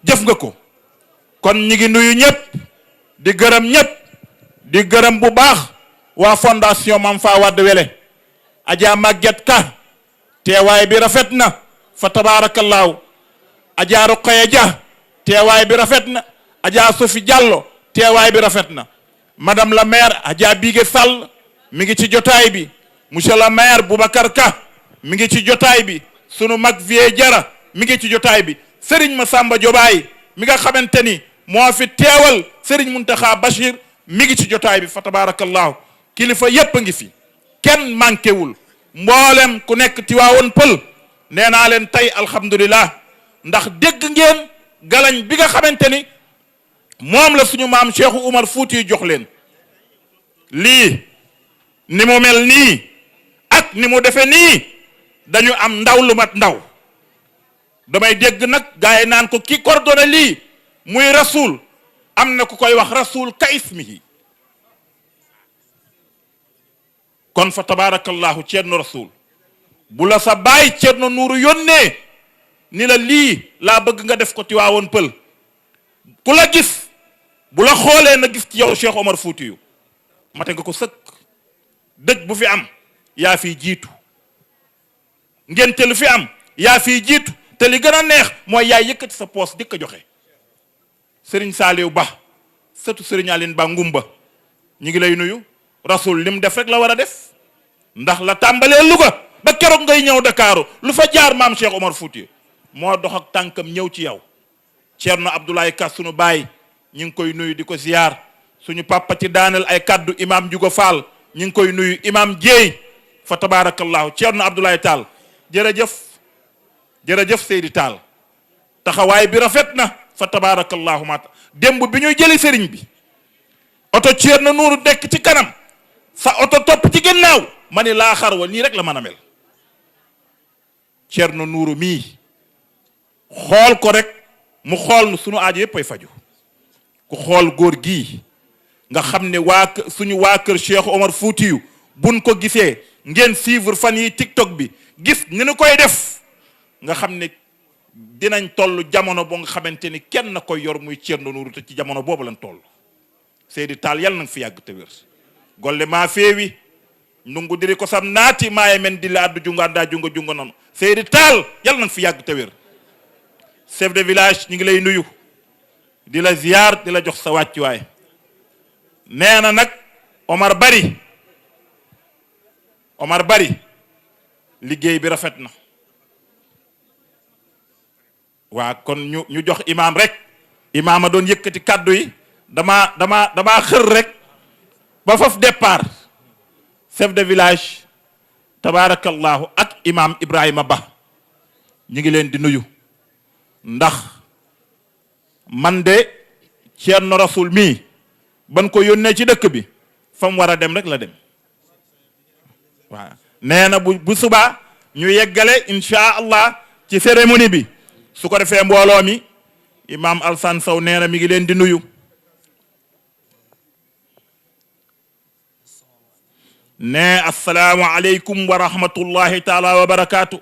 Speaker 5: jëf nga ko kon ñi ngi nuyu ñëpp di gërëm ñëpp di gërëm bu baax waa fondation Mame Fawade Wele Adja Maguette Ka teewaay bi rafet na fa tabaarakallaahu Adja Rokhaya Dia teewaay bi rafet na Adja Sophie Diallo teewaay bi rafet na madame la maire Adja Bigué Sall mi ngi ci jotaay bi monsieur le maire Boubacar Ka mi ngi ci jotaay bi sunu mag Vieux Jara mi ngi ci jotaay bi Serigne Massamba Diobaye mi nga xamante ni moo fi teewal Serigne Mountakha Bachir mi ngi ci jotaay bi fa tabarakallahu kilifa yépp a ngi fi kenn manqué wul mboolem ku nekk Tiwaawoon Pël nee naa leen tey alhamdulillah ndax dégg ngeen galañ bi nga xamante ni moom la suñu maam Cheikh Omar Foutiyou jox leen lii ni mu mel nii ak ni mu defe nii dañu am ndaw lu mat ndaw damay dégg nag gars yi naan ko ki coordonné lii muy rasul am na ku koy wax rasul ka ismihi kon fa tabarakallahu Ceerno rasul bu la sa baay Ceerno Nuuru yónnee ni la lii laa bëgg nga def ko Tiwaawoon Pël ku la gis bu la xoolee na gis ci yow Cheikh Omar Foutiyou mate nga ko sëkk dëj bu fi am yaa fiy jiitu ngénte lu fi am yaa fiy jiitu te li gën a neex mooy yaay yëkkati sa poos dikk a joxe Serigne Saliou Ba sëtu Serigne Aline Ba Ngumba ñu ngi lay nuyu rasul lim def rek la war a def ndax la tàmbalee Louga ba keroog ngay ñëw Dakaaru lu fa jaar maam Cheikh Omar Foutiyou moo dox ak tànkam ñëw ci yow Ceerno Abdoulaye Ka sunu baay ñu ngi koy nuyu di ko ziyaar suñu papa ci daaneel ay kaddu imam Jugo Fall ñu ngi koy nuyu imam Jéey fa tabarakallahu Ceerno Abdoulaye Tall jërëjëf Seydi Tall taxawaay bi rafet na fa tabarakallahu mata démb bi ñuy jëli sëriñ bi oto Ceerno Nuuru nekk ci kanam sa oto topp ci ginnaaw ma ni laa xar wa nii rek la mën a mel Ceerno Nuuru mii xool ko rek mu xool nu sunu aajo yépp ay faju ku xool góor gii nga xam ne suñu waa kër Cheikh Omar Foutiyou buñ ko gisee ngeen suivre fan yi TikTok bi gis ni nu koy def nga xam ne dinañ toll jamono boo nga xamante ni kenn na koy yor muy Ceerno Nuuru te ci jamono boobu lañ toll Seydi Tall yàlla na nga fi yàgg te wér golle maa feewi ndungu diri ko sam naati maaye men di la addu junga anda junga noonu Seydi Tall yàlla na nga fi yàgg te wér chef de village ñu ngi lay nuyu di la ziyaar di la jox sa wàccuwaay nee na nag Omar Bari liggéey bi rafet na waa kon ñu jox imaam rek imaam a doon yëkkati kàddu yi damaa xër rek ba faf départ chef de village tabarakallahu ak imaam Ibrahima Ba ñi ngi leen di nuyu ndax man de Ceerno Rasul mii ban ko yónnee ci dëkk bi fa mu war a dem rek la dem waaw nee na bu subaa ñu yeggale insha allah ci cérémonie bi su ko defee mbooloo mi imam Alsan Sow nee na mi ngi leen di nuyu ne assalaamu aleykum wa rahmatullahi taala wa barakaatu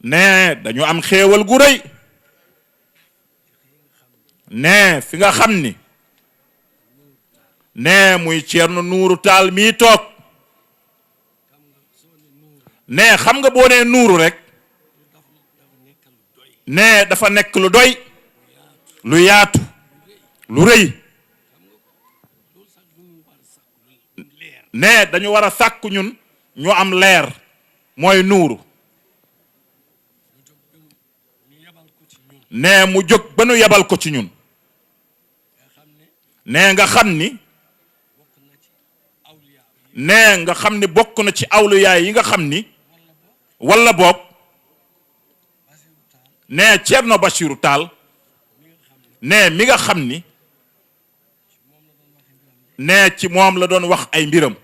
Speaker 5: ne dañu am xéewal gu rëy ne fi nga xam ni ne muy Ceerno Nuuru Taal mii toog ne xam nga boo nee nuuru rek ne dafa nekk lu doy lu yaatu lu rëy ne dañu war a sàkku ñun ñu am leer mooy nuuru ne mu jóg ba nu yebal ko ci ñun ne nga xam ni ne nga xam ni bokk na ci awliyaay yi nga xam ni walla boog ne Ceerno Bachiru Taal ne mi nga xam ni ne ci moom la doon wax ay mbiram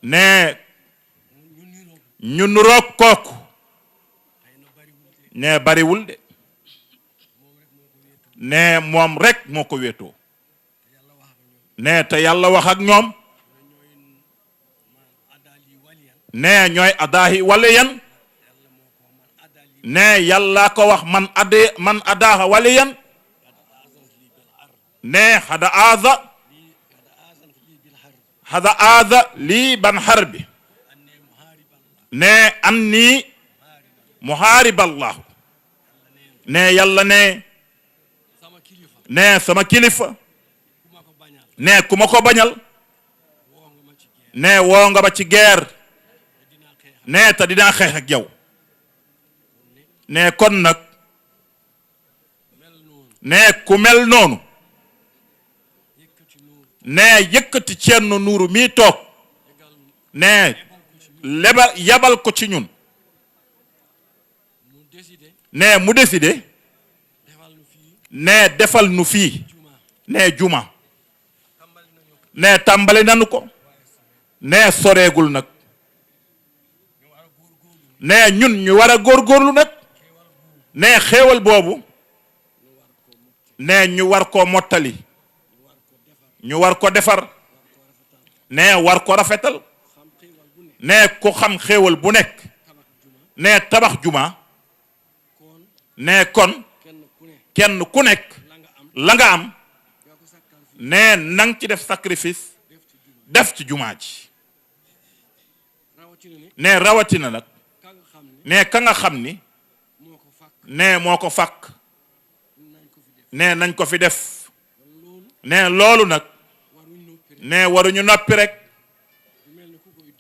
Speaker 5: ne ñu nuroog kooku ne bariwul de ne moom rek moo ko wéetoo ne te yàlla wax ak ñoom ne ñooy adaahi waliyan ne yàlla ko wax man adaaha waliyan ne hada aaza lii ban harbi ne anni muhaariballahu ne yàlla ne sama kilifa ne ku ma ko bañal ne woo nga ba ci guerre ne te dinaa xeex ak yow ne kon nag ne ku mel noonu ne yëkkati Ceerno Nuuru mii toog ne yabal ko ci ñun ne mu décidé ne defal nu fii ne juma ne tàmbali nanu ko ne soreegul nag ne ñun ñu war a góorgóorlu nag ne xéewal boobu ne ñu war koo mottali ñu war ko defar ne war ko rafetal ne ku xam xéewal bu nekk ne tabax juma ne kon kenn ku nekk la nga am ne nang ci def sacrifice def ci jumaa ji ne rawatina nag ne ka nga xam ni ne moo ko fàkk ne nañ ko fi def ne loolu nag ne waruñu noppi rek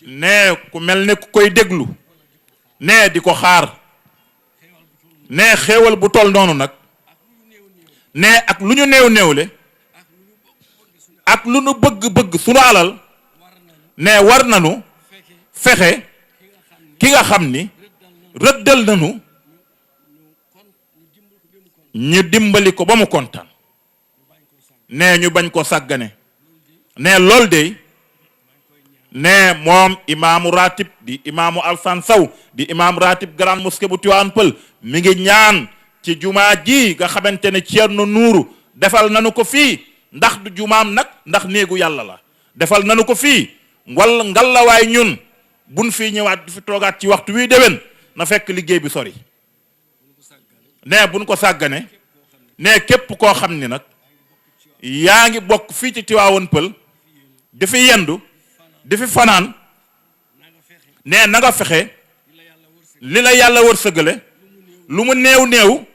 Speaker 5: ne ku mel ne ku koy déglu ne di ko xaar ne xéewal bu tol noonu nag ne ak lu ñu néew néewle ak lu nu bëgg-bëgg sunu alal ne war nanu fexe ki nga xam ni rëddal nanu ñu dimbali ko ba mu kontaan ne ñu bañ ko sàggane ne lool de ne moom imaamu ratib di imaamu Alsan Sow di imaamu ratib grande mosquée bu Tivaouane Peulh mi ngi ñaan ci jumaa ji nga xamante ne Ceerno Nuuru defal nanu ko fii ndax du jumaam nag ndax néegu yàlla la defal nanu ko fii wala ngalawaay ñun buñ fii ñëwaat di fi toogaat ci waxtu wi déwén na fekk liggéey bi sori ne buñ ko sàggane ne képp koo xam ni nag yaa ngi bokk fii ci Tivaouane Peulh di fi yendu di fi fanaan ne na nga fexe li la yàlla wërsëgale lu mu néew néew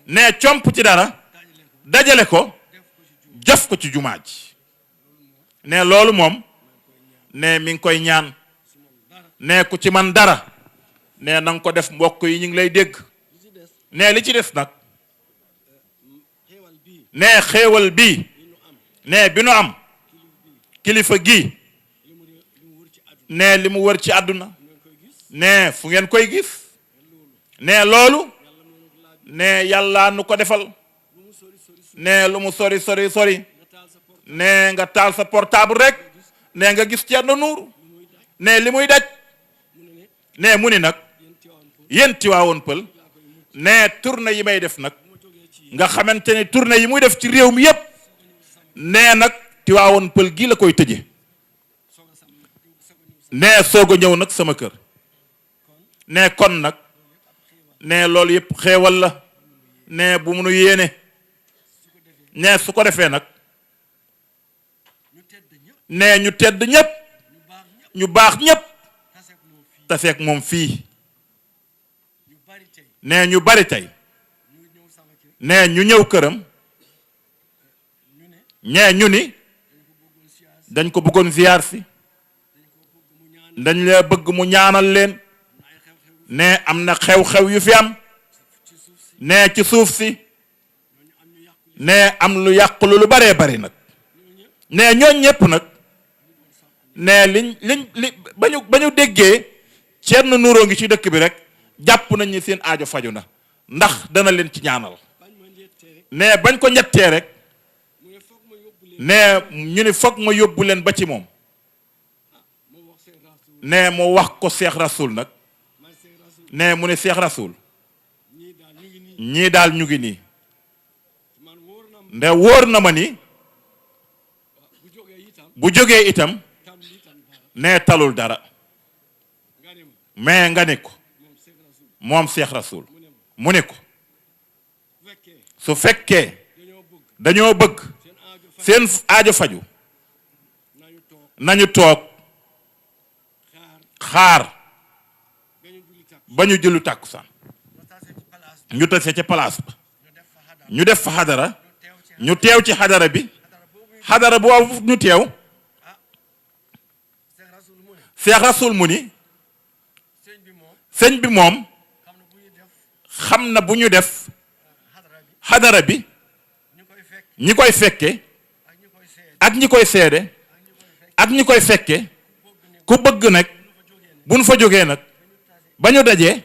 Speaker 5: ne comp ci dara dajale ko jëf ko ci jumaa ji ne loolu moom ne mi ngi koy ñaan ne ku ci man dara ne na nga ko def mbokk yi ñu ngi lay dégg ne li ci des nag ne xéewal bii ne bi nu am kilifa gi ne li mu wër ci àdduna ne fu ngeen koy gis ne loolu ne yàlla nu ko defal ne lu mu sori sori sori ne nga taal sa portable rek ne nga gis Thierno Nourou ne li muy daj ne mu ni nag yéen Tivaouane Peulh ne tournée yi may def nag nga xamante ni tournée yi muy def ci réew mi yépp ne nag Tivaouane Peulh gi la koy tëje ne soog a ñëw nag sama kër ne kon nag ne loolu yëpp xeewal la ne bu munu yéene ne su ko defee nag ne ñu tedd ñépp ñu baax ñépp taseeg moom fii ne ñu bari tey ne ñu ñëw këram ne ñu ni dañ ko bëggoon ziyaar si dañ la bëgg mu ñaanal leen ne am na xew-xew yu fi am ne ci suuf si ne am lu yàqu lu baree bari nag ne ñooñ ñépp nag ne li ba ñu déggee Thierno Nourou ngi ci dëkk bi rek jàpp nañ ni seen aajo faju na ndax dana leen ci ñaanal ne bañ ko ñettee rek ne ñu ni foog ma yóbbu leen ba ci moom ne mu wax ko Cheikh Rasoul nag ne mu ne Cheikh Rasoul ñii daal ñu ngi nii nde wóor na ma ni bu jógee itam ne talul dara mais nga ne ko moom Cheikh Rasoul mu ne ko su fekkee dañoo bëgg seen aajo faju nañu toog xaar ba ñu jëlu tàkkusaan ñu tase ca place ba ñu def fa xadara ñu teew ci xadara bi xadara boobu ñu teew Cheikh Rasoul mu ni sëñ bi moom xam na bu ñu def xadara bi ñi koy fekke ak ñi koy seede ak ñi koy fekke ku bëgg nag bu ñu fa jógee nag ba ñu dajee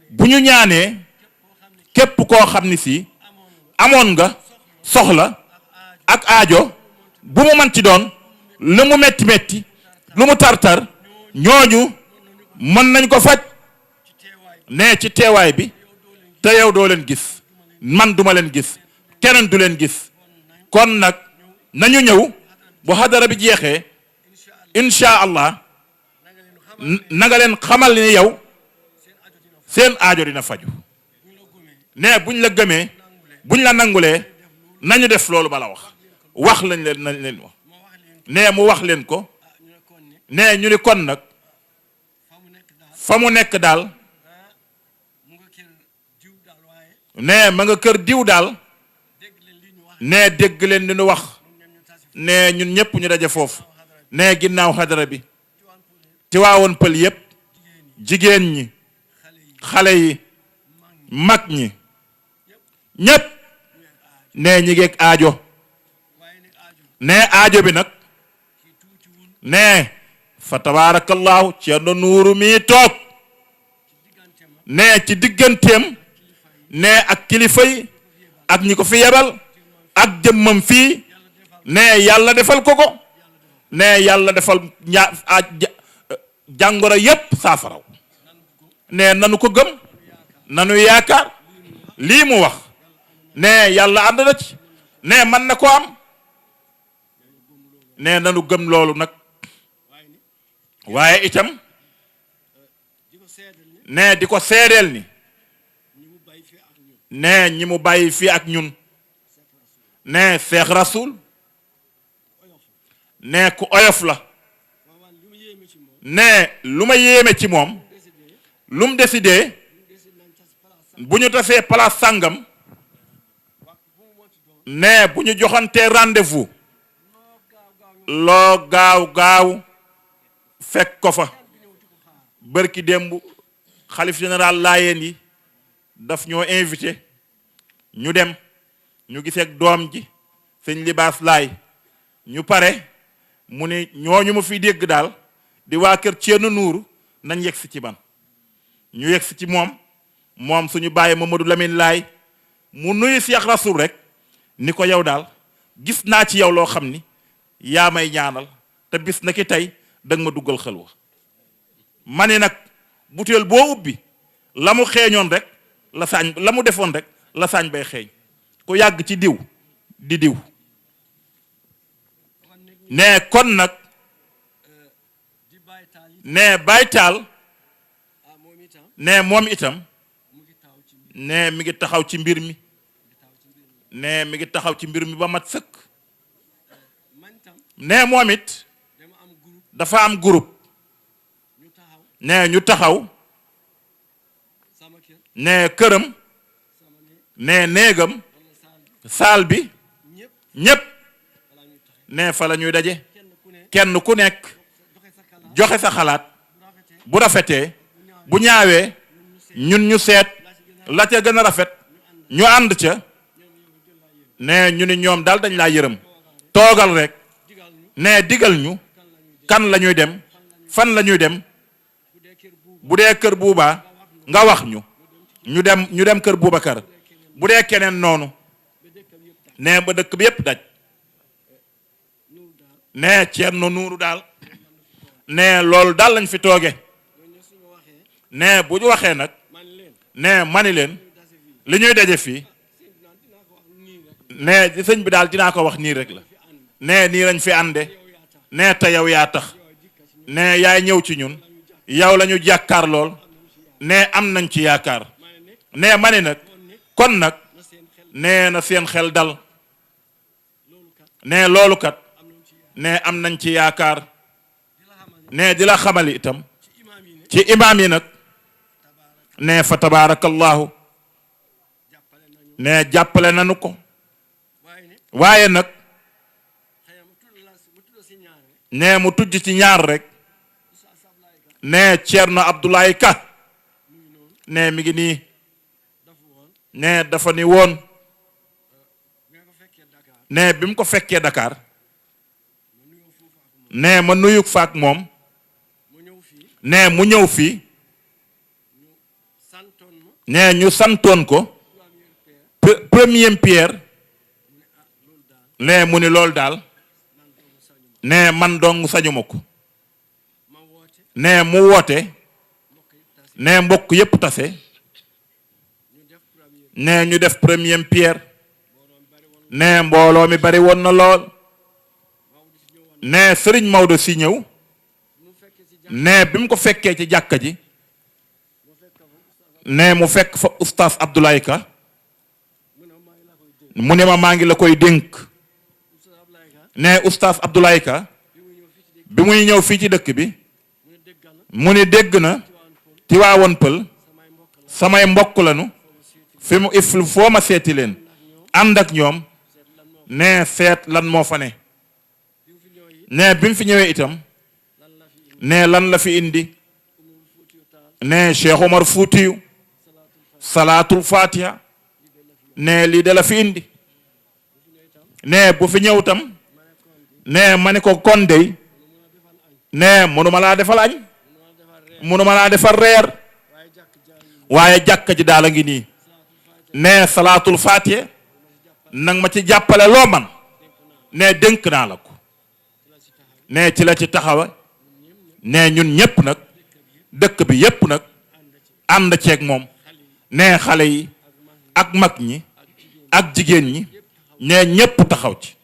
Speaker 5: bu ñu ñaanee képp koo xam ni si amoon nga soxla ak aajo bu mu mën ci doon lu mu metti metti lu mu tartar ñooñu mën nañ ko faj ne ci teewaay bi te yow doo leen gis man duma leen gis keneen du leen gis kon nag nañu ñëw bu xadara bi jeexee incha allah na nga leen xamal ni yow seen aajo dina faju ne buñ la gëmee buñ la nangulee nañu def loolu ma la wax lañ leen wax ne mu wax leen ko ne ñu ni kon nag fa mu nekk daal ne ma nga kër diw daal ne dégg leen li ñu wax ne ñun ñëpp ñu daje foofu ne ginnaaw xadara bi Tivaouane Peulh yépp jigéen ñi xale yi mag ñi ñépp ne ñi ngeeg aajo ne aajo bi nag ne fa tabarakallahu Thierno Nourou mi toog ne ci digganteem ne ak kilifa yi ak ñi ko fi yebal ak jëmmam fii ne yàlla defal ko ne yàlla defal jàngoro yépp saafaraw ne nanu ko gëm nanu yaakaar lii mu wax ne yàlla ànd na ci ne man na ko am ne nanu gëm loolu nag waaye itam ne di ko seedeel ni ne ñi mu bàyyi fii ak ñun ne Cheikh Rasoul ne ku oyof la ne lu ma yéeme ci moom lu mu décidé bu ñu tasee place sàngam ne bu ñu joxantee rendez-vous loo gaaw fekk ko fa bërki démb xalif général Laayeen yi daf ñoo invité ñu dem ñu giseek doom ji sëñ Libaas Laay ñu pare mu ne ñooñu ma fi dégg daal di waa kër Ceerno Nuuru nañ yegg si ci man ñu yegg si ci moom suñu bàyyi Mamadou Lamine Laay mu nuyu Cheikh Rasoul rek ni ko yow daal gis naa ci yow loo xam ni yaa may ñaanal te bis na ki tey danga ma duggal xelwa ma ne nag butéel boo ubbi la mu xeeñoon rek la mu defoon rek la saañ bay xeeñ ku yàgg ci diw di diw ne kon nag ne baytaal ne moom itam ne mi ngi taxaw ci mbir mi ne mi ngi taxaw ci mbir mi ba mat sëkk ne moom it dafa am groupe ne ñu taxaw ne këram ne néegam saal bi ñépp ne fa la ñuy daje kenn ku nekk joxe sa xalaat bu rafetee bu ñaawee ñun ñu seet la ca gën a rafet ñu ànd ca ne ñu ni ñoom daal dañ laa yërëm toogal rek ne digal ñu kan la ñuy dem fan la ñuy dem bu dee kër buuba nga wax ñu dem kër Boubacar bu dee keneen noonu ne ba dëkk bi yépp daj ne Ceerno Nuuru daal ne loolu daal lañ fi tooge ne bu ñu waxee nag ne mani leen li ñuy daje fii ne di sëñ bi daal dinaa ko wax nii rek la ne nii lañ fi ànde ne te yow yaa tax ne yaay ñëw ci ñun yow la ñu jàkkaar lool ne am nañ ci yaakaar ne mani nag kon nag ne na seen xel dal ne loolu kat ne am nañ ci yaakaar ne di la xamali itam ci imaam yi nag ne fa tabaarakallahu ne jàppale nañu ko waaye nag ne mu tujj ci ñaar rek ne Ceerno Abdoulaye Ka ne mi ngi nii ne dafa ni woon ne bi mu ko fekkee Dakar ne ma nuyu faak moom ne mu ñëw fii ne ñu santoon ko première pierre ne mu ni loolu daal ne man dong sañuma ko ne mu woote ne mbokk yépp tase ne ñu def première pierre ne mbooloo mi bari woon na lool ne Sëriñ Maodo si ñëw ne bi mu ko fekkee ci jàkka ji ne mu fekk fa oustaz Abdoulaye Ka mu ne ma maa ngi la koy dénk ne oustaz Abdoulaye Ka bi muy ñëw fii ci dëkk bi mu ni dégg na Tiwaawoon Pël samay mbokk lanu fi mu if foo ma seeti leen ànd ak ñoom ne seet lan moo fa ne ne bi mu fi ñëwee itam ne lan la fi indi ne Cheikh Omar Foutiyu salaatul fatiha ne lii de la fi indi ne bu fi ñëw tam ne ma ne ko kon dey ne mënuma laa defal añ mënuma laa defal reer waaye jàkka ji daal a ngi nii ne salaatul fatiha nang ma ci jàppale loo man ne dénk naa la ko ne ci la ci taxawa ne ñun ñépp nag dëkk bi yépp nag ànd ceeg moom ne xale yi ak mag ñi ak jigéen ñi ne ñépp taxaw ci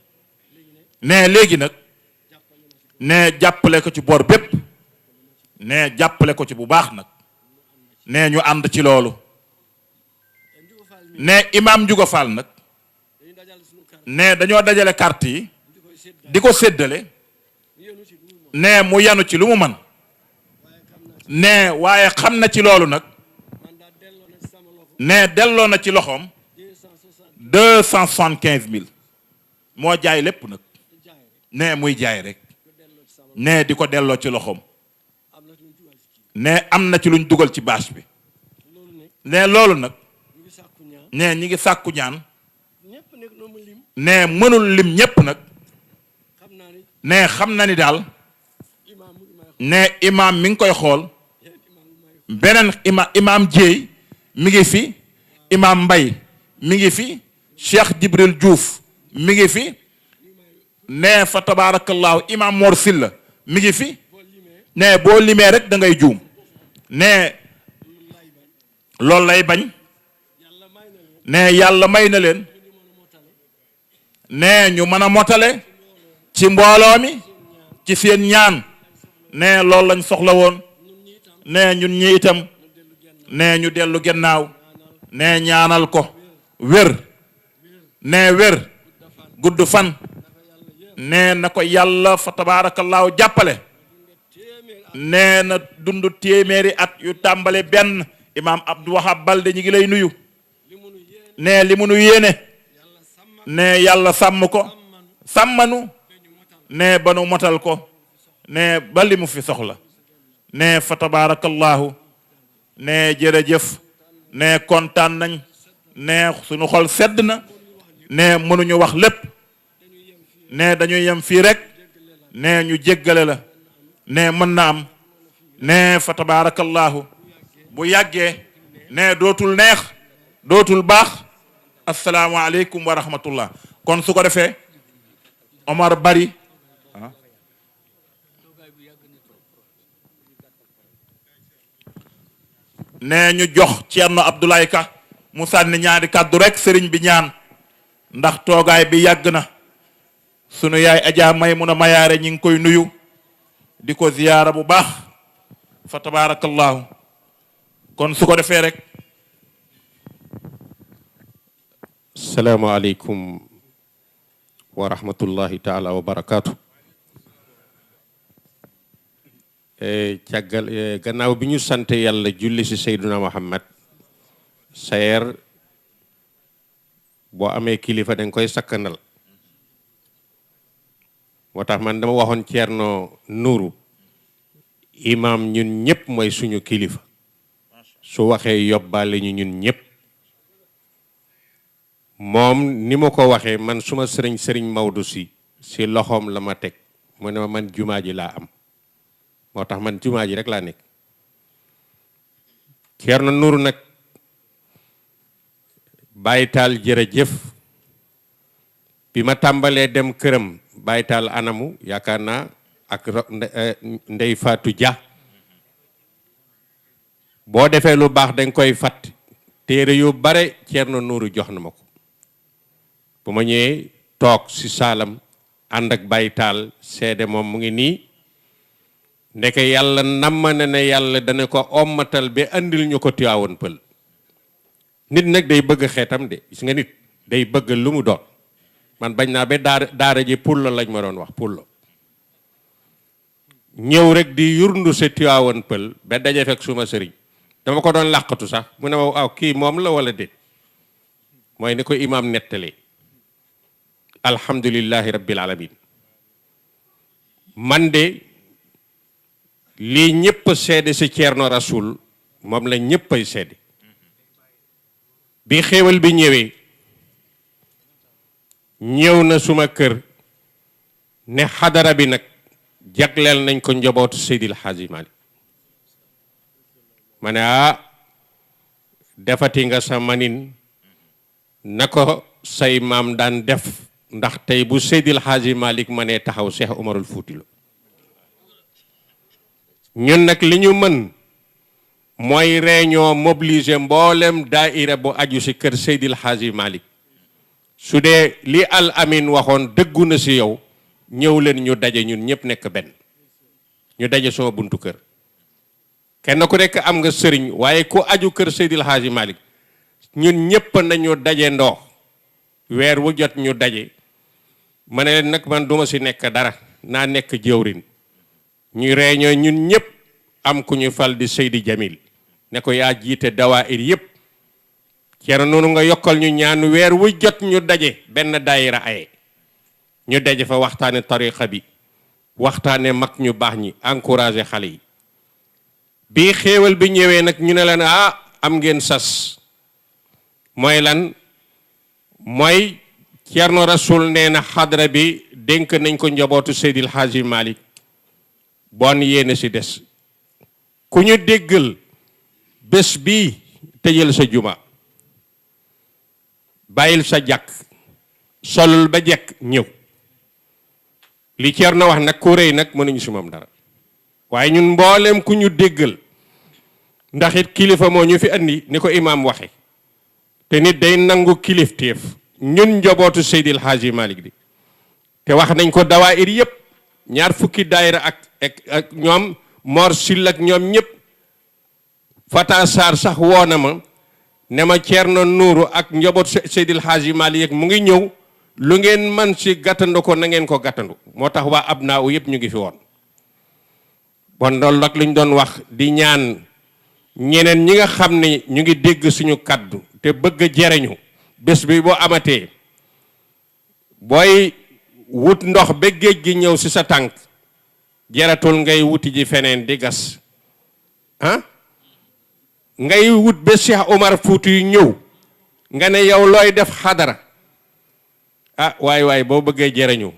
Speaker 5: ne léegi nag ne jàppale ko ci boor bépp ne jàppale ko ci bu baax nag ne ñu ànd ci loolu ne imaam Njuga Fall nag ne dañoo dajale carte yi di ko séddale ne mu yanu ci lu mu man ne waaye xam na ci loolu nag ne delloo na ci loxoom 275 000 moo jaay lépp nag ne muy jaay rek ne di ko delloo ci loxoom ne am na ci luñ dugal ci bâche bi ne loolu nag ne ñi ngi sàkku ñaan ne mënul lim ñépp nag ne xam na ni daal ne imam mi ngi koy xool beneen imam Jéey mi ngi fi imam Mbay mi ngi fi Cheikh Jibril Diouf mi ngi fi ne fa tabarakallahu imam Mor Silla mi ngi fi ne boo limee rek da ngay juum ne loolu lay bañ ne yàlla may na leen ne ñu mën a motale ci mbooloo mi ci seen ñaan ne loolu lañ soxla woon ne ñun ñi itam ne ñu dellu gannaaw ne ñaanal ko wér ne wér gudd fan ne na ko yàlla fa tabaarakallaahu jàppale ne na dund téeméeri at yu tàmbale benn imaam Abdou Wahab Balde ñi ngi lay nuyu ne li mu nu yéene ne yàlla sàmm ko sàmmanu ne ba nu motal ko ne ba li mu fi soxla ne fa tabarakallahu ne jërëjëf ne kontaan nañ ne suñu xol sedd na ne mënuñu wax lépp ne dañuy yem fii rek ne ñu jéggale la ne mën na am ne fa tabarakallahu bu yàggee ne dootul neex dootul baax assalaamu aleykum wa rahmatullah kon su ko defee Omar Bari ne ñu jox Ceerno Abdoulaye Ka mu sànni ñaari kàddu rek sëriñ bi ñaan ndax toogaay bi yàgg na sunu yaay Ajaa Maymuna Mayaare ñi ngi koy nuyu di ko ziyaara bu baax fa tabarakallahu kon su ko defee rek
Speaker 6: salaamaaleykum wa rahmatullahi taala wa barakaatu. càggal gannaaw bi ñu sant yàlla julli si Seyduna Muhammad sayer boo amee kilifa danga koy sakkanal moo tax man dama waxoon Ceerno Nuuru imam ñun ñëpp mooy suñu kilifa su waxee yóbbaale ñu ñun ñëpp moom ni ma ko waxee man suma sëriñ Maodo si loxoom la ma teg mu ne ma man jumaa ji laa am moo tax man jumaa ji rek laa nekk Ceerno Nuuru nag Baytaal jërëjëf bi ma tàmbalee dem këram Baytaal anamu yaakaar naa ak Ndey Faatu Ja boo defee lu baax danga koy fàtt téere yu bare Ceerno Nuuru jox na ma ko bu ma ñëwee toog si saalam ànd ak Baytaal seede moom mu ngi nii ndeke yàlla namm na ne yàlla dana ko ommatal ba andil ñu ko Tiwaawoon Pël nit nag day bëgg xeetam de gis nga nit day bëgg lu mu doon man bañ naa ba daara ji pullo lañ ma doon wax pullo ñëw rek di yurndu sa Tiwaawoon Pël ba daje fekk suma sëriñ dama ko doon làqatu sax mu ne ma waaw kii moom la wala déet mooy ni ko imaam nettali alhamdulillahi rabbil alamin man de lii ñëpp seede si Ceerno Rasul moom la ñëpp ay seede bi xéewal bi ñëw na suma kër ne xadara bi nag jagleel nañ ko njabootu Seydil Hadji Malick ma ne defati nga sa manin na ko say maam daan def ndax tey bu Seydil Hadji Malick ma ne taxaw Cheikh Umarul Fuutilu ñun nag li ñu mën mooy réunion mobiliser mboolem daaira bu aju si kër Seydil Hadji Malick su dee li Al Amin waxoon dëggu na si yow ñëw leen ñu daje ñun ñëpp nekk benn ñu daje sama buntu kër kenn ku nekk am nga sëriñ waaye ku aju kër Seydil Hadji Malick ñun ñëpp nañu daje ndox weer wu jot ñu daje ma ne leen nag man duma si nekk dara naa nekk jëwrin ñu réunion ñun ñëpp am ku ñu fal di Seydi Jamil ne ko yaa jiite dawaayir yëpp Ceerno noonu nga yokkal ñu ñaan weer wu jot ñu daje benn daayira aye ñu daje fa waxtaane tariqa bi waxtaane mag ñu baax ñi encouragé xale yi bii xéewal bi ñëwee nag ñu ne leen am ngeen sas mooy lan mooy Ceerno Rasul nee na xadra bi dénk nañ ko njabootu Seydil Hadji Malick bon yéene si des ku ñu déggal bés bii tëjal sa juma bàyyil sa jàkk solul ba jekk ñëw li Ceerno wax nag ku rëy nag mënuñu si moom dara waaye ñun mboolem ku ñu déggal ndax it kilifa moo ñu fi andi ni ko imaam waxe te nit day nangu kilifteef ñun njobootu Seydil Hadji Malick di te wax nañ ko dawaayir yëpp ñaar fukki daayira ak ñoom Mor Sil ak ñoom ñëpp Fata Sarr sax woona ma ne ma Ceerno Nuuru ak njobootu Seydil Hadji Malick mu ngi ñëw lu ngeen man si gàttandu ko na ngeen ko gàttandu moo tax waa Abnaa u yëpp ñu ngi fi woon bon loolu nag luñ doon wax di ñaan ñeneen ñi nga xam ne ñu ngi dégg suñu kaddu te bëgg a jariñu bés bi boo amatee booy wut ndox ba géej gi ñëw si sa tànk jaratul ngay wuti ji feneen di gas ah ngay wut ba Cheikh Omar Fouti yu ñëw nga ne yow looy def xadara ah waay boo bëggee jariñu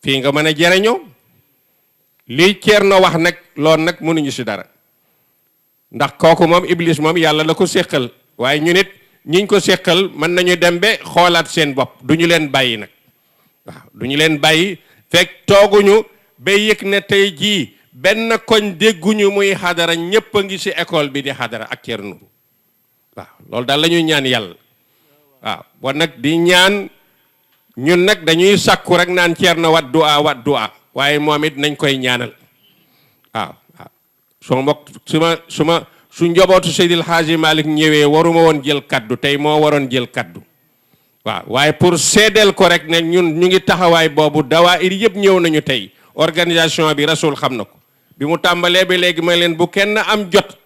Speaker 6: fii nga mën a jariñoo lii Ceerno wax nag loolu nag mënuñu si dara ndax kooku moom Iblis moom yàlla la ko séqal waaye ñu nit ñiñ ko séqal mën nañu dem ba xoolaat seen bopp du ñu leen bàyyi nag waaw du ñu leen bàyyi fekk tooguñu ba yëg ne tey jii benn koñ dégguñu muy xadara ñépp a ngi si école bi di xadara ak Ceerno waaw loolu daal la ñuy ñaan yàlla waaw bon nag di ñaan ñun nag dañuy sàkku rek naan Ceerno wat du'a waaye moom it nañ koy ñaanal waaw suma mbokk su njobootu Seydil Hadji Malick ñëwee waruma woon jël kaddu tey moo waroon jël kaddu waaw waaye pour seedeel ko rek ne ñun ñu ngi taxawaay boobu dawaayir yëpp ñëw nañu tey organisation bi rasul xam na ko bi mu tàmbalee ba léegi ma leen bu kenn am jot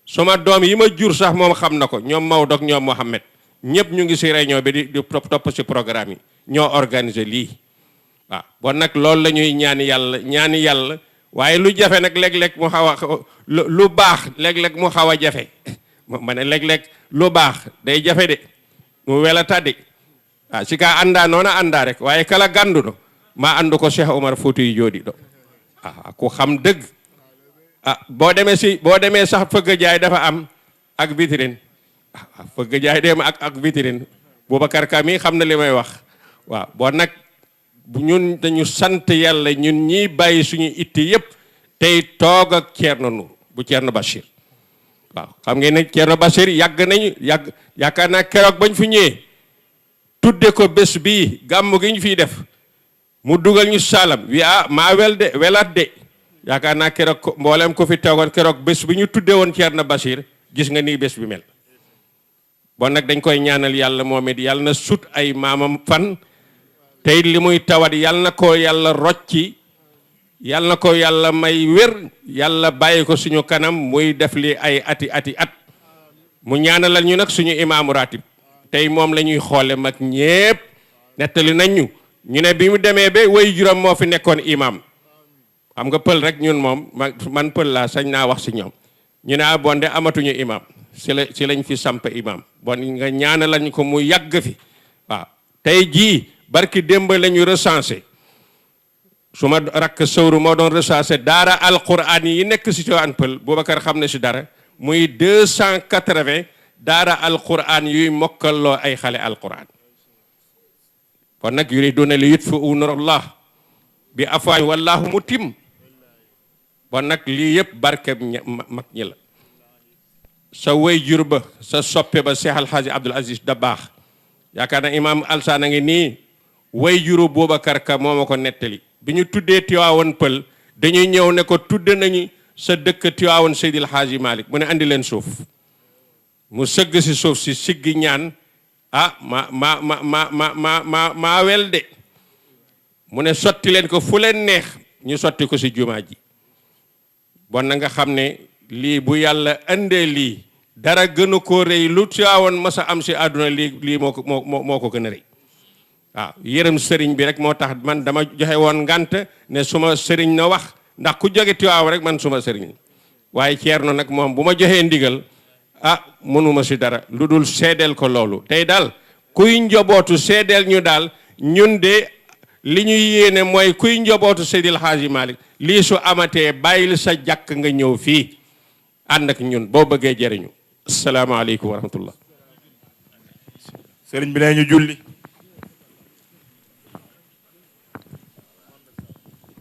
Speaker 6: suma doom yi ma jur sax moom xam na ko ñoom Maodo ak ñoom Mohamed ñëpp ñu ngi si réunion bi di topp si programme yi ñoo organiser lii waaw bon nag loolu la ñuy ñaani yàlla waaye lu jafe nag léeg-léeg mu xaw a lu baax léeg-léeg mu xaw a jafe ma ne léeg-léeg lu baax day jafe de mu wela tadde si ka anda noona anda rek waaye kala ganduɗo ma andu ko Cheikh Omar Fouti jooɗi ɗo ku xam dëgg boo demee sax fëgg jaay dafa am ak vitrine fëgg jaay dem ak vitrine Boubacar Ka mi xam na li may wax waaw boo nag ñun dañu sant yàlla ñun ñiy bàyyi suñu itti yëpp tey toog ak Ceerno Nuur bu Ceerno Bachir waaw xam ngeen ne Ceerno Bachir yaakaar naa keroog bañ fi ñëwee tudde ko bés bii gàmmu gi ñu fiy def mu dugal ñu salam wi maa welat de yaakaar naa keroog mboolem ko fi toogoon keroog bés bi ñu tudde woon Ceerno Bachir gis nga nii bés bi mel bon nag dañ koy ñaanal yàlla moom it yàlla na sut ay maamam fan tey li muy tawat yàlla na ko yàlla rocci yàlla na ko yàlla may wér yàlla bàyyi ko suñu kanam muy def li ay ati at mu ñaanalal ñu nag suñu imaamu ratib tey moom la ñuy xoole mag ñépp nettali nañ ñu ne bi mu demee ba way juróom moo fi nekkoon imaam xam nga pël rek ñun moom man pël laa sañ naa wax si ñoom ñu ne bon de amatuñu imaam si lañ fi samp imaam bon nga ñaanalal ñu ko mu yàgg fi waaw tey jii barki démb la ñu recensé su ma rakk sëwru moo doon recensé daara alquran yi nekk si Tivaouane Peulh Boubacar xam ne si dara muy 280 daara alquran yuy mokkalloo ay xale alquran kon nag yuriduna li yutfi'u nurallah bi afwaahihim wallahu mutim bon nag lii yëpp barke mag ñi la sa way jur ba sa soppe ba Cheikh Alhaji Abdoul Aziz Dabakh yaakaar na imam Alsaan a ngi nii way juru Boubacar Ka moo ma ko nettali bi ñu tuddee Tivaouane Peulh dañuy ñëw ne ko tudde nañu sa dëkk Tivaouane Seydil Hadji Malick mu ne andi leen suuf mu sëgg si suuf si siggi ñaan maa wel de mu ne sotti leen ko fu leen neex ñu sotti ko si jumaa ji bon na nga xam ne lii bu yàlla andee lii dara gënu koo rëy lu Tivaouane masa am si àdduna lii moo ko gën a rëy waaw yërëm sëriñ bi rek moo tax man dama joxe woon ngant ne suma sëriñ na wax ndax ku jóge Tivaouane rek man suma sëriñ waaye Ceerno nag moom bu ma joxee ndigal mënuma si dara lu dul seedeel ko loolu tey daal kuy njobootu seedeel ñu daal ñun de li ñuy yéene mooy kuy njobootu Seydil Hadji Malick lii su amatee bàyyil sa jàkk nga ñëw fii ànd ak ñun boo bëggee jëriñu asalaamaaleykum wa rahmatullah
Speaker 5: sëriñ bi nee ñu julli